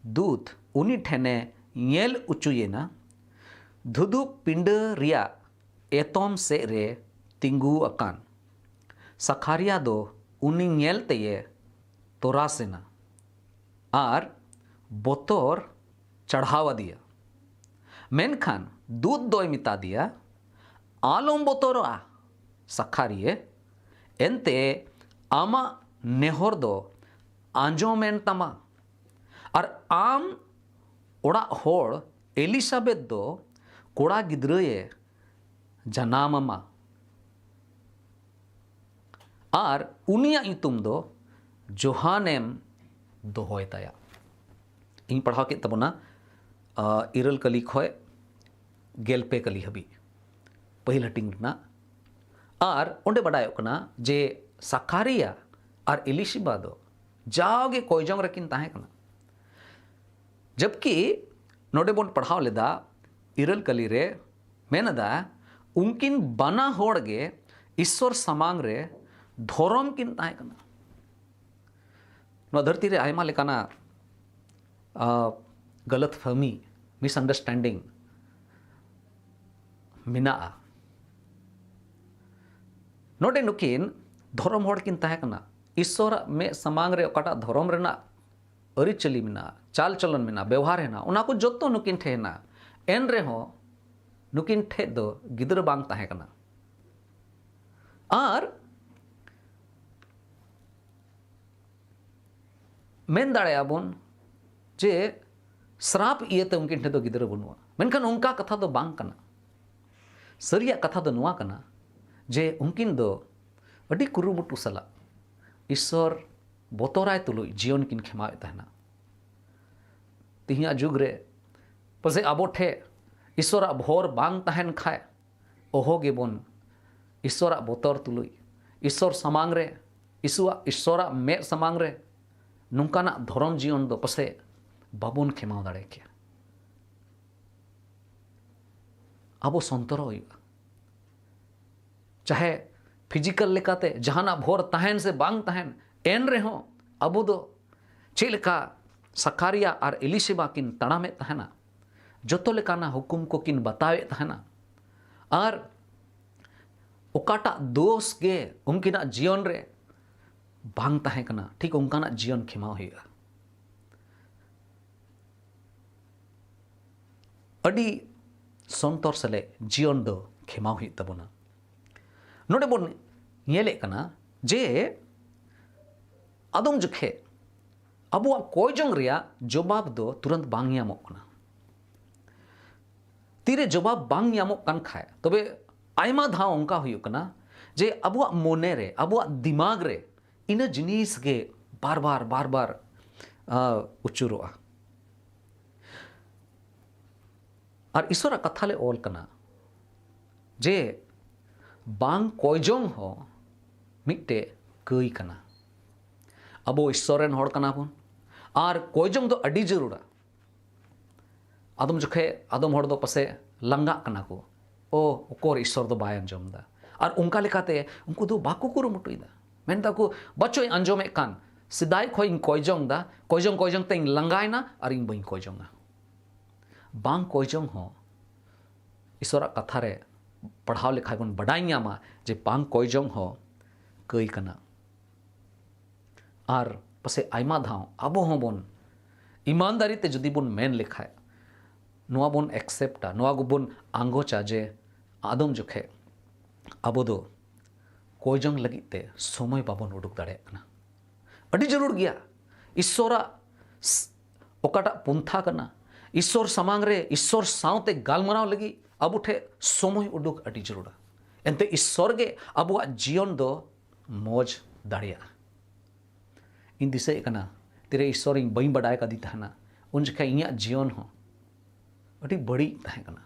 ᱫᱩᱛ ᱩᱱᱤ ᱴᱷᱮᱱᱮ ᱧᱮᱞ ᱚᱪᱚᱭᱮᱱᱟ, ᱫᱷᱩᱫᱷᱩᱯ ᱯᱤᱸᱰᱟᱹ ᱨᱮᱭᱟᱜ ᱮᱛᱚᱢ ᱥᱮᱫ ᱨᱮ ᱛᱤᱸᱜᱩ ᱟᱠᱟᱱ᱾ ᱥᱟᱠᱷᱟᱨᱤᱭᱟ ᱫᱚ ᱩᱱᱤ ᱧᱮᱞ ᱛᱮᱭᱮ ᱛᱚᱨᱟᱥ ᱮᱱᱟ ᱟᱨ ᱵᱚᱛᱚᱨ ᱪᱟᱲᱦᱟᱣ ᱟᱫᱮᱭᱟ᱾ ᱢᱮᱱᱠᱷᱟᱱ ᱫᱩᱛ ᱫᱚᱭ ᱢᱮᱛᱟ ᱫᱮᱭᱟ, "ᱟᱞᱚᱢ ᱵᱚᱛᱚᱨᱚᱜᱼᱟ, ᱥᱟᱠᱷᱟᱨᱤᱭᱟᱹ, ᱮᱱᱛᱮ ᱟᱢᱟᱜ ᱱᱮᱦᱚᱨ ᱫᱚ ᱟᱸᱡᱚᱢᱮᱱ ᱛᱟᱢᱟ, ᱟᱨ ᱟᱢ ᱚᱲᱟᱜ ᱦᱚᱲ ᱮᱞᱤᱥᱟᱵᱮᱛ ᱫᱚ ᱠᱚᱲᱟ ᱜᱤᱫᱽᱨᱟᱹᱭᱮ ᱡᱟᱱᱟᱢ ᱟᱢᱟ, ᱟᱨ ᱩᱱᱤᱭᱟᱜ ᱧᱩᱛᱩᱢ ᱫᱚ ᱡᱳᱦᱟᱱᱮᱢ ᱫᱚᱦᱚᱭ ᱛᱟᱭᱟ᱾" ᱤᱧ ᱯᱟᱲᱦᱟᱣ ᱠᱮᱫ ᱛᱟᱵᱚᱱᱟ, ᱤᱨᱟᱹᱞ ᱠᱟᱹᱞᱤ ᱠᱷᱚᱱ ᱜᱮᱞ ᱯᱮ ᱠᱟᱹᱞᱤ ᱦᱟᱹᱵᱤᱡ ᱯᱟᱹᱦᱤᱞ ᱦᱟᱹᱴᱤᱧ ᱨᱮᱱᱟᱜ᱾ ᱟᱨ ᱚᱸᱰᱮ ᱵᱟᱰᱟᱭᱚᱜ ᱠᱟᱱᱟ ᱡᱮ ᱥᱟᱠᱟᱨᱤᱭᱟ ᱟᱨ ᱤᱞᱤᱥᱤᱵᱟ ᱫᱚ ᱡᱟᱣᱜᱮ ᱠᱚᱭᱡᱚᱝ ᱨᱮᱠᱤᱱ ᱛᱟᱦᱮᱸ ᱠᱟᱱᱟ᱾ ᱡᱚᱵᱠᱤ ᱱᱚᱰᱮ ᱵᱚᱱ ᱯᱟᱲᱦᱟᱣ ᱞᱮᱫᱟ ᱤᱨᱟᱹᱞ ᱠᱟᱹᱞᱤ ᱨᱮ, ᱢᱮᱱ ᱮᱫᱟ, ᱩᱱᱠᱤᱱ ᱵᱟᱱᱟ ᱦᱚᱲ ᱜᱮ ᱤᱥᱥᱚᱨ ᱥᱟᱢᱟᱝ ᱨᱮ ᱫᱷᱚᱨᱚᱢ ᱠᱤᱱ ᱛᱟᱦᱮᱸ ᱠᱟᱱᱟ᱾ ᱱᱚᱣᱟ ᱫᱷᱟᱹᱨᱛᱤ ᱨᱮ ᱟᱭᱢᱟ ᱞᱮᱠᱟᱱᱟᱜ ᱜᱟᱞᱟᱛ ᱯᱷᱟᱹᱦᱢᱤ, ᱢᱤᱥᱟᱱᱰᱟᱨᱥᱴᱮᱱᱰᱤᱝ ᱢᱮᱱᱟᱜᱼᱟ᱾ ᱱᱚᱰᱮ ᱱᱩᱠᱤᱱ ᱫᱷᱚᱨᱚᱢ ᱦᱚᱲ ᱠᱤᱱ ᱛᱟᱦᱮᱸ ᱠᱟᱱᱟ᱾ ᱤᱥᱥᱚᱨᱟᱜ ᱢᱮᱫ ᱥᱟᱢᱟᱝ ᱨᱮ ᱚᱠᱟᱴᱟᱜ ᱫᱷᱚᱨᱚᱢ ᱨᱮᱱᱟᱜ ᱟᱹᱨᱤᱪᱟᱹᱞᱤ ᱢᱮᱱᱟᱜᱼᱟ, ᱪᱟᱞ ᱪᱚᱞᱚᱱ ᱢᱮᱱᱟᱜᱼᱟ, ᱵᱮᱣᱦᱟᱨ ᱦᱮᱱᱟᱜᱼᱟ, ᱚᱱᱟ ᱠᱚ ᱡᱚᱛᱚ ᱱᱩᱠᱤᱱ ᱴᱷᱮᱱ ᱦᱮᱱᱟᱜᱼᱟ᱾ ᱮᱱ ᱨᱮᱦᱚᱸ ᱱᱩᱠᱤᱱ ᱴᱷᱮᱡ ᱫᱚ ᱜᱤᱫᱽᱨᱟᱹ ᱵᱟᱝ ᱛᱟᱦᱮᱸ ᱠᱟᱱᱟ᱾ ᱟᱨ ᱢᱮᱱ ᱫᱟᱲᱮᱭᱟᱜᱼᱟ ᱵᱚᱱ ᱡᱮ ᱥᱨᱟᱯ ᱤᱭᱟᱹᱛᱮ ᱩᱱᱠᱤᱱ ᱴᱷᱮᱱ ᱫᱚ ᱜᱤᱫᱽᱨᱟᱹ ᱵᱟᱹᱱᱩᱜᱼᱟ, ᱢᱮᱱᱠᱷᱟᱱ ᱚᱱᱠᱟ ᱠᱟᱛᱷᱟ ᱫᱚ ᱵᱟᱝ ᱠᱟᱱᱟ᱾ ᱥᱟᱹᱨᱤᱭᱟᱜ ᱠᱟᱛᱷᱟ ᱫᱚ ᱱᱚᱣᱟ ᱠᱟᱱᱟ ᱡᱮ ᱩᱱᱠᱤᱱ ᱫᱚ ᱟᱹᱰᱤ ᱠᱩᱨᱩᱢᱩᱴᱩ ᱥᱟᱞᱟᱜ ᱤᱥᱥᱚᱨ ᱵᱚᱛᱚᱨᱟᱭ ᱛᱩᱞᱩᱡ ᱡᱤᱭᱚᱱ ᱠᱤᱱ ᱠᱷᱮᱢᱟᱣᱮᱫ ᱛᱟᱦᱮᱱᱟ᱾ ᱛᱮᱦᱮᱧᱟᱜ ᱡᱩᱜᱽ ᱨᱮ ᱯᱟᱥᱮᱡ ᱟᱵᱚ ᱴᱷᱮᱡ ᱤᱥᱥᱚᱨᱟᱜ ᱵᱷᱚᱨ ᱵᱟᱝ ᱛᱟᱦᱮᱱ ᱠᱷᱟᱡ, ᱚᱦᱚ ᱜᱮᱵᱚᱱ ᱤᱥᱥᱚᱨᱟᱜ ᱵᱚᱛᱚᱨ ᱛᱩᱞᱩᱡ ᱤᱥᱥᱚᱨ ᱥᱟᱢᱟᱝ ᱨᱮ, ᱤᱥᱩᱣᱟᱜ, ᱤᱥᱥᱚᱨᱟᱜ ᱢᱮᱫ ᱥᱟᱢᱟᱝ ᱨᱮ ᱱᱚᱝᱠᱟᱱᱟᱜ ᱫᱷᱚᱨᱚᱢ ᱡᱤᱭᱚᱱ ᱫᱚ ᱯᱟᱥᱮᱡ ᱵᱟᱵᱚᱱ ᱠᱷᱮᱢᱟᱣ ᱫᱟᱲᱮ ᱠᱮᱭᱟ᱾ ᱟᱵᱚ ᱥᱚᱱᱛᱚᱨᱚᱜ ᱦᱩᱭᱩᱜᱼᱟ᱾ ᱪᱟᱦᱮ ᱯᱷᱤᱡᱤᱠᱟᱞ ᱞᱮᱠᱟᱛᱮ ᱡᱟᱦᱟᱱᱟᱜ ᱵᱷᱚᱨ ᱛᱟᱦᱮᱱ ᱥᱮ ᱵᱟᱝ ᱛᱟᱦᱮᱱ, ᱮᱱ ᱨᱮᱦᱚᱸ ᱟᱵᱚ ᱫᱚ ᱪᱮᱫ ᱞᱮᱠᱟ ᱥᱟᱠᱟᱨᱤᱭᱟ ᱟᱨ ᱮᱞᱤᱥᱮᱵᱟ ᱠᱤᱱ ᱛᱟᱲᱟᱢᱮᱫ ᱛᱟᱦᱮᱱᱟ, ᱡᱚᱛᱚ ᱞᱮᱠᱟᱱᱟᱜ ᱦᱩᱠᱩᱢ ᱠᱚᱠᱤᱱ ᱵᱟᱛᱟᱣᱮᱫ ᱛᱟᱦᱮᱱᱟ, ᱟᱨ ᱚᱠᱟᱴᱟᱜ ᱫᱳᱥ ᱜᱮ ᱩᱱᱠᱤᱱᱟᱜ ᱡᱤᱭᱚᱱ ᱨᱮ ᱵᱟᱝ ᱛᱟᱦᱮᱸ ᱠᱟᱱᱟ, ᱴᱷᱤᱠ ᱚᱱᱠᱟᱱᱟᱜ ᱡᱤᱭᱚᱱ ᱠᱷᱮᱢᱟᱣ ᱦᱩᱭᱩᱜᱼᱟ᱾ ᱟᱹᱰᱤ ᱥᱚᱱᱛᱚᱨ ᱥᱟᱞᱟᱜ ᱡᱤᱭᱚᱱ ᱫᱚ ᱠᱷᱮᱢᱟᱣ ᱦᱩᱭᱩᱜ ᱛᱟᱵᱚᱱᱟ᱾ ᱱᱚᱰᱮ ᱵᱚᱱ ᱧᱮᱞᱮᱫ ᱠᱟᱱᱟ ᱡᱮ ᱟᱫᱚᱢ ᱡᱚᱠᱷᱮᱡ ᱟᱵᱚᱣᱟᱜ ᱠᱚᱭᱡᱚᱝ ᱨᱮᱭᱟᱜ ᱡᱚᱵᱟᱵ ᱫᱚ ᱛᱩᱨᱟᱹᱱᱛ ᱵᱟᱝ ᱧᱟᱢᱚᱜ ᱠᱟᱱᱟ᱾ ᱛᱤᱨᱮ ᱡᱚᱵᱟᱵ ᱵᱟᱝ ᱧᱟᱢᱚᱜ ᱠᱟᱱ ᱠᱷᱟᱡ, ᱛᱚᱵᱮ ᱟᱭᱢᱟ ᱫᱷᱟᱣ ᱚᱱᱠᱟ ᱦᱩᱭᱩᱜ ᱠᱟᱱᱟ ᱡᱮ ᱟᱵᱚᱣᱟᱜ ᱢᱚᱱᱮ ᱨᱮ, ᱟᱵᱚᱣᱟᱜ ᱫᱤᱢᱟᱜᱽ ᱨᱮ ᱤᱱᱟᱹ ᱡᱤᱱᱤᱥ ᱜᱮ ᱵᱟᱨ ᱵᱟᱨ, ᱵᱟᱨ ᱵᱟᱨ, ᱟ, ᱩᱪᱩᱨᱚᱜᱼᱟ᱾ ᱟᱨ ᱤᱥᱚᱨᱟᱜ ᱠᱟᱛᱷᱟ ᱞᱮ ᱚᱞ ᱠᱟᱱᱟ ᱡᱮ ᱵᱟᱝ ᱠᱚᱭᱡᱚᱝ ᱦᱚᱸ ᱢᱤᱫᱴᱮᱡ ᱠᱟᱹᱭ ᱠᱟᱱᱟ᱾ ᱟᱵᱚ ᱤᱥᱚᱨ ᱨᱮᱱ ᱦᱚᱲ ᱠᱟᱱᱟ ᱵᱚᱱ, ᱟᱨ ᱠᱚᱭᱡᱚᱝ ᱫᱚ ᱟᱹᱰᱤ ᱡᱟᱹᱨᱩᱲᱟ᱾ ᱟᱫᱚᱢ ᱡᱚᱠᱷᱮᱡ ᱟᱫᱚᱢ ᱦᱚᱲ ᱫᱚ ᱯᱟᱥᱮ ᱞᱟᱸᱜᱟᱜ ᱠᱟᱱᱟ ᱠᱚ, ᱚ, ᱚᱠᱚᱨ ᱤᱥᱚᱨ ᱫᱚ ᱵᱟᱭ ᱟᱸᱡᱚᱢ ᱮᱫᱟ᱾ ᱟᱨ ᱚᱱᱠᱟ ᱞᱮᱠᱟᱛᱮ ᱩᱱᱠᱩ ᱫᱚ ᱵᱟᱠᱚ ᱠᱩᱨᱩᱢᱩᱴᱩᱭᱮᱫᱟ᱾ ᱢᱮᱱ ᱫᱟᱠᱚ, ᱵᱟᱪᱚᱧ ᱟᱸᱡᱚᱢᱮᱫ ᱠᱟᱱ, ᱥᱮᱫᱟᱭ ᱠᱷᱚᱱ ᱤᱧ ᱠᱚᱭᱡᱚᱝ ᱮᱫᱟ, ᱠᱚᱭᱡᱚᱝ ᱠᱚᱭᱡᱚᱝ ᱛᱮᱧ ᱞᱟᱸᱜᱟᱭᱮᱱᱟ ᱟᱨ ᱤᱧ ᱵᱟᱹᱧ ᱠᱚᱭᱡᱚᱝᱟ᱾ ᱵᱟᱝ ᱠᱚᱭᱡᱚᱝ ᱦᱚᱸ ᱤᱥᱚᱨᱟᱜ ᱠᱟᱛᱷᱟ ᱨᱮ ᱯᱟᱲᱦᱟᱣ ᱞᱮᱠᱷᱟᱡ ᱵᱚᱱ ᱵᱟᱰᱟᱭ ᱧᱟᱢᱟ ᱡᱮ ᱵᱟᱝ ᱠᱚᱭᱡᱚᱝ ᱦᱚᱸ ᱠᱟᱹᱭ ᱠᱟᱱᱟ᱾ ᱟᱨ ᱯᱟᱥᱮᱡ ᱟᱭᱢᱟ ᱫᱷᱟᱣ ᱟᱵᱚ ᱦᱚᱸᱵᱚᱱ ᱤᱢᱟᱱᱫᱟᱨᱤ ᱛᱮ ᱡᱩᱫᱤ ᱵᱚᱱ ᱢᱮᱱ ᱞᱮᱠᱷᱟᱡ, ᱱᱚᱣᱟ ᱵᱚᱱ ᱮᱠᱥᱮᱯᱴᱟ, ᱱᱚᱣᱟ ᱜᱮᱵᱚᱱ ᱟᱸᱜᱚᱪᱟ ᱡᱮ ᱟᱫᱚᱢ ᱡᱚᱠᱷᱮᱡ ᱟᱵᱚ ᱫᱚ ᱠᱚᱭᱡᱚᱝ ᱞᱟᱹᱜᱤᱫ ᱛᱮ ᱥᱚᱢᱚᱭ ᱵᱟᱵᱚᱱ ᱩᱰᱩᱠ ᱫᱟᱲᱮᱭᱟᱜ ᱠᱟᱱᱟ᱾ ᱟᱹᱰᱤ ᱡᱟᱹᱨᱩᱲ ᱜᱮᱭᱟ᱾ ᱤᱥᱚᱨᱟᱜ ᱥ-, ᱚᱠᱟᱴᱟᱜ ᱯᱚᱱᱛᱷᱟ ᱠᱟᱱᱟ, ᱤᱥᱚᱨ ᱥᱟᱢᱟᱝ ᱨᱮ ᱤᱥᱚᱨ ᱥᱟᱶᱛᱮ ᱜᱟᱞᱢᱟᱨᱟᱣ ᱞᱟᱹᱜᱤᱫ ᱟᱵᱚ ᱴᱷᱮᱱ ᱥᱚᱢᱚᱭ ᱩᱰᱩᱠ ᱟᱹᱰᱤ ᱡᱟᱹᱨᱩᱲᱟ᱾ ᱮᱱᱛᱮ ᱤᱥᱚᱨ ᱜᱮ ᱟᱵᱚᱣᱟᱜ ᱡᱤᱭᱚᱱ ᱫᱚ ᱢᱚᱡᱽ ᱫᱟᱲᱮᱭᱟᱜᱼᱟ᱾ ᱤᱧ ᱫᱤᱥᱟᱹᱭᱮᱫ ᱠᱟᱱᱟ, ᱛᱤᱨᱮ ᱤᱥᱚᱨ ᱤᱧ ᱵᱟᱹᱧ ᱵᱟᱰᱟᱭ ᱠᱟᱫᱮ ᱛᱟᱦᱮᱱᱟ, ᱩᱱ ᱡᱚᱠᱷᱟᱡ ᱤᱧᱟᱹᱜ ᱡᱤᱭᱚᱱ ᱦᱚᱸ ᱟᱹᱰᱤ ᱵᱟᱹᱲᱤᱡ ᱛᱟᱦᱮᱸ ᱠᱟᱱᱟ᱾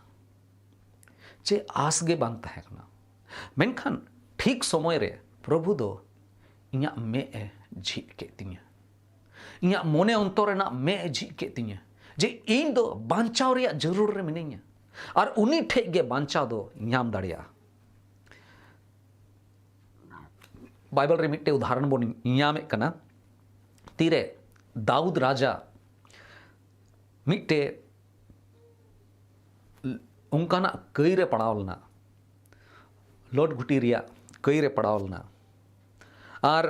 ᱪᱮᱫ ᱟᱸᱥ ᱜᱮ ᱵᱟᱝ ᱛᱟᱦᱮᱸ ᱠᱟᱱᱟ᱾ ᱢᱮᱱᱠᱷᱟᱱ ᱴᱷᱤᱠ ᱥᱚᱢᱚᱭ ᱨᱮ ᱯᱨᱚᱵᱷᱩ ᱫᱚ ᱤᱧᱟᱹᱜ ᱢᱮᱫ ᱮ ᱡᱷᱤᱡ ᱠᱮᱫ ᱛᱤᱧᱟᱹ᱾ ᱤᱧᱟᱹᱜ ᱢᱚᱱᱮ ᱚᱱᱛᱚᱨ ᱨᱮᱱᱟᱜ ᱢᱮᱫ ᱮ ᱡᱷᱤᱡ ᱠᱮᱫ ᱛᱤᱧᱟᱹ ᱡᱮ ᱤᱧ ᱫᱚ ᱵᱟᱧᱪᱟᱣ ᱨᱮᱭᱟᱜ ᱡᱟᱹᱨᱩᱲ ᱨᱮ ᱢᱤᱱᱟᱹᱧᱟ᱾ ᱟᱨ ᱩᱱᱤ ᱴᱷᱮᱡ ᱜᱮ ᱵᱟᱧᱪᱟᱣ ᱫᱚ ᱧᱟᱢ ᱫᱟᱲᱮᱭᱟᱜᱼᱟ᱾ ᱵᱟᱭᱵᱮᱞ ᱨᱮ ᱢᱤᱫᱴᱮᱡ ᱩᱫᱟᱦᱚᱨᱚᱱ ᱵᱚᱱ ᱧᱟᱢᱮᱫ ᱠᱟᱱᱟ᱾ ᱛᱤᱨᱮ ᱫᱟᱣᱩᱫ ᱨᱟᱡᱟ ᱢᱤᱫᱴᱮᱡ ᱚᱱᱠᱟᱱᱟᱜ ᱠᱟᱹᱭ ᱨᱮ ᱯᱟᱲᱟᱣ ᱞᱮᱱᱟ, ᱞᱚᱴ ᱜᱷᱩᱴᱤ ᱨᱮᱭᱟᱜ ᱠᱟᱹᱭ ᱨᱮ ᱯᱟᱲᱟᱣ ᱞᱮᱱᱟ᱾ ᱟᱨ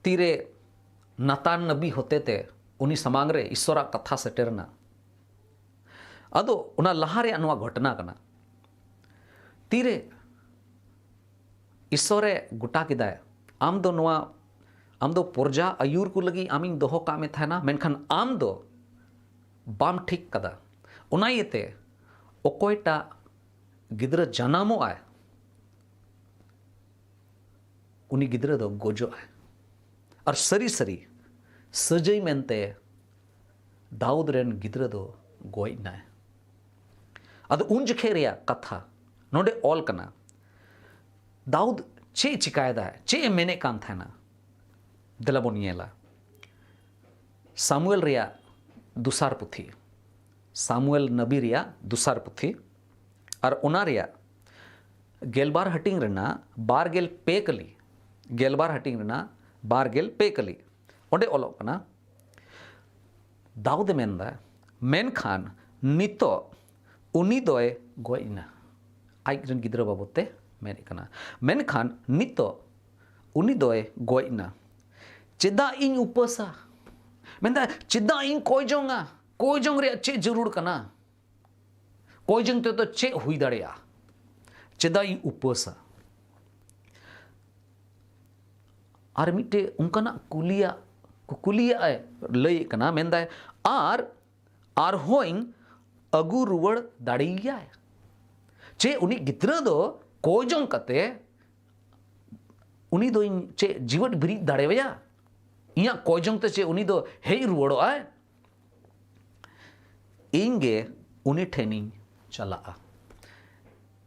ᱛᱤᱨᱮ ᱱᱟᱛᱟᱱ ᱱᱟᱵᱤ ᱦᱚᱛᱮᱛᱮ ᱩᱱᱤ ᱥᱟᱢᱟᱝ ᱨᱮ ᱤᱥᱚᱨᱟᱜ ᱠᱟᱛᱷᱟ ᱥᱮᱴᱮᱨ ᱮᱱᱟ᱾ ᱟᱫᱚ ᱚᱱᱟ ᱞᱟᱦᱟ ᱨᱮᱭᱟᱜ ᱱᱚᱣᱟ ᱜᱷᱚᱴᱚᱱᱟ ᱠᱟᱱᱟ᱾ ᱛᱤᱨᱮ ᱤᱥᱚᱨᱮ ᱜᱚᱴᱟ ᱠᱮᱫᱟᱭ, ᱟᱢ ᱫᱚ ᱱᱚᱣᱟ, ᱟᱢ ᱫᱚ ᱯᱨᱚᱡᱟ ᱟᱹᱭᱩᱨ ᱠᱚ ᱞᱟᱹᱜᱤᱫ ᱟᱢᱤᱧ ᱫᱚᱦᱚ ᱠᱟᱜ ᱢᱮ ᱛᱟᱦᱮᱱᱟ, ᱢᱮᱱᱠᱷᱟᱱ ᱟᱢ ᱫᱚ ᱵᱟᱢ ᱴᱷᱤᱠ ᱠᱟᱫᱟ᱾ ᱚᱱᱟ ᱤᱭᱟᱹᱛᱮ ᱚᱠᱚᱭᱴᱟᱜ ᱜᱤᱫᱽᱨᱟᱹ ᱡᱟᱱᱟᱢᱚᱜ ᱟᱭ, ᱩᱱᱤ ᱜᱤᱫᱽᱨᱟᱹ ᱫᱚ ᱜᱚᱡᱚᱜ ᱟᱭ᱾ ᱟᱨ ᱥᱟᱹᱨᱤ ᱥᱟᱹᱨᱤ ᱥᱟᱹᱡᱟᱹᱭ ᱢᱮᱱᱛᱮ ᱫᱟᱣᱩᱫ ᱨᱮᱱ ᱜᱤᱫᱽᱨᱟᱹ ᱫᱚ ᱜᱚᱡ ᱮᱱᱟᱭ᱾ ᱟᱫᱚ ᱩᱱ ᱡᱚᱠᱷᱮᱡ ᱨᱮᱭᱟᱜ ᱠᱟᱛᱷᱟ ᱱᱚᱰᱮ ᱚᱞ ᱠᱟᱱᱟ, ᱫᱟᱣᱩᱫ ᱪᱮᱫ ᱮ ᱪᱤᱠᱟᱭᱮᱫᱟ, ᱪᱮᱫ ᱮ ᱢᱮᱱᱮᱫ ᱠᱟᱱ ᱛᱟᱦᱮᱱᱟ? ᱫᱮᱞᱟ ᱵᱚᱱ ᱧᱮᱞᱟ ᱥᱟᱢᱩᱭᱮᱞ ᱨᱮᱭᱟᱜ ᱫᱚᱥᱟᱨ ᱯᱩᱛᱷᱤ, ᱥᱟᱢᱩᱭᱮᱞ ᱱᱟᱵᱤ ᱨᱮᱭᱟᱜ ᱫᱚᱥᱟᱨ ᱯᱩᱛᱷᱤ, ᱟᱨ ᱚᱱᱟ ᱨᱮᱭᱟᱜ ᱜᱮᱞᱵᱟᱨ ᱦᱟᱹᱴᱤᱧ ᱨᱮᱱᱟᱜ ᱵᱟᱨ ᱜᱮᱞ ᱯᱮ ᱠᱟᱹᱞᱤ, ᱜᱮᱞᱵᱟᱨ ᱦᱟᱹᱴᱤᱧ ᱨᱮᱱᱟᱜ ᱵᱟᱨ ᱜᱮᱞ ᱯᱮ ᱠᱟᱹᱞᱤ᱾ ᱚᱸᱰᱮ ᱚᱞᱚᱜ ᱠᱟᱱᱟ, ᱫᱟᱣᱩᱫ ᱮ ᱢᱮᱱᱫᱟ, ᱢᱮᱱᱠᱷᱟᱱ ᱱᱤᱛᱚᱜ ᱩᱱᱤ ᱫᱚᱭ ᱜᱚᱡ ᱮᱱᱟ᱾ ᱟᱡ ᱨᱮᱱ ᱜᱤᱫᱽᱨᱟᱹ ᱵᱟᱵᱚᱫ ᱛᱮ ᱢᱮᱱᱮᱫ ᱠᱟᱱᱟ, ᱢᱮᱱᱠᱷᱟᱱ ᱱᱤᱛᱚᱜ ᱩᱱᱤ ᱫᱚᱭ ᱜᱚᱡ ᱮᱱᱟ᱾ ᱪᱮᱫᱟᱜ ᱤᱧ ᱩᱯᱟᱹᱥᱟ? ᱢᱮᱱᱫᱟ, ᱪᱮᱫᱟᱜ ᱤᱧ ᱠᱚᱭ ᱡᱚᱝᱟ? ᱠᱚᱭ ᱡᱚᱝ ᱨᱮᱭᱟᱜ ᱪᱮᱫ ᱡᱟᱹᱨᱩᱲ ᱠᱟᱱᱟ? ᱠᱚᱭ ᱡᱚᱝ ᱛᱮᱫᱚ ᱪᱮᱫ ᱦᱩᱭ ᱫᱟᱲᱮᱭᱟᱜᱼᱟ? ᱪᱮᱫᱟᱜ ᱤᱧ ᱩᱯᱟᱹᱥᱟ? ᱟᱨ ᱢᱤᱫᱴᱮᱡ ᱚᱱᱠᱟᱱᱟᱜ ᱠᱩᱞᱤᱭᱟᱜ, ᱠᱩᱠᱞᱤᱭᱟᱜ ᱮ ᱞᱟᱹᱭᱮᱫ ᱠᱟᱱᱟ, ᱢᱮᱱᱫᱟᱭ, ᱟᱨ ᱟᱨᱦᱚᱸᱧ ᱟᱹᱜᱩ ᱨᱩᱣᱟᱹᱲ ᱫᱟᱲᱮᱭᱟᱭ? ᱪᱮ ᱩᱱᱤ ᱜᱤᱫᱽᱨᱟᱹ ᱫᱚ ᱠᱚᱭ ᱡᱚᱝ ᱠᱟᱛᱮ ᱩᱱᱤ ᱫᱚᱧ ᱪᱮᱫ ᱡᱤᱣᱮᱫ ᱵᱤᱨᱤᱫ ᱫᱟᱲᱮᱣᱟᱭᱟ? ᱤᱧᱟᱹᱜ ᱠᱚᱭ ᱡᱚᱝ ᱛᱮ ᱪᱮᱫ ᱩᱱᱤ ᱫᱚ ᱦᱮᱡ ᱨᱩᱣᱟᱹᱲᱚᱜᱼᱟᱭ? ᱤᱧ ᱜᱮ ᱩᱱᱤ ᱴᱷᱮᱱᱤᱧ ᱪᱟᱞᱟᱜᱼᱟ᱾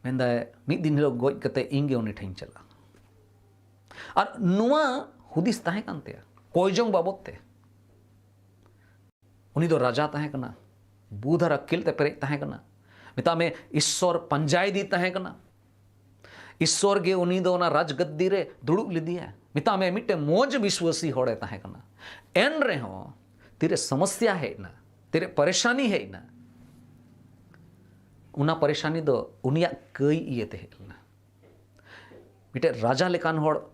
ᱢᱮᱱᱫᱟᱭ, ᱢᱤᱫ ᱫᱤᱱ ᱦᱤᱞᱳᱜ ᱜᱚᱡ ᱠᱟᱛᱮ ᱤᱧ ᱜᱮ ᱩᱱᱤ ᱴᱷᱮᱱᱤᱧ ᱪᱟᱞᱟᱜᱼᱟ᱾ ᱟᱨ ᱱᱚᱣᱟ ᱦᱩᱫᱤᱥ ᱛᱟᱦᱮᱸ ᱠᱟᱱ ᱛᱟᱭᱟ ᱠᱚᱭ ᱡᱚᱝ ᱵᱟᱵᱚᱫ ᱛᱮ᱾ ᱩᱱᱤ ᱫᱚ ᱨᱟᱡᱟ ᱛᱟᱦᱮᱸ ᱠᱟᱱᱟ, ᱵᱩᱫᱷ ᱟᱨ ᱟᱹᱠᱤᱞ ᱛᱮ ᱯᱮᱨᱮᱡ ᱛᱟᱦᱮᱸ ᱠᱟᱱᱟ᱾ ᱢᱮᱛᱟᱜ ᱢᱮ, ᱤᱥᱥᱚᱨ ᱯᱟᱸᱡᱟᱭᱮᱫᱮ ᱛᱟᱦᱮᱸ ᱠᱟᱱᱟ᱾ ᱤᱥᱥᱚᱨ ᱜᱮ ᱩᱱᱤ ᱫᱚ ᱚᱱᱟ ᱨᱟᱡᱽ ᱜᱟᱹᱫᱽᱫᱤ ᱨᱮ ᱫᱩᱲᱩᱵ ᱞᱮᱫᱮᱭᱟ᱾ ᱢᱮᱛᱟᱜ ᱢᱮ, ᱢᱤᱫᱴᱮᱱ ᱢᱚᱡᱽ ᱵᱤᱥᱣᱟᱹᱥᱤ ᱦᱚᱲᱮ ᱛᱟᱦᱮᱸ ᱠᱟᱱᱟ᱾ ᱮᱱ ᱨᱮᱦᱚᱸ ᱛᱤᱨᱮ ᱥᱚᱢᱚᱥᱭᱟ ᱦᱮᱡ ᱮᱱᱟ, ᱛᱤᱨᱮ ᱯᱟᱨᱮᱥᱟᱱᱤ ᱦᱮᱡ ᱮᱱᱟ, ᱚᱱᱟ ᱯᱟᱨᱮᱥᱟᱱᱤ ᱫᱚ ᱩᱱᱤᱭᱟᱜ ᱠᱟᱹᱭ ᱤᱭᱟᱹᱛᱮ ᱦᱮᱡ ᱞᱮᱱᱟ᱾ ᱢᱤᱫᱴᱮᱡ ᱨᱟᱡᱟ ᱞᱮᱠᱟᱱ ᱦᱚᱲ,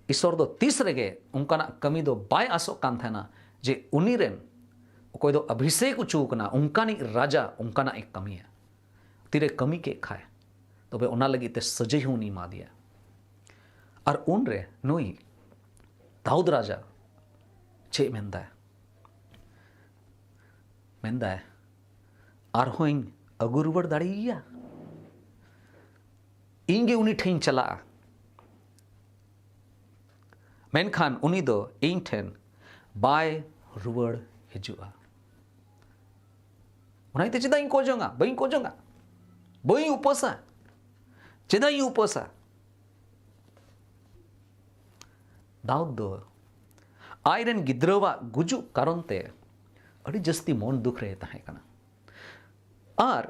ᱤᱥᱥᱚᱨ ᱫᱚ ᱛᱤᱥ ᱨᱮᱜᱮ ᱚᱱᱠᱟᱱᱟᱜ ᱠᱟᱹᱢᱤ ᱫᱚ ᱵᱟᱭ ᱟᱥᱚᱜ ᱠᱟᱱ ᱛᱟᱦᱮᱱᱟ ᱡᱮ ᱩᱱᱤ ᱨᱮᱱ ᱚᱠᱚᱭ ᱫᱚ ᱚᱵᱷᱤᱥᱮᱠ ᱚᱪᱚ ᱟᱠᱟᱱᱟ, ᱚᱱᱠᱟᱱᱤᱡ ᱨᱟᱡᱟ ᱚᱱᱠᱟᱱᱟᱜ ᱮ ᱠᱟᱹᱢᱤᱭᱟ᱾ ᱛᱤᱨᱮ ᱠᱟᱹᱢᱤ ᱠᱮᱫ ᱠᱷᱟᱭ, ᱛᱚᱵᱮ ᱚᱱᱟ ᱞᱟᱹᱜᱤᱫ ᱛᱮ ᱥᱟᱹᱡᱟᱹᱭ ᱦᱚᱸ ᱩᱱᱤ ᱮᱢᱟ ᱫᱮᱭᱟ᱾ ᱟᱨ ᱩᱱᱨᱮ ᱱᱩᱭ ᱫᱟᱣᱩᱫ ᱨᱟᱡᱟ ᱪᱮᱫ ᱢᱮᱱᱫᱟᱭ? ᱢᱮᱱᱫᱟᱭ, ᱟᱨᱦᱚᱸᱧ ᱟᱹᱜᱩ ᱨᱩᱣᱟᱹᱲ ᱫᱟᱲᱮᱭᱟᱭᱟ? ᱤᱧ ᱜᱮ ᱩᱱᱤ ᱴᱷᱮᱱ ᱤᱧ ᱪᱟᱞᱟᱜᱼᱟ, ᱢᱮᱱᱠᱷᱟᱱ ᱩᱱᱤ ᱫᱚ ᱤᱧ ᱴᱷᱮᱱ ᱵᱟᱭ ᱨᱩᱣᱟᱹᱲ ᱦᱤᱡᱩᱜᱼᱟ᱾ ᱚᱱᱟ ᱤᱭᱟᱹᱛᱮ ᱪᱮᱫᱟᱜ ᱤᱧ ᱠᱚᱭ ᱡᱚᱝᱟ? ᱵᱟᱹᱧ ᱠᱚᱭ ᱡᱚᱝᱟ, ᱵᱟᱹᱧ ᱩᱯᱟᱹᱥᱟ᱾ ᱪᱮᱫᱟᱜ ᱤᱧ ᱩᱯᱟᱹᱥᱟ? ᱫᱟᱣᱩᱫ ᱫᱚ ᱟᱡᱨᱮᱱ ᱜᱤᱫᱽᱨᱟᱹᱣᱟᱜ ᱜᱩᱡᱩᱜ ᱠᱟᱨᱚᱱ ᱛᱮ ᱟᱹᱰᱤ ᱡᱟᱹᱥᱛᱤ ᱢᱚᱱ ᱫᱩᱠ ᱨᱮ ᱛᱟᱦᱮᱸ ᱠᱟᱱᱟ᱾ ᱟᱨ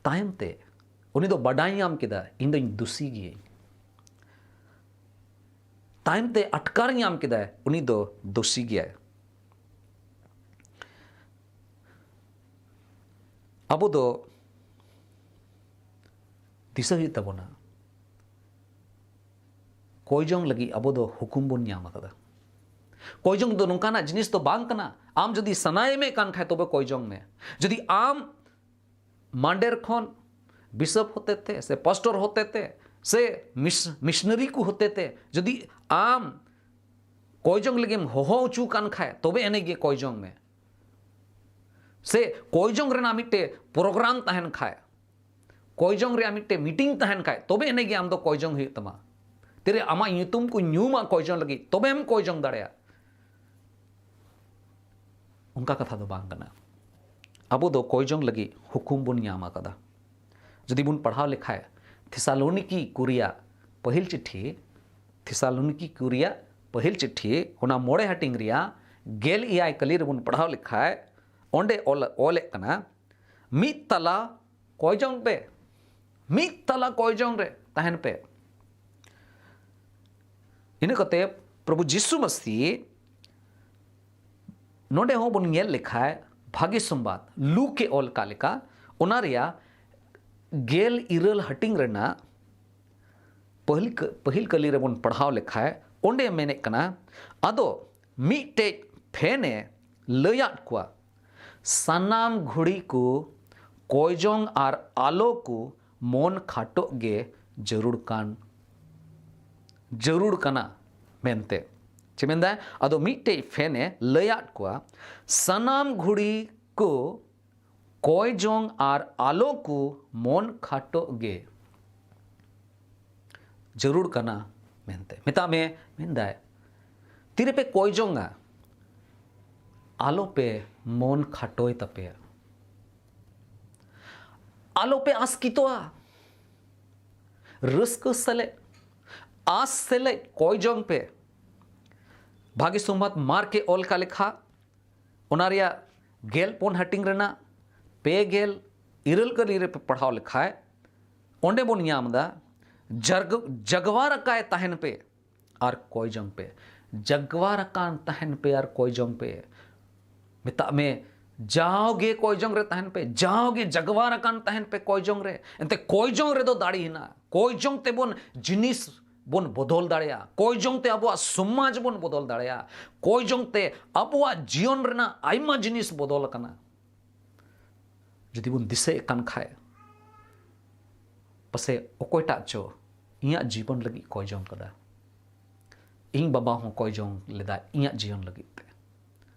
ᱛᱟᱭᱚᱢ ᱛᱮ ᱩᱱᱤ ᱫᱚ ᱵᱟᱰᱟᱭ ᱧᱟᱢ ᱠᱮᱫᱟ, "ᱤᱧ ᱫᱚᱧ ᱫᱩᱥᱤ ᱜᱤᱭᱟᱹᱧ᱾" ᱛᱟᱭᱚᱢ ᱛᱮ ᱟᱴᱠᱟᱨ ᱧᱟᱢ ᱠᱮᱫᱟᱭ, ᱩᱱᱤ ᱫᱚ ᱫᱩᱥᱤ ᱜᱮᱭᱟᱭ᱾ ᱟᱵᱚ ᱫᱚ ᱫᱤᱥᱟᱹ ᱦᱩᱭᱩᱜ ᱛᱟᱵᱚᱱᱟ, ᱠᱚᱭ ᱡᱚᱝ ᱞᱟᱹᱜᱤᱫ ᱟᱵᱚ ᱫᱚ ᱦᱩᱠᱩᱢ ᱵᱚᱱ ᱧᱟᱢ ᱟᱠᱟᱫᱟ᱾ ᱠᱚᱭ ᱡᱚᱝ ᱫᱚ ᱱᱚᱝᱠᱟᱱᱟᱜ ᱡᱤᱱᱤᱥ ᱫᱚ ᱵᱟᱝ ᱠᱟᱱᱟ, ᱟᱢ ᱡᱩᱫᱤ ᱥᱟᱱᱟᱭᱮᱫ ᱢᱮ ᱠᱟᱱ ᱠᱷᱟᱡ ᱛᱚᱵᱮ ᱠᱚᱭ ᱡᱚᱝ ᱢᱮ᱾ ᱡᱩᱫᱤ ᱟᱢ ᱢᱟᱱᱰᱮᱨ ᱠᱷᱚᱱ ᱵᱤᱥᱚᱯ ᱦᱚᱛᱮᱛᱮ ᱥᱮ ᱯᱟᱥᱴᱚᱨ ᱦᱚᱛᱮᱛᱮ ᱥᱮ ᱢᱤᱥ-, ᱢᱤᱥᱱᱟᱨᱤ ᱠᱚ ᱦᱚᱛᱮᱛᱮ ᱡᱩᱫᱤ ᱟᱢ ᱠᱚᱭ ᱡᱚᱝ ᱞᱟᱹᱜᱤᱫ ᱮᱢ ᱦᱚᱦᱚ ᱦᱚᱪᱚ ᱠᱟᱱ ᱠᱷᱟᱡ, ᱛᱚᱵᱮ ᱮᱱᱮᱡ ᱜᱮ ᱠᱚᱭ ᱡᱚᱝ ᱢᱮ᱾ ᱥᱮ ᱠᱚᱭ ᱡᱚᱝ ᱨᱮᱱᱟᱜ ᱢᱤᱫᱴᱮᱡ ᱯᱨᱳᱜᱨᱟᱢ ᱛᱟᱦᱮᱱ ᱠᱷᱟᱡ, ᱠᱚᱭ ᱡᱚᱝ ᱨᱮᱭᱟᱜ ᱢᱤᱫᱴᱮᱡ ᱢᱤᱴᱤᱝ ᱛᱟᱦᱮᱱ ᱠᱷᱟᱡ, ᱛᱚᱵᱮ ᱮᱱᱮᱡ ᱜᱮ ᱟᱢ ᱫᱚ ᱠᱚᱭ ᱡᱚᱝ ᱦᱩᱭᱩᱜ ᱛᱟᱢᱟ᱾ ᱛᱤᱨᱮ ᱟᱢᱟᱜ ᱧᱩᱛᱩᱢ ᱠᱚ ᱧᱩᱢᱟ ᱠᱚᱭ ᱡᱚᱝ ᱞᱟᱹᱜᱤᱫ, ᱛᱚᱵᱮᱢ ᱠᱚᱭ ᱡᱚᱝ ᱫᱟᱲᱮᱭᱟᱜᱼᱟ᱾ ᱚᱱᱠᱟ ᱠᱟᱛᱷᱟ ᱫᱚ ᱵᱟᱝ ᱠᱟᱱᱟ᱾ ᱟᱵᱚ ᱫᱚ ᱠᱚᱭ ᱡᱚᱝ ᱞᱟᱹᱜᱤᱫ ᱦᱩᱠᱩᱢ ᱵᱚᱱ ᱧᱟᱢ ᱟᱠᱟᱫᱟ᱾ ᱡᱩᱫᱤ ᱵᱚᱱ ᱯᱟᱲᱦᱟᱣ ᱞᱮᱠᱷᱟᱡ, ᱛᱷᱮᱥᱟᱞᱳᱱᱤᱠᱤ ᱠᱚ ᱨᱮᱭᱟᱜ ᱯᱟᱹᱦᱤᱞ ᱪᱤᱴᱷᱤ, ᱛᱷᱮᱥᱟᱞᱳᱱᱤᱠᱤ ᱠᱚ ᱨᱮᱭᱟᱜ ᱯᱟᱹᱦᱤᱞ ᱪᱤᱴᱷᱤ, ᱚᱱᱟ ᱢᱚᱬᱮ ᱦᱟᱹᱴᱤᱧ ᱨᱮᱭᱟᱜ ᱜᱮᱞ ᱮᱭᱟᱭ ᱠᱟᱹᱞᱤ ᱨᱮᱵᱚᱱ ᱯᱟᱲᱦᱟᱣ ᱞᱮᱠᱷᱟᱡ, ᱚᱸᱰᱮ ᱚᱞ, ᱚᱞᱮᱫ ᱠᱟᱱᱟ, "ᱢᱤᱫ ᱛᱟᱞᱟ ᱠᱚᱭ ᱡᱚᱝ ᱯᱮ, ᱢᱤᱫ ᱛᱟᱞᱟ ᱠᱚᱭ ᱡᱚᱝ ᱨᱮ ᱛᱟᱦᱮᱱ ᱯᱮ᱾" ᱤᱱᱟᱹ ᱠᱟᱛᱮ ᱯᱨᱚᱵᱷᱩ ᱡᱤᱥᱩ ᱢᱟᱹᱥᱤ ᱱᱚᱰᱮ ᱦᱚᱸ ᱵᱚᱱ ᱧᱮᱞ ᱞᱮᱠᱷᱟᱡ, ᱵᱷᱟᱜᱮ ᱥᱚᱢᱵᱟᱫ ᱞᱩᱠ ᱮ ᱚᱞ ᱠᱟᱜ ᱞᱮᱠᱟ, ᱚᱱᱟ ᱨᱮᱭᱟᱜ ᱜᱮᱞ ᱤᱨᱟᱹᱞ ᱦᱟᱹᱴᱤᱧ ᱨᱮᱱᱟᱜ ᱯᱟᱹᱦᱤᱞ ᱠᱟᱹ-, ᱯᱟᱹᱦᱤᱞ ᱠᱟᱹᱞᱤ ᱨᱮᱵᱚᱱ ᱯᱟᱲᱦᱟᱣ ᱞᱮᱠᱷᱟᱡ, ᱚᱸᱰᱮ ᱢᱮᱱᱮᱫ ᱠᱟᱱᱟ, ᱟᱫᱚ ᱢᱤᱫᱴᱮᱡ ᱯᱷᱮᱱᱮ ᱞᱟᱹᱭᱟᱫ ᱠᱚᱣᱟ, ᱥᱟᱱᱟᱢ ᱜᱷᱩᱲᱤ ᱠᱚ ᱠᱚᱭᱡᱚᱝ ᱟᱨ ᱟᱞᱚ ᱠᱚ ᱢᱚᱱ ᱠᱷᱟᱴᱚᱜ ᱜᱮ ᱡᱟᱹᱨᱩᱲ ᱠᱟᱱ, ᱡᱟᱹᱨᱩᱲ ᱠᱟᱱᱟ ᱢᱮᱱᱛᱮ᱾ ᱪᱮᱫ ᱢᱮᱱᱫᱟᱭ? ᱟᱫᱚ ᱢᱤᱫᱴᱮᱡ ᱯᱷᱮᱱᱮ ᱞᱟᱹᱭᱟᱫ ᱠᱚᱣᱟ, ᱥᱟᱱᱟᱢ ᱜᱷᱩᱲᱤ ᱠᱚ ᱠᱚᱭᱡᱚᱝ ᱟᱨ ᱟᱞᱚ ᱠᱚ ᱢᱚᱱ ᱠᱷᱟᱴᱚᱜ ᱜᱮ ᱡᱟᱹᱨᱩᱲ ᱠᱟᱱᱟ ᱢᱮᱱᱛᱮ᱾ ᱢᱮᱛᱟᱜ ᱢᱮ, ᱢᱮᱱᱫᱟᱭ, ᱛᱤᱨᱮᱯᱮ ᱠᱚᱭᱡᱚᱝᱟ? ᱟᱞᱚᱯᱮ ᱢᱚᱱ ᱠᱷᱟᱴᱚᱭ ᱛᱟᱯᱮᱭᱟ᱾ ᱟᱞᱚᱯᱮ ᱟᱥᱠᱤᱛᱚᱜᱼᱟ᱾ ᱨᱟᱹᱥᱠᱟᱹ ᱥᱮᱞᱮᱫ, ᱟᱥ ᱥᱮᱞᱮᱫ ᱠᱚᱭ ᱡᱚᱝ ᱯᱮ᱾ ᱵᱷᱟᱜᱮ ᱥᱚᱢᱵᱟᱫ ᱢᱟᱨᱠ ᱮ ᱚᱞ ᱠᱟᱜ ᱞᱮᱠᱷᱟ, ᱚᱱᱟ ᱨᱮᱭᱟᱜ ᱜᱮᱞ ᱯᱩᱱ ᱦᱟᱹᱴᱤᱧ ᱨᱮᱱᱟᱜ ᱯᱮ ᱜᱮᱞ ᱤᱨᱟᱹᱞ ᱠᱟᱹᱞᱤ ᱨᱮᱯᱮ ᱯᱟᱲᱦᱟᱣ ᱞᱮᱠᱷᱟᱡ, ᱚᱸᱰᱮ ᱵᱚᱱ ᱧᱟᱢ ᱮᱫᱟ, ᱡᱟᱨᱜ-, ᱡᱟᱜᱽᱣᱟᱨ ᱟᱠᱟᱭ ᱛᱟᱦᱮᱱ ᱯᱮ ᱟᱨ ᱠᱚᱭ ᱡᱚᱝ ᱯᱮ᱾ ᱡᱟᱜᱽᱣᱟᱨ ᱟᱠᱟᱱ ᱛᱟᱦᱮᱱ ᱯᱮ ᱟᱨ ᱠᱚᱭ ᱡᱚᱝ ᱯᱮ᱾ ᱢᱮᱛᱟᱜ ᱢᱮ, ᱡᱟᱣᱜᱮ ᱠᱚᱭ ᱡᱚᱝ ᱨᱮ ᱛᱟᱦᱮᱱ ᱯᱮ, ᱡᱟᱣᱜᱮ ᱡᱟᱜᱽᱣᱟᱨ ᱟᱠᱟᱱ ᱛᱟᱦᱮᱱ ᱯᱮ ᱠᱚᱭ ᱡᱚᱝ ᱨᱮ᱾ ᱮᱱᱛᱮ ᱠᱚᱭ ᱡᱚᱝ ᱨᱮᱫᱚ ᱫᱟᱲᱮ ᱦᱮᱱᱟᱜᱼᱟ᱾ ᱠᱚᱭ ᱡᱚᱝ ᱛᱮᱵᱚᱱ ᱡᱤᱱᱤᱥ ᱵᱚᱱ ᱵᱚᱫᱚᱞ ᱫᱟᱲᱮᱭᱟᱜᱼᱟ᱾ ᱠᱚᱭ ᱡᱚᱝ ᱛᱮ ᱟᱵᱚᱣᱟᱜ ᱥᱚᱢᱟᱡᱽ ᱵᱚᱱ ᱵᱚᱫᱚᱞ ᱫᱟᱲᱮᱭᱟᱜᱼᱟ᱾ ᱠᱚᱭ ᱡᱚᱝ ᱛᱮ ᱟᱵᱚᱣᱟᱜ ᱡᱤᱭᱚᱱ ᱨᱮᱱᱟᱜ ᱟᱭᱢᱟ ᱡᱤᱱᱤᱥ ᱵᱚᱫᱚᱞ ᱟᱠᱟᱱᱟ᱾ ᱡᱩᱫᱤ ᱵᱚᱱ ᱫᱤᱥᱟᱹᱭᱮᱫ ᱠᱟᱱ ᱠᱷᱟᱡ, ᱯᱟᱥᱮ ᱚᱠᱚᱭᱴᱟᱜ ᱪᱚ ᱤᱧᱟᱹᱜ ᱡᱤᱵᱚᱱ ᱞᱟᱹᱜᱤᱫ ᱠᱚᱭ ᱡᱚᱝ ᱠᱟᱫᱟ᱾ ᱤᱧ ᱵᱟᱵᱟ ᱦᱚᱸ ᱠᱚᱭ ᱡᱚᱝ ᱞᱮᱫᱟ ᱤᱧᱟᱹᱜ ᱡᱤᱭᱚᱱ ᱞᱟᱹᱜᱤᱫ ᱛᱮ᱾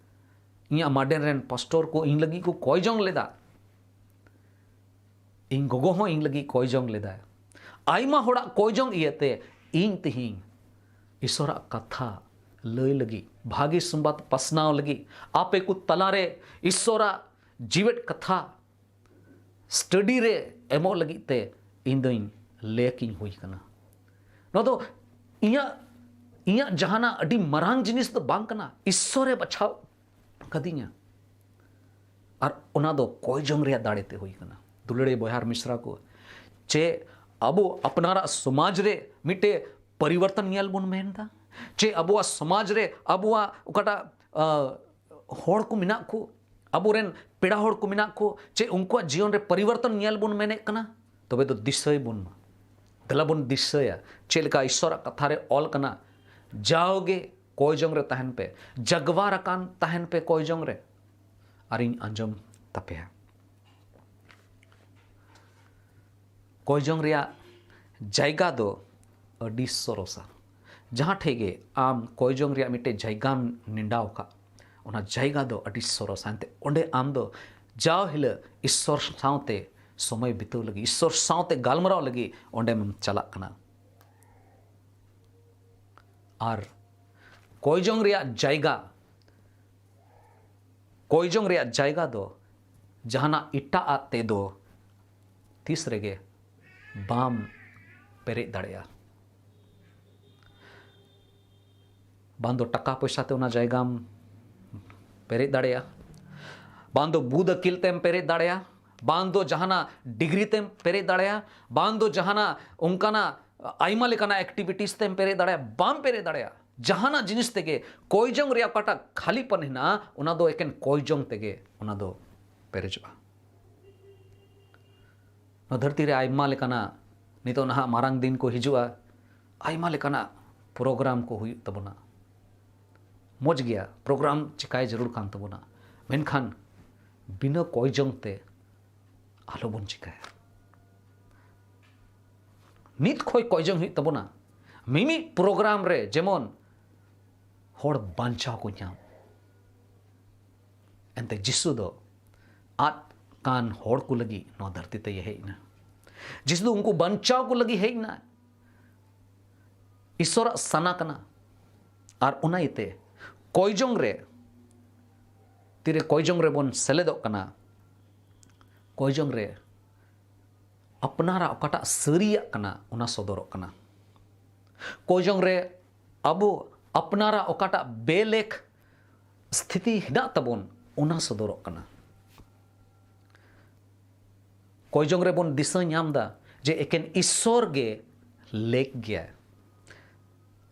ᱤᱧᱟᱹᱜ ᱢᱟᱰᱮᱱ ᱨᱮᱱ ᱯᱟᱥᱴᱚᱨ ᱠᱚ ᱤᱧ ᱞᱟᱹᱜᱤᱫ ᱠᱚ ᱠᱚᱭ ᱡᱚᱝ ᱞᱮᱫᱟ᱾ ᱤᱧ ᱜᱚᱜᱚ ᱦᱚᱸ ᱤᱧ ᱞᱟᱹᱜᱤᱫ ᱠᱚᱭ ᱡᱚᱝ ᱞᱮᱫᱟᱭ᱾ ᱟᱭᱢᱟ ᱦᱚᱲᱟᱜ ᱠᱚᱭ ᱡᱚᱝ ᱤᱭᱟᱹᱛᱮ ᱤᱧ ᱛᱮᱦᱮᱧ ᱤᱥᱚᱨᱟᱜ ᱠᱟᱛᱷᱟ ᱞᱟᱹᱭ ᱞᱟᱹᱜᱤᱫ, ᱵᱷᱟᱜᱮ ᱥᱚᱢᱵᱟᱫ ᱯᱟᱥᱱᱟᱣ ᱞᱟᱹᱜᱤᱫ, ᱟᱯᱮ ᱠᱚ ᱛᱟᱞᱟᱨᱮ ᱤᱥᱚᱨᱟᱜ ᱡᱤᱣᱮᱫ ᱠᱟᱛᱷᱟ ᱥᱴᱟᱰᱤ ᱨᱮ ᱮᱢᱚᱜ ᱞᱟᱹᱜᱤᱫ ᱛᱮ ᱤᱧ ᱫᱚᱧ ᱞᱮᱠ ᱤᱧ ᱦᱩᱭ ᱠᱟᱱᱟ᱾ ᱱᱚᱣᱟ ᱫᱚ ᱤᱧᱟᱹᱜ, ᱤᱧᱟᱹᱜ ᱡᱟᱦᱟᱱᱟᱜ ᱟᱹᱰᱤ ᱢᱟᱨᱟᱝ ᱡᱤᱱᱤᱥ ᱫᱚ ᱵᱟᱝ ᱠᱟᱱᱟ᱾ ᱤᱥᱚᱨᱮ ᱵᱟᱪᱷᱟᱣ ᱠᱟᱫᱤᱧᱟ᱾ ᱟᱨ ᱚᱱᱟ ᱫᱚ ᱠᱚᱭ ᱡᱚᱝ ᱨᱮᱭᱟᱜ ᱫᱟᱲᱮ ᱛᱮ ᱦᱩᱭ ᱠᱟᱱᱟ᱾ ᱫᱩᱞᱟᱹᱲᱤᱭᱟᱹ ᱵᱚᱭᱦᱟ ᱟᱨ ᱢᱤᱥᱨᱟ ᱠᱚ, ᱪᱮ ᱟᱵᱚ ᱟᱯᱱᱟᱨᱟᱜ ᱥᱚᱢᱟᱡᱽ ᱨᱮ ᱢᱤᱫᱴᱮᱡ ᱯᱚᱨᱤᱵᱚᱨᱛᱚᱱ ᱧᱮᱞ ᱵᱚᱱ ᱢᱮᱱᱫᱟ? ᱪᱮ ᱟᱵᱚᱣᱟᱜ ᱥᱚᱢᱟᱡᱽ ᱨᱮ ᱟᱵᱚᱣᱟᱜ ᱚᱠᱟᱴᱟᱜ, ᱟ, ᱦᱚᱲ ᱠᱚ ᱢᱮᱱᱟᱜ ᱠᱚ, ᱟᱵᱚᱨᱮᱱ ᱯᱮᱲᱟ ᱦᱚᱲ ᱠᱚ ᱢᱮᱱᱟᱜ ᱠᱚ, ᱪᱮ ᱩᱱᱠᱩᱣᱟᱜ ᱡᱤᱭᱚᱱ ᱨᱮ ᱯᱚᱨᱤᱵᱚᱨᱛᱚᱱ ᱧᱮᱞ ᱵᱚᱱ ᱢᱮᱱᱮᱫ ᱠᱟᱱᱟ? ᱛᱚᱵᱮ ᱫᱚ ᱫᱤᱥᱟᱹᱭ ᱵᱚᱱ ᱢᱟ᱾ ᱫᱮᱞᱟ ᱵᱚᱱ ᱫᱤᱥᱟᱹᱭᱟ ᱪᱮᱫ ᱞᱮᱠᱟ ᱤᱥᱚᱨᱟᱜ ᱠᱟᱛᱷᱟ ᱨᱮ ᱚᱞ ᱠᱟᱱᱟ, ᱡᱟᱣᱜᱮ ᱠᱚᱭ ᱡᱚᱝ ᱨᱮ ᱛᱟᱦᱮᱱ ᱯᱮ, ᱡᱟᱜᱽᱣᱟᱨ ᱟᱠᱟᱱ ᱛᱟᱦᱮᱱ ᱯᱮ ᱠᱚᱭ ᱡᱚᱝ ᱨᱮ, ᱟᱨᱤᱧ ᱟᱸᱡᱚᱢ ᱛᱟᱯᱮᱭᱟ᱾ ᱠᱚᱭ ᱡᱚᱝ ᱨᱮᱭᱟᱜ ᱡᱟᱭᱜᱟ ᱫᱚ ᱟᱹᱰᱤ ᱥᱚᱨᱚᱥᱟ᱾ ᱡᱟᱦᱟᱸ ᱴᱷᱮᱡ ᱜᱮ ᱟᱢ ᱠᱚᱭ ᱡᱚᱝ ᱨᱮᱭᱟᱜ ᱢᱤᱫᱴᱮᱡ ᱡᱟᱭᱜᱟᱢ ᱱᱮᱰᱟᱣ ᱠᱟᱜ, ᱚᱱᱟ ᱡᱟᱭᱜᱟ ᱫᱚ ᱟᱹᱰᱤ ᱥᱚᱨᱚᱥᱟ᱾ ᱮᱱᱛᱮ ᱚᱸᱰᱮ ᱟᱢ ᱫᱚ ᱡᱟᱣ ᱦᱤᱞᱳᱜ ᱤᱥᱥᱚᱨ ᱥᱟᱶᱛᱮ ᱥᱚᱢᱚᱭ ᱵᱤᱛᱟᱹᱣ ᱞᱟᱹᱜᱤᱫ, ᱤᱥᱥᱚᱨ ᱥᱟᱶᱛᱮ ᱜᱟᱞᱢᱟᱨᱟᱣ ᱞᱟᱹᱜᱤᱫ ᱚᱸᱰᱮᱢ ᱪᱟᱞᱟᱜ ᱠᱟᱱᱟ᱾ ᱟᱨ ᱠᱚᱭ ᱡᱚᱝ ᱨᱮᱭᱟᱜ ᱡᱟᱭᱜᱟ ᱠᱚᱭᱡᱚᱝ ᱨᱮᱭᱟᱜ ᱡᱟᱭᱜᱟ ᱫᱚ ᱡᱟᱦᱟᱱᱟᱜ ᱮᱴᱟᱜ ᱟᱜ ᱛᱮᱫᱚ ᱛᱤᱥ ᱨᱮᱜᱮ ᱵᱟᱢ ᱯᱮᱨᱮᱡ ᱫᱟᱲᱮᱭᱟᱜᱼᱟ᱾ ᱵᱟᱝ ᱫᱚ ᱴᱟᱠᱟ ᱯᱚᱭᱥᱟ ᱛᱮ ᱚᱱᱟ ᱡᱟᱭᱜᱟᱢ ᱯᱮᱨᱮᱡ ᱫᱟᱲᱮᱭᱟᱜᱼᱟ, ᱵᱟᱝ ᱫᱚ ᱵᱩᱫ ᱟᱹᱠᱤᱞ ᱛᱮᱢ ᱯᱮᱨᱮᱡ ᱫᱟᱲᱮᱭᱟᱜᱼᱟ, ᱵᱟᱝ ᱫᱚ ᱡᱟᱦᱟᱱᱟᱜ ᱰᱤᱜᱽᱨᱤ ᱛᱮᱢ ᱯᱮᱨᱮᱡ ᱫᱟᱲᱮᱭᱟᱜᱼᱟ, ᱵᱟᱝ ᱫᱚ ᱡᱟᱦᱟᱱᱟᱜ ᱚᱱᱠᱟᱱᱟᱜ ᱟᱭᱢᱟ ᱞᱮᱠᱟᱱᱟᱜ ᱮᱠᱴᱤᱵᱷᱤᱴᱤᱥ ᱛᱮᱢ ᱯᱮᱨᱮᱡ ᱫᱟᱲᱮᱭᱟᱜᱼᱟ, ᱵᱟᱢ ᱯᱮᱨᱮᱡ ᱫᱟᱲᱮᱭᱟᱜᱼᱟ᱾ ᱡᱟᱦᱟᱱᱟᱜ ᱡᱤᱱᱤᱥ ᱛᱮᱜᱮ ᱠᱚᱭᱡᱚᱝ ᱨᱮᱭᱟᱜ ᱚᱠᱟᱴᱟᱜ ᱠᱷᱟᱹᱞᱤᱯᱟᱱ ᱦᱮᱱᱟᱜᱼᱟ, ᱚᱱᱟ ᱫᱚ ᱮᱠᱮᱱ ᱠᱚᱭᱡᱚᱝ ᱛᱮᱜᱮ ᱚᱱᱟ ᱫᱚ ᱯᱮᱨᱮᱡᱚᱜᱼᱟ᱾ ᱱᱚᱣᱟ ᱫᱷᱟᱹᱨᱛᱤ ᱨᱮ ᱟᱭᱢᱟ ᱞᱮᱠᱟᱱᱟᱜ, ᱱᱤᱛᱚᱜ ᱱᱟᱦᱟᱜ ᱢᱟᱨᱟᱝ ᱫᱤᱱ ᱠᱚ ᱦᱤᱡᱩᱜᱼᱟ, ᱟᱭᱢᱟ ᱞᱮᱠᱟᱱᱟᱜ ᱯᱨᱳᱜᱨᱟᱢ ᱠᱚ ᱦᱩᱭᱩᱜ ᱛᱟᱵᱚᱱᱟ᱾ ᱢᱚᱡᱽ ᱜᱮᱭᱟ, ᱯᱨᱳᱜᱨᱟᱢ ᱪᱤᱠᱟᱭ ᱡᱟᱹᱨᱩᱲ ᱠᱟᱱ ᱛᱟᱵᱚᱱᱟ, ᱢᱮᱱᱠᱷᱟᱱ ᱵᱤᱱᱟᱹ ᱠᱚᱭᱡᱚᱝ ᱛᱮ ᱟᱞᱚᱵᱚᱱ ᱪᱤᱠᱟᱹᱭᱟ᱾ ᱱᱤᱛ ᱠᱷᱚᱱ ᱠᱚᱭᱡᱚᱝ ᱦᱩᱭᱩᱜ ᱛᱟᱵᱚᱱᱟ᱾ ᱢᱤᱢᱤᱫ ᱯᱨᱳᱜᱨᱟᱢ ᱨᱮ ᱡᱮᱢᱚᱱ ᱦᱚᱲ ᱵᱟᱧᱪᱟᱣ ᱠᱚ ᱧᱟᱢ᱾ ᱮᱱᱛᱮ ᱡᱤᱥᱩ ᱫᱚ ᱟᱫ ᱠᱟᱱ ᱦᱚᱲ ᱠᱚ ᱞᱟᱹᱜᱤᱫ ᱱᱚᱣᱟ ᱫᱷᱟᱹᱨᱛᱤ ᱛᱮᱭ ᱦᱮᱡ ᱮᱱᱟ᱾ ᱡᱤᱥᱩ ᱫᱚ ᱩᱱᱠᱩ ᱵᱟᱧᱪᱟᱣ ᱠᱚ ᱞᱟᱹᱜᱤᱫ ᱦᱮᱡ ᱮᱱᱟ᱾ ᱤᱥᱚᱨᱟᱜ ᱥᱟᱱᱟ ᱠᱟᱱᱟ᱾ ᱟᱨ ᱚᱱᱟ ᱤᱭᱟᱹᱛᱮ ᱠᱚᱭᱡᱚᱝ ᱨᱮ, ᱛᱤᱨᱮ ᱠᱚᱭᱡᱚᱝ ᱨᱮᱵᱚᱱ ᱥᱮᱞᱮᱫᱚᱜ ᱠᱟᱱᱟ, ᱠᱚᱭᱡᱚᱝ ᱨᱮ ᱟᱯᱱᱟᱨᱟᱜ ᱚᱠᱟᱴᱟᱜ ᱥᱟᱹᱨᱤᱭᱟᱜ ᱠᱟᱱᱟ, ᱚᱱᱟ ᱥᱚᱫᱚᱨᱚᱜ ᱠᱟᱱᱟ᱾ ᱠᱚᱭᱡᱚᱝ ᱨᱮ ᱟᱵᱚ ᱟᱯᱱᱟᱨᱟᱜ ᱚᱠᱟᱴᱟᱜ ᱵᱮᱞᱮᱠ ᱥᱛᱷᱤᱛᱤ ᱦᱮᱱᱟᱜ ᱛᱟᱵᱚᱱ, ᱚᱱᱟ ᱥᱚᱫᱚᱨᱚᱜ ᱠᱟᱱᱟ᱾ ᱠᱚᱭᱡᱚᱝ ᱨᱮᱵᱚᱱ ᱫᱤᱥᱟᱹ ᱧᱟᱢ ᱮᱫᱟ ᱡᱮ ᱮᱠᱮᱱ ᱤᱥᱥᱚᱨ ᱜᱮ ᱞᱮᱠ ᱜᱮᱭᱟᱭ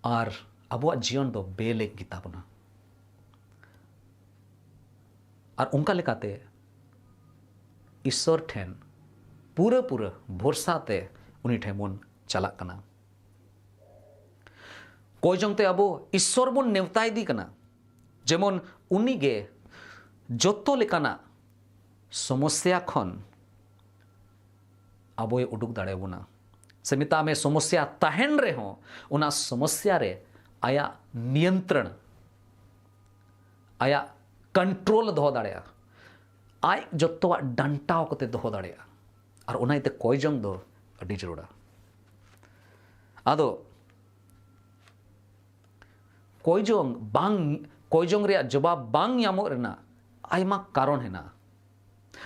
ᱟᱨ ᱟᱵᱚᱣᱟᱜ ᱡᱤᱭᱚᱱ ᱫᱚ ᱵᱮᱞᱮᱠ ᱜᱮᱛᱟ ᱵᱚᱱᱟ᱾ ᱟᱨ ᱚᱱᱠᱟ ᱞᱮᱠᱟᱛᱮ ᱤᱥᱥᱚᱨ ᱴᱷᱮᱱ ᱯᱩᱨᱟᱹ ᱯᱩᱨᱟᱹ ᱵᱷᱚᱨᱥᱟ ᱛᱮ ᱩᱱᱤ ᱴᱷᱮᱱ ᱵᱚᱱ ᱪᱟᱞᱟᱜ ᱠᱟᱱᱟ᱾ ᱠᱚᱭᱡᱚᱝ ᱛᱮ ᱟᱵᱚ ᱤᱥᱥᱚᱨ ᱵᱚᱱ ᱱᱮᱣᱛᱟ ᱤᱫᱤ ᱠᱟᱱᱟ, ᱡᱮᱢᱚᱱ ᱩᱱᱤ ᱜᱮ ᱡᱚᱛᱚ ᱞᱮᱠᱟᱱᱟᱜ ᱥᱚᱢᱚᱥᱭᱟ ᱠᱷᱚᱱ ᱟᱵᱚᱭ ᱩᱰᱩᱠ ᱫᱟᱲᱮᱭᱟᱵᱚᱱᱟ᱾ ᱥᱮ ᱢᱮᱛᱟᱜ ᱢᱮ, ᱥᱚᱢᱚᱥᱭᱟ ᱛᱟᱦᱮᱱ ᱨᱮᱦᱚᱸ ᱚᱱᱟ ᱥᱚᱢᱚᱥᱭᱟ ᱨᱮ ᱟᱭᱟᱜ ᱱᱤᱭᱚᱱᱛᱨᱚᱱ, ᱟᱭᱟᱜ ᱠᱚᱱᱴᱨᱳᱞ ᱫᱚᱦᱚ ᱫᱟᱲᱮᱭᱟᱜᱼᱟ, ᱟᱡ ᱡᱚᱛᱚᱣᱟᱜ ᱰᱟᱱᱴᱟᱣ ᱠᱟᱛᱮ ᱫᱚᱦᱚ ᱫᱟᱲᱮᱭᱟᱜᱼᱟ᱾ ᱟᱨ ᱚᱱᱟ ᱤᱭᱟᱹᱛᱮ ᱠᱚᱭᱡᱚᱝ ᱫᱚ ᱟᱹᱰᱤ ᱡᱟᱹᱨᱩᱲᱟ᱾ ᱟᱫᱚ ᱠᱚᱭᱡᱚᱝ ᱵᱟᱝ, ᱠᱚᱭᱡᱚᱝ ᱨᱮᱭᱟᱜ ᱡᱚᱵᱟᱵ ᱵᱟᱝ ᱧᱟᱢᱚᱜ ᱨᱮᱱᱟᱜ ᱟᱭᱢᱟ ᱠᱟᱨᱚᱱ ᱦᱮᱱᱟᱜᱼᱟ᱾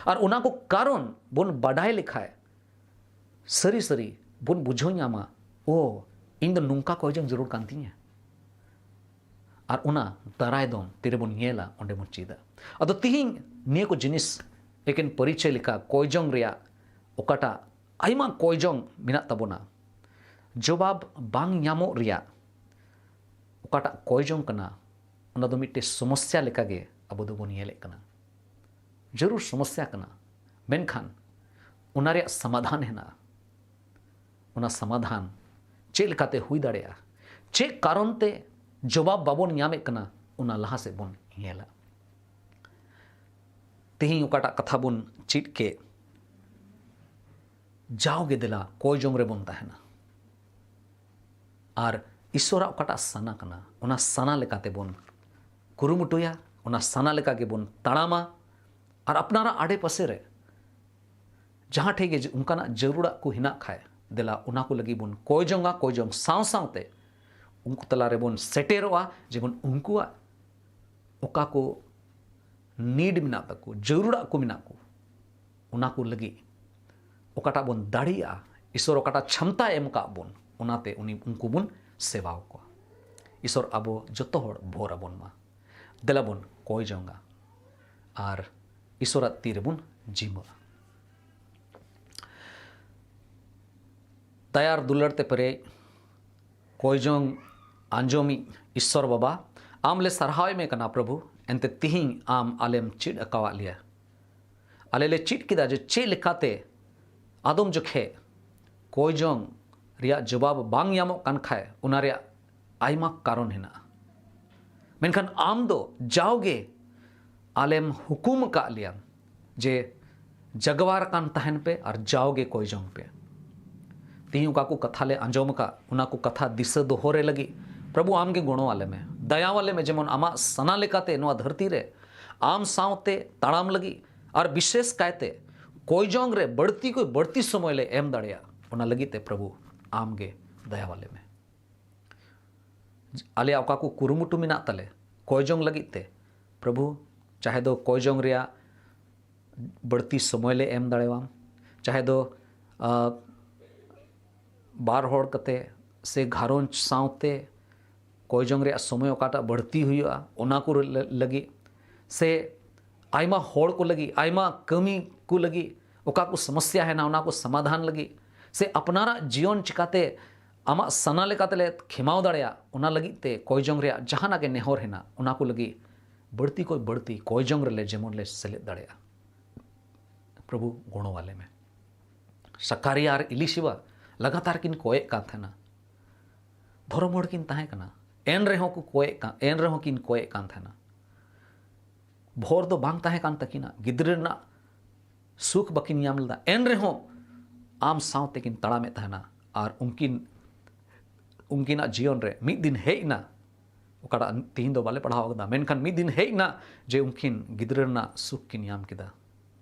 ᱟᱨ ᱚᱱᱟ ᱠᱚ ᱠᱟᱨᱚᱱ ᱵᱚᱱ ᱵᱟᱰᱟᱭ ᱞᱮᱠᱷᱟᱡ, ᱥᱟᱹᱨᱤ ᱥᱟᱹᱨᱤ ᱵᱚᱱ ᱵᱩᱡᱷᱟᱹᱣ ᱧᱟᱢᱟ, ᱳ, ᱤᱧ ᱫᱚ ᱱᱚᱝᱠᱟ ᱠᱚᱭ ᱡᱚᱝ ᱡᱟᱹᱨᱩᱲ ᱠᱟᱱ ᱛᱤᱧᱟᱹ᱾ ᱟᱨ ᱚᱱᱟ ᱫᱟᱨᱟᱭ ᱫᱚᱱ ᱛᱤᱨᱮᱵᱚᱱ ᱧᱮᱞᱟ, ᱚᱸᱰᱮ ᱵᱚᱱ ᱪᱮᱫᱟ᱾ ᱟᱫᱚ ᱛᱤᱦᱤᱧ ᱱᱤᱭᱟᱹ ᱠᱚ ᱡᱤᱱᱤᱥ ᱮᱠᱮᱱ ᱯᱚᱨᱤᱪᱚᱭ ᱞᱮᱠᱟ ᱠᱚᱭ ᱡᱚᱝ ᱨᱮᱭᱟᱜ ᱚᱠᱟᱴᱟᱜ ᱟᱭᱢᱟ ᱠᱚᱭ ᱡᱚᱝ ᱢᱮᱱᱟᱜ ᱛᱟᱵᱚᱱᱟ, ᱡᱚᱵᱟᱵ ᱵᱟᱝ ᱧᱟᱢᱚᱜ ᱨᱮᱭᱟᱜ ᱚᱠᱟᱴᱟᱜ ᱠᱚᱭ ᱡᱚᱝ ᱠᱟᱱᱟ, ᱚᱱᱟ ᱫᱚ ᱢᱤᱫᱴᱮᱡ ᱥᱚᱢᱚᱥᱥᱟ ᱞᱮᱠᱟᱜᱮ ᱟᱵᱚ ᱫᱚᱵᱚᱱ ᱧᱮᱞᱮᱫ ᱠᱟᱱᱟ᱾ ᱡᱟᱹᱨᱩᱲ ᱥᱚᱢᱚᱥᱥᱟ ᱠᱟᱱᱟ, ᱢᱮᱱᱠᱷᱟᱱ ᱚᱱᱟ ᱨᱮᱭᱟᱜ ᱥᱚᱢᱟᱫᱷᱟᱱ ᱦᱮᱱᱟᱜᱼᱟ᱾ ᱚᱱᱟ ᱥᱚᱢᱟᱫᱷᱟᱱ ᱪᱮᱫ ᱞᱮᱠᱟᱛᱮ ᱦᱩᱭ ᱫᱟᱲᱮᱭᱟᱜᱼᱟ, ᱪᱮᱫ ᱠᱟᱨᱚᱱ ᱛᱮ ᱡᱚᱵᱟᱵ ᱵᱟᱵᱚᱱ ᱧᱟᱢᱮᱫ ᱠᱟᱱᱟ, ᱚᱱᱟ ᱞᱟᱦᱟ ᱥᱮᱫ ᱵᱚᱱ ᱧᱮᱞᱟ᱾ ᱛᱮᱦᱮᱧ ᱚᱠᱟᱴᱟᱜ ᱠᱟᱛᱷᱟ ᱵᱚᱱ ᱪᱮᱫ ᱠᱮᱫ, ᱡᱟᱣᱜᱮ ᱫᱮᱞᱟ ᱠᱚᱭ ᱡᱚᱝ ᱨᱮᱵᱚᱱ ᱛᱟᱦᱮᱱᱟ᱾ ᱟᱨ ᱤᱥᱚᱨᱟᱜ ᱚᱠᱟᱴᱟᱜ ᱥᱟᱱᱟ ᱠᱟᱱᱟ, ᱚᱱᱟ ᱥᱟᱱᱟ ᱞᱮᱠᱟᱛᱮ ᱵᱚᱱ ᱠᱩᱨᱩᱢᱩᱴᱩᱭᱟ, ᱚᱱᱟ ᱥᱟᱱᱟ ᱞᱮᱠᱟ ᱜᱮᱵᱚᱱ ᱛᱟᱲᱟᱢᱟ᱾ ᱟᱨ ᱟᱯᱱᱟᱨᱟᱜ ᱟᱰᱮ ᱯᱟᱥᱮ ᱨᱮ ᱡᱟᱦᱟᱸ ᱴᱷᱮᱡ ᱜᱮ ᱚᱱᱠᱟᱱᱟᱜ ᱡᱟᱹᱨᱩᱲᱟᱜ ᱠᱚ ᱦᱮᱱᱟᱜ ᱠᱷᱟᱡ, ᱫᱮᱞᱟ ᱚᱱᱟ ᱠᱚ ᱞᱟᱹᱜᱤᱫ ᱵᱚᱱ ᱠᱚᱭ ᱡᱚᱝᱟ᱾ ᱠᱚᱭ ᱡᱚᱝ ᱥᱟᱶ ᱥᱟᱶᱛᱮ ᱩᱱᱠᱩ ᱛᱟᱞᱟ ᱨᱮᱵᱚᱱ ᱥᱮᱴᱮᱨᱚᱜᱼᱟ, ᱡᱮᱢᱚᱱ ᱩᱱᱠᱩᱣᱟᱜ ᱚᱠᱟ ᱠᱚ need ᱢᱮᱱᱟᱜ ᱛᱟᱠᱚ, ᱡᱟᱹᱨᱩᱲᱟᱜ ᱠᱚ ᱢᱮᱱᱟᱜ ᱠᱚ, ᱚᱱᱟ ᱠᱚ ᱞᱟᱹᱜᱤᱫ ᱚᱠᱟᱴᱟᱜ ᱵᱚᱱ ᱫᱟᱲᱮᱭᱟᱜᱼᱟ, ᱤᱥᱚᱨ ᱚᱠᱟᱴᱟᱜ ᱪᱷᱟᱢᱛᱟ ᱮᱢ ᱠᱟᱜ ᱵᱚᱱ, ᱚᱱᱟᱛᱮ ᱩᱱᱤ, ᱩᱱᱠᱩ ᱵᱚᱱ ᱥᱮᱵᱟᱣ ᱠᱚᱣᱟ᱾ ᱤᱥᱚᱨ ᱟᱵᱚ ᱡᱚᱛᱚ ᱦᱚᱲ ᱵᱷᱳᱨ ᱟᱵᱚᱱ ᱢᱟ᱾ ᱫᱮᱞᱟ ᱵᱚᱱ ᱠᱚᱭ ᱡᱚᱝᱟ ᱟᱨ ᱤᱥᱚᱨᱟᱜ ᱛᱤ ᱨᱮᱵᱚᱱ ᱡᱤᱢᱟᱹᱜᱼᱟ᱾ ᱫᱟᱭᱟᱨ ᱫᱩᱞᱟᱹᱲ ᱛᱮ ᱯᱮᱨᱮᱡ ᱠᱚᱭ ᱡᱚᱝ ᱟᱸᱡᱚᱢᱤᱡ ᱤᱥᱥᱚᱨ ᱵᱟᱵᱟ, ᱟᱢ ᱞᱮ ᱥᱟᱨᱦᱟᱣᱮᱫ ᱢᱮ ᱠᱟᱱᱟ ᱯᱨᱚᱵᱷᱩ, ᱮᱱᱛᱮ ᱛᱤᱦᱤᱧ ᱟᱢ ᱟᱞᱮᱢ ᱪᱮᱫ ᱟᱠᱟᱣᱟᱫ ᱞᱮᱭᱟ᱾ ᱟᱞᱮ ᱞᱮ ᱪᱮᱫ ᱠᱮᱫᱟ ᱡᱮ ᱪᱮᱫ ᱞᱮᱠᱟᱛᱮ ᱟᱫᱚᱢ ᱡᱚᱠᱷᱮᱡ ᱠᱚᱭ ᱡᱚᱝ ᱨᱮᱭᱟᱜ ᱡᱚᱵᱟᱵ ᱵᱟᱝ ᱧᱟᱢᱚᱜ ᱠᱟᱱ ᱠᱷᱟᱡ, ᱚᱱᱟ ᱨᱮᱭᱟᱜ ᱟᱭᱢᱟ ᱠᱟᱨᱚᱱ ᱦᱮᱱᱟᱜᱼᱟ᱾ ᱢᱮᱱᱠᱷᱟᱱ ᱟᱢ ᱫᱚ ᱡᱟᱣᱜᱮ ᱟᱞᱮᱢ ᱦᱩᱠᱩᱢ ᱟᱠᱟᱫ ᱞᱮᱭᱟ ᱡᱮ ᱡᱟᱜᱣᱟᱨ ᱠᱟᱱ ᱛᱟᱦᱮᱱ ᱯᱮ ᱟᱨ ᱡᱟᱣᱜᱮ ᱠᱚᱭ ᱡᱚᱝ ᱯᱮ᱾ ᱛᱤᱦᱤᱧ ᱚᱠᱟ ᱠᱚ ᱠᱟᱛᱷᱟ ᱞᱮ ᱟᱸᱡᱚᱢ ᱟᱠᱟᱫ, ᱚᱱᱟ ᱠᱚ ᱠᱟᱛᱷᱟ ᱫᱤᱥᱟᱹ ᱫᱚᱦᱚ ᱨᱮ ᱞᱟᱹᱜᱤᱫ ᱯᱨᱚᱵᱷᱩ ᱟᱢᱜᱮ ᱜᱚᱲᱚ ᱟᱞᱮ ᱢᱮ, ᱫᱟᱭᱟ ᱟᱞᱮ ᱢᱮ, ᱡᱮᱢᱚᱱ ᱟᱢᱟᱜ ᱥᱟᱱᱟ ᱞᱮᱠᱟᱛᱮ ᱱᱚᱣᱟ ᱫᱷᱟᱹᱨᱛᱤ ᱨᱮ ᱟᱢ ᱥᱟᱶᱛᱮ ᱛᱟᱲᱟᱢ ᱞᱟᱹᱜᱤᱫ ᱟᱨ ᱵᱤᱥᱮᱥ ᱠᱟᱭᱛᱮ ᱠᱚᱭ ᱡᱚᱝ ᱨᱮ ᱵᱟᱹᱲᱛᱤ ᱠᱷᱚᱱ ᱵᱟᱹᱲᱛᱤ ᱥᱚᱢᱚᱭ ᱞᱮ ᱮᱢ ᱫᱟᱲᱮᱭᱟᱜ, ᱚᱱᱟ ᱞᱟᱹᱜᱤᱫ ᱛᱮ ᱯᱨᱚᱵᱷᱩ ᱟᱢᱜᱮ ᱫᱟᱭᱟ ᱟᱞᱮ ᱢᱮ᱾ ᱟᱞᱮᱭᱟᱜ ᱚᱠᱟ ᱠᱚ ᱠᱩᱨᱩᱢᱩᱴᱩ ᱢᱮᱱᱟᱜ ᱛᱟᱞᱮ ᱠᱚᱭ ᱡᱚᱝ ᱞᱟᱹᱜᱤᱫ ᱛᱮ, ᱯᱨᱚᱵᱷᱩ ᱪᱟᱦᱮ ᱫᱚ ᱠᱚᱭ ᱡᱚᱝ ᱨᱮᱭᱟᱜ ᱵᱟᱹᱲᱛᱤ ᱥᱚᱢᱚᱭ ᱞᱮ ᱮᱢ ᱫᱟᱲᱮᱭᱟᱢ, ᱪᱟᱦᱮ ᱫᱚ ᱟᱨ ᱵᱟᱨ ᱦᱚᱲ ᱠᱟᱛᱮ ᱥᱮ ᱜᱷᱟᱨᱚᱸᱡᱽ ᱥᱟᱶᱛᱮ ᱠᱚᱭ ᱡᱚᱝ ᱨᱮᱭᱟᱜ ᱥᱚᱢᱚᱭ ᱚᱠᱟᱴᱟᱜ ᱵᱟᱹᱲᱛᱤ ᱦᱩᱭᱩᱜᱼᱟ, ᱚᱱᱟ ᱠᱚ ᱞᱟᱹᱜᱤᱫ, ᱥᱮ ᱟᱭᱢᱟ ᱦᱚᱲ ᱠᱚ ᱞᱟᱹᱜᱤᱫ, ᱟᱭᱢᱟ ᱠᱟᱹᱢᱤ ᱠᱚ ᱞᱟᱹᱜᱤᱫ, ᱚᱠᱟ ᱠᱚ ᱥᱚᱢᱚᱥᱭᱟ ᱦᱮᱱᱟᱜ, ᱚᱱᱟ ᱠᱚ ᱥᱚᱢᱟᱫᱷᱟᱱ ᱞᱟᱹᱜᱤᱫ, ᱥᱮ ᱟᱯᱱᱟᱨᱟᱜ ᱡᱤᱭᱚᱱ ᱪᱤᱠᱟᱛᱮ ᱟᱢᱟᱜ ᱥᱟᱱᱟ ᱞᱮᱠᱟᱛᱮᱞᱮ ᱠᱷᱮᱢᱟᱣ ᱫᱟᱲᱮᱭᱟᱜ, ᱚᱱᱟ ᱞᱟᱹᱜᱤᱫ ᱛᱮ ᱠᱚᱭ ᱡᱚᱝ ᱨᱮᱭᱟᱜ ᱡᱟᱦᱟᱱᱟᱜ ᱜᱮ ᱱᱮᱦᱚᱨ ᱦᱮᱱᱟᱜ, ᱚᱱᱟ ᱠᱚ ᱞᱟᱹᱜᱤᱫ ᱵᱟᱹᱲᱛᱤ ᱠᱷᱚᱱ ᱵᱟᱹᱲᱛᱤ ᱠᱚᱭ ᱡᱚᱝ ᱨᱮᱞᱮ ᱡᱮᱢᱚᱱ ᱞᱮ ᱥᱮᱞᱮᱫ ᱫᱟᱲᱮᱭᱟᱜᱼᱟ᱾ ᱯᱨᱚᱵᱷᱩ, ᱜᱚᱲᱚ ᱟᱞᱮ ᱢᱮ᱾ ᱥᱟᱠᱟᱨᱤᱭᱟ ᱟᱨ ᱤᱞᱤᱥᱤᱵᱟ ᱞᱟᱜᱟᱛᱟᱨ ᱠᱤᱱ ᱠᱚᱭᱮᱜ ᱠᱟᱱ ᱛᱟᱦᱮᱱᱟ᱾ ᱫᱷᱚᱨᱚᱢ ᱦᱚᱲ ᱠᱤᱱ ᱛᱟᱦᱮᱸ ᱠᱟᱱᱟ, ᱮᱱ ᱨᱮᱦᱚᱸ ᱠᱚ ᱠᱚᱭᱮᱜ ᱠᱟᱱ, ᱮᱱ ᱨᱮᱦᱚᱸ ᱠᱤᱱ ᱠᱚᱭᱮᱜ ᱠᱟᱱ ᱛᱟᱦᱮᱱᱟ᱾ ᱵᱷᱳᱨ ᱫᱚ ᱵᱟᱝ ᱛᱟᱦᱮᱸ ᱠᱟᱱ ᱛᱟᱹᱠᱤᱱᱟ, ᱜᱤᱫᱽᱨᱟᱹ ᱨᱮᱱᱟᱜ ᱥᱩᱠ ᱵᱟᱹᱠᱤᱱ ᱧᱟᱢ ᱞᱮᱫᱟ, ᱮᱱ ᱨᱮᱦᱚᱸ ᱟᱢ ᱥᱟᱶᱛᱮ ᱠᱤᱱ ᱛᱟᱲᱟᱢᱮᱫ ᱛᱟᱦᱮᱱᱟ᱾ ᱟᱨ ᱩᱱᱠᱤᱱ, ᱩᱱᱠᱤᱱᱟᱜ ᱡᱤᱭᱚᱱ ᱨᱮ ᱢᱤᱫ ᱫᱤᱱ ᱦᱮᱡ ᱮᱱᱟ, ᱚᱠᱟᱴᱟᱜ ᱛᱤᱦᱤᱧ ᱫᱚ ᱵᱟᱞᱮ ᱯᱟᱲᱦᱟᱣ ᱠᱟᱫᱟ, ᱢᱮᱱᱠᱷᱟᱱ ᱢᱤᱫ ᱫᱤᱱ ᱦᱮᱡ ᱮᱱᱟ ᱡᱮ ᱩᱱᱠᱤᱱ ᱜᱤᱫᱽᱨᱟᱹ ᱨᱮᱱᱟᱜ ᱥᱩᱠ ᱠᱤᱱ ᱧᱟᱢ ᱠᱮᱫᱟ,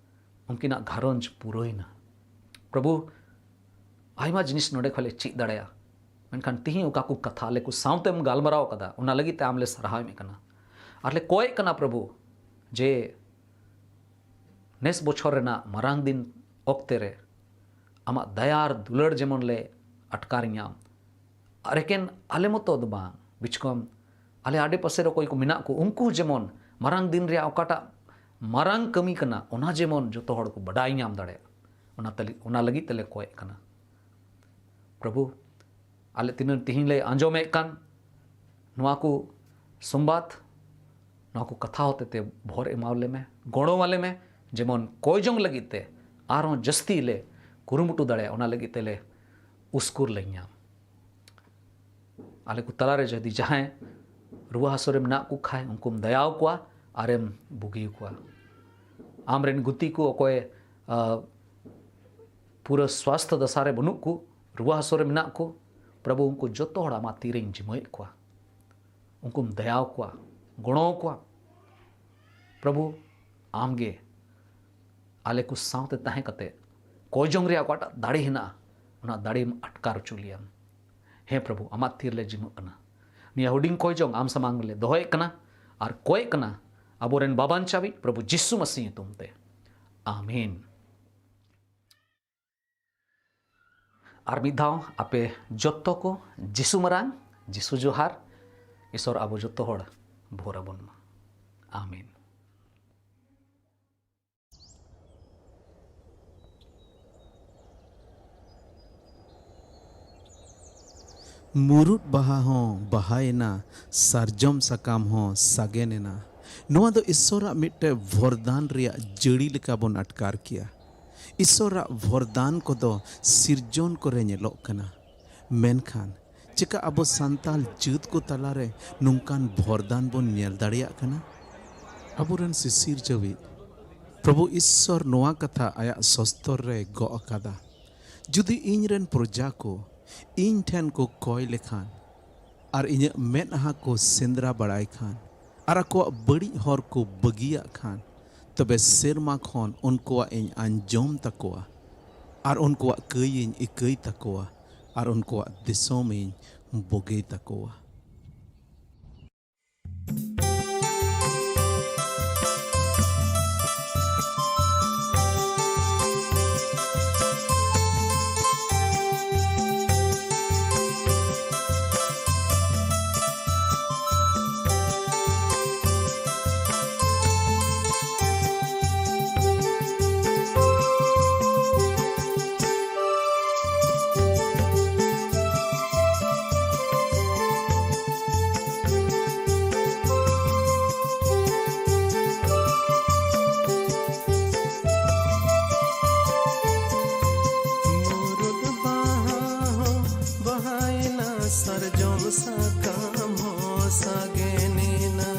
ᱩᱱᱠᱤᱱᱟᱜ ᱜᱷᱟᱨᱚᱸᱡᱽ ᱯᱩᱨᱟᱹᱭᱮᱱᱟ᱾ ᱯᱨᱚᱵᱷᱩ, ᱟᱭᱢᱟ ᱡᱤᱱᱤᱥ ᱱᱚᱰᱮ ᱠᱷᱚᱱ ᱞᱮ ᱪᱮᱫ ᱫᱟᱲᱮᱭᱟᱜᱼᱟ, ᱢᱮᱱᱠᱷᱟᱱ ᱛᱤᱦᱤᱧ ᱚᱠᱟ ᱠᱚ ᱠᱟᱛᱷᱟ ᱟᱞᱮ ᱠᱚ ᱥᱟᱶᱛᱮᱢ ᱜᱟᱞᱢᱟᱨᱟᱣ ᱠᱟᱫᱟ, ᱚᱱᱟ ᱞᱟᱹᱜᱤᱫ ᱛᱮ ᱟᱢ ᱞᱮ ᱥᱟᱨᱦᱟᱣᱮᱫ ᱢᱮ ᱠᱟᱱᱟ᱾ ᱟᱨ ᱞᱮ ᱠᱚᱭᱮᱜ ᱠᱟᱱᱟ ᱯᱨᱚᱵᱷᱩ, ᱡᱮ ᱱᱮᱥ ᱵᱚᱪᱷᱚᱨ ᱨᱮᱱᱟᱜ ᱢᱟᱨᱟᱝ ᱫᱤᱱ ᱚᱠᱛᱮ ᱨᱮ ᱟᱢᱟᱜ ᱫᱟᱭᱟ ᱟᱨ ᱫᱩᱞᱟᱹᱲ ᱡᱮᱢᱚᱱ ᱞᱮ ᱟᱴᱠᱟᱨ ᱧᱟᱢ᱾ ᱟᱨ ᱮᱠᱮᱱ ᱟᱞᱮ ᱢᱚᱛᱚ ᱫᱚ ᱵᱟᱝ, ᱵᱤᱪᱠᱚᱢ ᱟᱞᱮ ᱟᱰᱮ ᱯᱟᱥᱮ ᱨᱮ ᱚᱠᱚᱭ ᱠᱚ ᱢᱮᱱᱟᱜ ᱠᱚ, ᱩᱱᱠᱩ ᱡᱮᱢᱚᱱ ᱢᱟᱨᱟᱝ ᱫᱤᱱ ᱨᱮᱭᱟᱜ ᱚᱠᱟᱴᱟᱜ ᱢᱟᱨᱟᱝ ᱠᱟᱹᱢᱤ ᱠᱟᱱᱟ, ᱚᱱᱟ ᱡᱮᱢᱚᱱ ᱡᱚᱛᱚ ᱦᱚᱲ ᱠᱚ ᱵᱟᱰᱟᱭ ᱧᱟᱢ ᱫᱟᱲᱮᱭᱟᱜ, ᱚᱱᱟ ᱛᱟᱞᱤ-, ᱚᱱᱟ ᱞᱟᱹᱜᱤᱫ ᱛᱮᱞᱮ ᱠᱚᱭᱮᱜ ᱠᱟᱱᱟ᱾ ᱯᱨᱚᱵᱷᱩ, ᱟᱞᱮ ᱛᱤᱱᱟᱹᱜ ᱛᱤᱦᱤᱧ ᱞᱮ ᱟᱸᱡᱚᱢᱮᱫ ᱠᱟᱱ ᱱᱚᱣᱟ ᱠᱚ ᱥᱚᱢᱵᱟᱫ, ᱱᱚᱣᱟ ᱠᱚ ᱠᱟᱛᱷᱟ ᱦᱚᱛᱮ ᱛᱮ ᱵᱷᱚᱨ ᱮᱢᱟᱣ ᱞᱮ ᱢᱮ, ᱜᱚᱲᱚ ᱟᱞᱮ ᱢᱮ, ᱡᱮᱢᱚᱱ ᱠᱚᱭ ᱡᱚᱝ ᱞᱟᱹᱜᱤᱫ ᱛᱮ ᱟᱨᱦᱚᱸ ᱡᱟᱹᱥᱛᱤ ᱞᱮ ᱠᱩᱨᱩᱢᱩᱴᱩ ᱫᱟᱲᱮᱭᱟᱜᱼᱟ, ᱚᱱᱟ ᱞᱟᱹᱜᱤᱫ ᱛᱮᱞᱮ ᱩᱥᱠᱩᱨ ᱞᱮ ᱧᱟᱢ᱾ ᱟᱞᱮ ᱠᱚ ᱛᱟᱞᱟᱨᱮ ᱡᱩᱫᱤ ᱡᱟᱦᱟᱸᱭ ᱨᱩᱣᱟᱹ ᱦᱟᱹᱥᱩ ᱨᱮ ᱢᱮᱱᱟᱜ ᱠᱚ ᱠᱷᱟᱡ, ᱩᱱᱠᱩᱢ ᱫᱟᱭᱟᱣ ᱠᱚᱣᱟ ᱟᱨᱮᱢ ᱵᱩᱜᱤ ᱠᱚᱣᱟ᱾ ᱟᱢᱨᱮᱱ ᱜᱩᱛᱤ ᱠᱚ ᱚᱠᱚᱭ, ᱟ, ᱯᱩᱨᱟᱹ ᱥᱣᱟᱥᱛᱷ ᱫᱚᱥᱟ ᱨᱮ ᱵᱟᱹᱱᱩᱜ ᱠᱚ, ᱨᱩᱣᱟᱹ ᱦᱟᱹᱥᱩ ᱨᱮ ᱢᱮᱱᱟᱜ ᱠᱚ, ᱯᱨᱚᱵᱷᱩ, ᱩᱱᱠᱩ ᱡᱚᱛᱚ ᱦᱚᱲ ᱟᱢᱟᱜ ᱛᱤᱨᱮᱧ ᱡᱤᱢᱟᱹᱭᱮᱫ ᱠᱚᱣᱟ᱾ ᱩᱱᱠᱩᱢ ᱫᱟᱭᱟᱣ ᱠᱚᱣᱟ, ᱜᱚᱲᱚ ᱠᱚᱣᱟ᱾ ᱯᱨᱚᱵᱷᱩ, ᱟᱢᱜᱮ ᱟᱞᱮ ᱠᱚ ᱥᱟᱶᱛᱮ ᱛᱟᱦᱮᱸ ᱠᱟᱛᱮ ᱠᱚᱭ ᱡᱚᱝ ᱨᱮᱭᱟᱜ ᱚᱠᱟᱴᱟᱜ ᱫᱟᱲᱮ ᱦᱮᱱᱟᱜᱼᱟ, ᱚᱱᱟ ᱫᱟᱲᱮᱢ ᱟᱴᱠᱟᱨ ᱦᱚᱪᱚ ᱞᱮᱭᱟᱢ᱾ ᱦᱮᱸ ᱯᱨᱚᱵᱷᱩ, ᱟᱢᱟᱜ ᱛᱤ ᱨᱮᱞᱮ ᱡᱤᱢᱟᱹᱜ ᱠᱟᱱᱟ᱾ ᱱᱤᱭᱟᱹ ᱦᱩᱰᱤᱧ ᱠᱚᱭ ᱡᱚᱝ ᱟᱢ ᱥᱟᱢᱟᱝ ᱨᱮᱞᱮ ᱫᱚᱦᱚᱭᱮᱫ ᱠᱟᱱᱟ ᱟᱨ ᱠᱚᱭᱮᱜ ᱠᱟᱱᱟ, ᱟᱵᱚᱨᱮᱱ ᱵᱟᱵᱟᱧᱪᱟᱣᱤᱡ ᱯᱨᱚᱵᱷᱩ ᱡᱤᱥᱩ ᱢᱟᱹᱥᱤ ᱧᱩᱛᱩᱢ ᱛᱮ, ᱟᱢᱮᱱ᱾ ᱟᱨ ᱢᱤᱫ ᱫᱷᱟᱣ ᱟᱯᱮ ᱡᱚᱛᱚ ᱠᱚ ᱡᱤᱥᱩ ᱢᱟᱨᱟᱝ, ᱡᱤᱥᱩ ᱡᱚᱦᱟᱨ᱾ ᱤᱥᱚᱨ ᱟᱵᱚ ᱡᱚᱛᱚ ᱦᱚᱲ ᱵᱷᱳᱨ ᱟᱵᱚᱱ ᱢᱟ᱾ ᱟᱢᱮᱱ᱾ ᱢᱩᱨᱩᱫ ᱵᱟᱦᱟ ᱦᱚᱸ ᱵᱟᱦᱟᱭᱮᱱᱟ, ᱥᱟᱨᱡᱚᱢ ᱥᱟᱠᱟᱢ ᱦᱚᱸ ᱥᱟᱜᱮᱱᱮᱱᱟ᱾ ᱱᱚᱣᱟ ᱫᱚ ᱤᱥᱚᱨᱟᱜ ᱢᱤᱫᱴᱮᱱ ᱵᱷᱚᱨᱫᱟᱱ ᱨᱮᱭᱟᱜ ᱡᱟᱹᱲᱤ ᱞᱮᱠᱟ ᱵᱚᱱ ᱟᱴᱠᱟᱨ ᱠᱮᱭᱟ᱾ ᱤᱥᱚᱨᱟᱜ ᱵᱷᱚᱨᱫᱟᱱ ᱠᱚᱫᱚ ᱥᱤᱨᱡᱚᱱ ᱠᱚᱨᱮ ᱧᱮᱞᱚᱜ ᱠᱟᱱᱟ, ᱢᱮᱱᱠᱷᱟᱱ ᱪᱮᱠᱟ ᱟᱵᱚ ᱥᱟᱱᱛᱟᱲ ᱡᱟᱹᱛ ᱠᱚ ᱛᱟᱞᱟᱨᱮ ᱱᱚᱝᱠᱟᱱ ᱵᱷᱚᱨᱫᱟᱱ ᱵᱚᱱ ᱧᱮᱞ ᱫᱟᱲᱮᱭᱟᱜ ᱠᱟᱱᱟ? ᱟᱵᱚᱨᱮᱱ ᱥᱤᱥᱤᱨ ᱡᱟᱹᱣᱤᱡ ᱯᱨᱚᱵᱷᱩ ᱤᱥᱥᱚᱨ ᱱᱚᱣᱟ ᱠᱟᱛᱷᱟ ᱟᱭᱟᱜ ᱥᱚᱥᱛᱚᱨ ᱨᱮ ᱜᱚᱜ ᱟᱠᱟᱫᱟ, "ᱡᱩᱫᱤ ᱤᱧ ᱨᱮᱱ ᱯᱨᱚᱡᱟ ᱠᱚ ᱤᱧ ᱴᱷᱮᱱ ᱠᱚ ᱠᱚᱭ ᱞᱮᱠᱷᱟᱱ ᱟᱨ ᱤᱧᱟᱹᱜ ᱢᱮᱫᱦᱟ ᱠᱚ ᱥᱮᱸᱫᱽᱨᱟ ᱵᱟᱲᱟᱭ ᱠᱷᱟᱱ ᱟᱨ ᱟᱠᱚᱣᱟᱜ ᱵᱟᱹᱲᱤᱡ ᱦᱚᱨ ᱠᱚ ᱵᱟᱹᱜᱤᱭᱟᱜ ᱠᱷᱟᱱ, ᱛᱚᱵᱮ ᱥᱮᱨᱢᱟ ᱠᱷᱚᱱ ᱩᱱᱠᱩᱣᱟᱜ ᱤᱧ ᱟᱸᱡᱚᱢ ᱛᱟᱠᱚᱣᱟ ᱟᱨ ᱩᱱᱠᱩᱣᱟᱜ ᱠᱟᱹᱭ ᱤᱧ ᱤᱠᱟᱹᱭ ᱛᱟᱠᱚᱣᱟ ᱟᱨ ᱩᱱᱠᱩᱣᱟᱜ ᱫᱤᱥᱚᱢ ᱤᱧ ᱵᱩᱜᱤ ᱛᱟᱠᱚᱣᱟ᱾" ᱢᱩᱨᱩᱫ ᱵᱟᱦᱟ ᱦᱚᱸ ᱵᱟᱦᱟᱭᱮᱱᱟ, ᱥᱟᱨᱡᱚᱢ ᱥᱟᱠᱟᱢ ᱦᱚᱸ ᱥᱟᱜᱮᱱᱮᱱᱟ᱾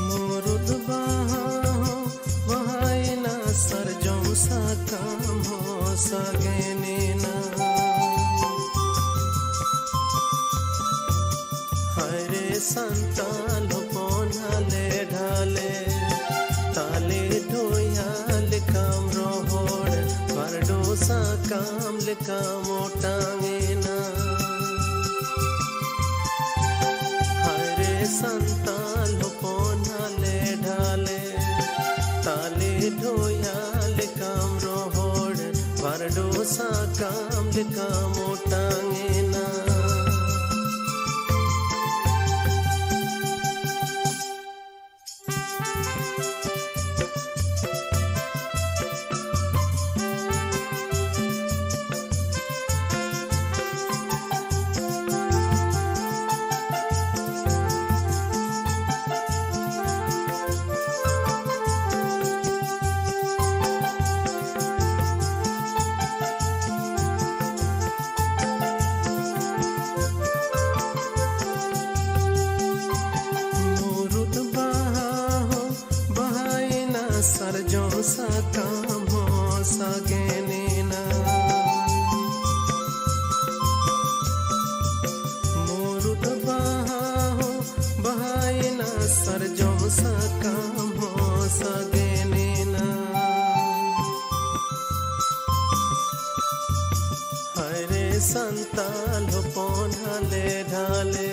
ᱢᱩᱨᱩᱫ ᱵᱟᱦᱟ ᱦᱚᱸ ᱵᱟᱦᱟᱭᱮᱱᱟ, ᱥᱟᱨᱡᱚᱢ ᱥᱟᱠᱟᱢ ᱦᱚᱸ ᱥᱟᱜᱮᱱᱮᱱᱟ᱾ ᱦᱟᱭᱨᱮ ᱥᱟᱱᱛᱟᱞ ᱦᱚᱯᱚᱱ ᱦᱟᱞᱮ ᱰᱷᱟᱞᱮ, ᱛᱟᱞᱮ ᱰᱚᱭᱟ ᱞᱮᱠᱟᱢ ᱨᱚᱦᱚᱲ, ᱵᱟᱨᱰᱩ ᱥᱟᱠᱟᱢ ᱞᱮᱠᱟᱢ ᱚᱴᱟᱝ ᱮᱱᱟ᱾ ᱥᱟᱠᱟᱢ ᱞᱮᱠᱟᱢ ᱚᱴᱟᱝ ᱮᱱᱟ᱾ ᱢᱩᱨᱩᱫ ᱵᱟᱦᱟ ᱦᱚᱸ ᱵᱟᱦᱟᱭᱮᱱᱟ, ᱥᱟᱨᱡᱚᱢ ᱥᱟᱠᱟᱢ ᱦᱚᱸ ᱥᱟᱜᱮᱱᱮᱱᱟ᱾ ᱢᱩᱨᱩᱫ ᱵᱟᱦᱟ ᱦᱚᱸ ᱵᱟᱦᱟᱭᱮᱱᱟ, ᱥᱟᱨᱡᱚᱢ ᱥᱟᱠᱟᱢ ᱦᱚᱸ ᱥᱟᱜᱮᱱᱮᱱᱟ᱾ ᱦᱟᱭᱨᱮ ᱥᱟᱱᱛᱟᱞ ᱦᱚᱯᱚᱱ ᱦᱟᱞᱮ ᱰᱷᱟᱞᱮ,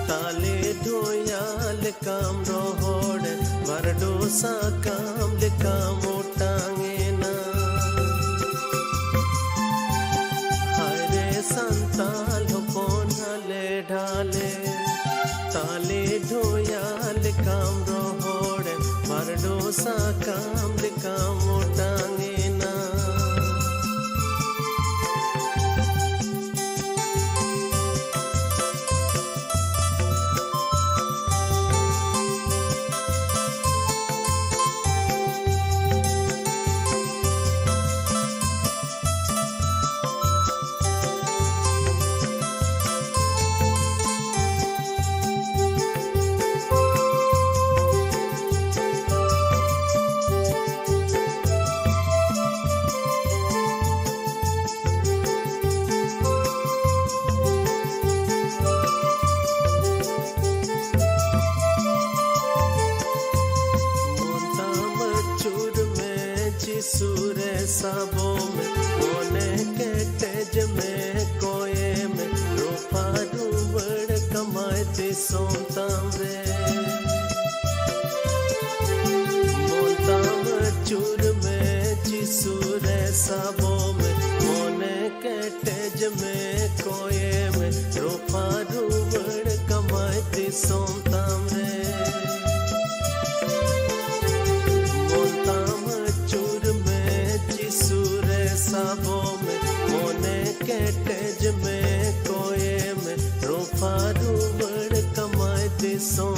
ᱛᱟᱞᱮ ᱰᱷᱚᱭᱟ ᱞᱮᱠᱟᱢ ᱨᱚᱦᱚᱲ, ᱵᱟᱨᱰᱚ ᱥᱟᱠᱟᱢ ᱞᱮᱠᱟᱢ ᱚᱴᱟᱝ ᱮᱱᱟ᱾ ᱦᱟᱭᱨᱮ ᱥᱟᱱᱛᱟᱞ ᱦᱚᱯᱚᱱ ᱦᱟᱞᱮ ᱰᱷᱟᱞᱮ, ᱛᱟᱞᱮ ᱰᱷᱚᱭᱟ ᱞᱮᱠᱟᱢ ᱨᱚᱦᱚᱲ, ᱵᱟᱨᱰᱚ ᱥᱟᱠᱟᱢ ᱞᱮᱠᱟᱢ ᱚᱴᱟᱝ ᱮᱱᱟ᱾ ᱢᱚᱱ ᱛᱟᱢ ᱟᱹᱪᱩᱨ ᱢᱮ, ᱡᱤᱥᱩ ᱨᱮ ᱥᱟᱵᱚ ᱢᱮ, ᱢᱚᱱᱮ ᱠᱮᱴᱮᱡ ᱢᱮ, ᱠᱚᱭᱮ ᱢᱮ, ᱨᱚᱯᱷᱟ ᱨᱩᱣᱟᱹᱲ ᱠᱟᱢᱟᱭ ᱫᱤᱥᱚᱢ ᱛᱟᱢ ᱨᱮ᱾ ᱢᱚᱱ ᱛᱟᱢ ᱟᱹᱪᱩᱨ ᱢᱮ, ᱡᱤᱥᱩ ᱨᱮ ᱥᱟᱵᱚ ᱫᱤᱥᱚᱢ ᱛᱟᱢ ᱨᱮ᱾ ᱢᱚᱱ ᱛᱟᱢ ᱟᱹᱪᱩᱨ ᱢᱮ, ᱡᱤᱥᱩ ᱨᱮ ᱥᱟᱵᱚᱜ ᱢᱮ, ᱢᱚᱱᱮ ᱠᱮᱴᱮᱡ ᱢᱮ, ᱠᱚᱭᱮ ᱢᱮ, ᱨᱚᱯᱷᱟ ᱨᱩᱣᱟᱹᱲ ᱠᱟᱢᱟᱭ ᱫᱤᱥᱚᱢ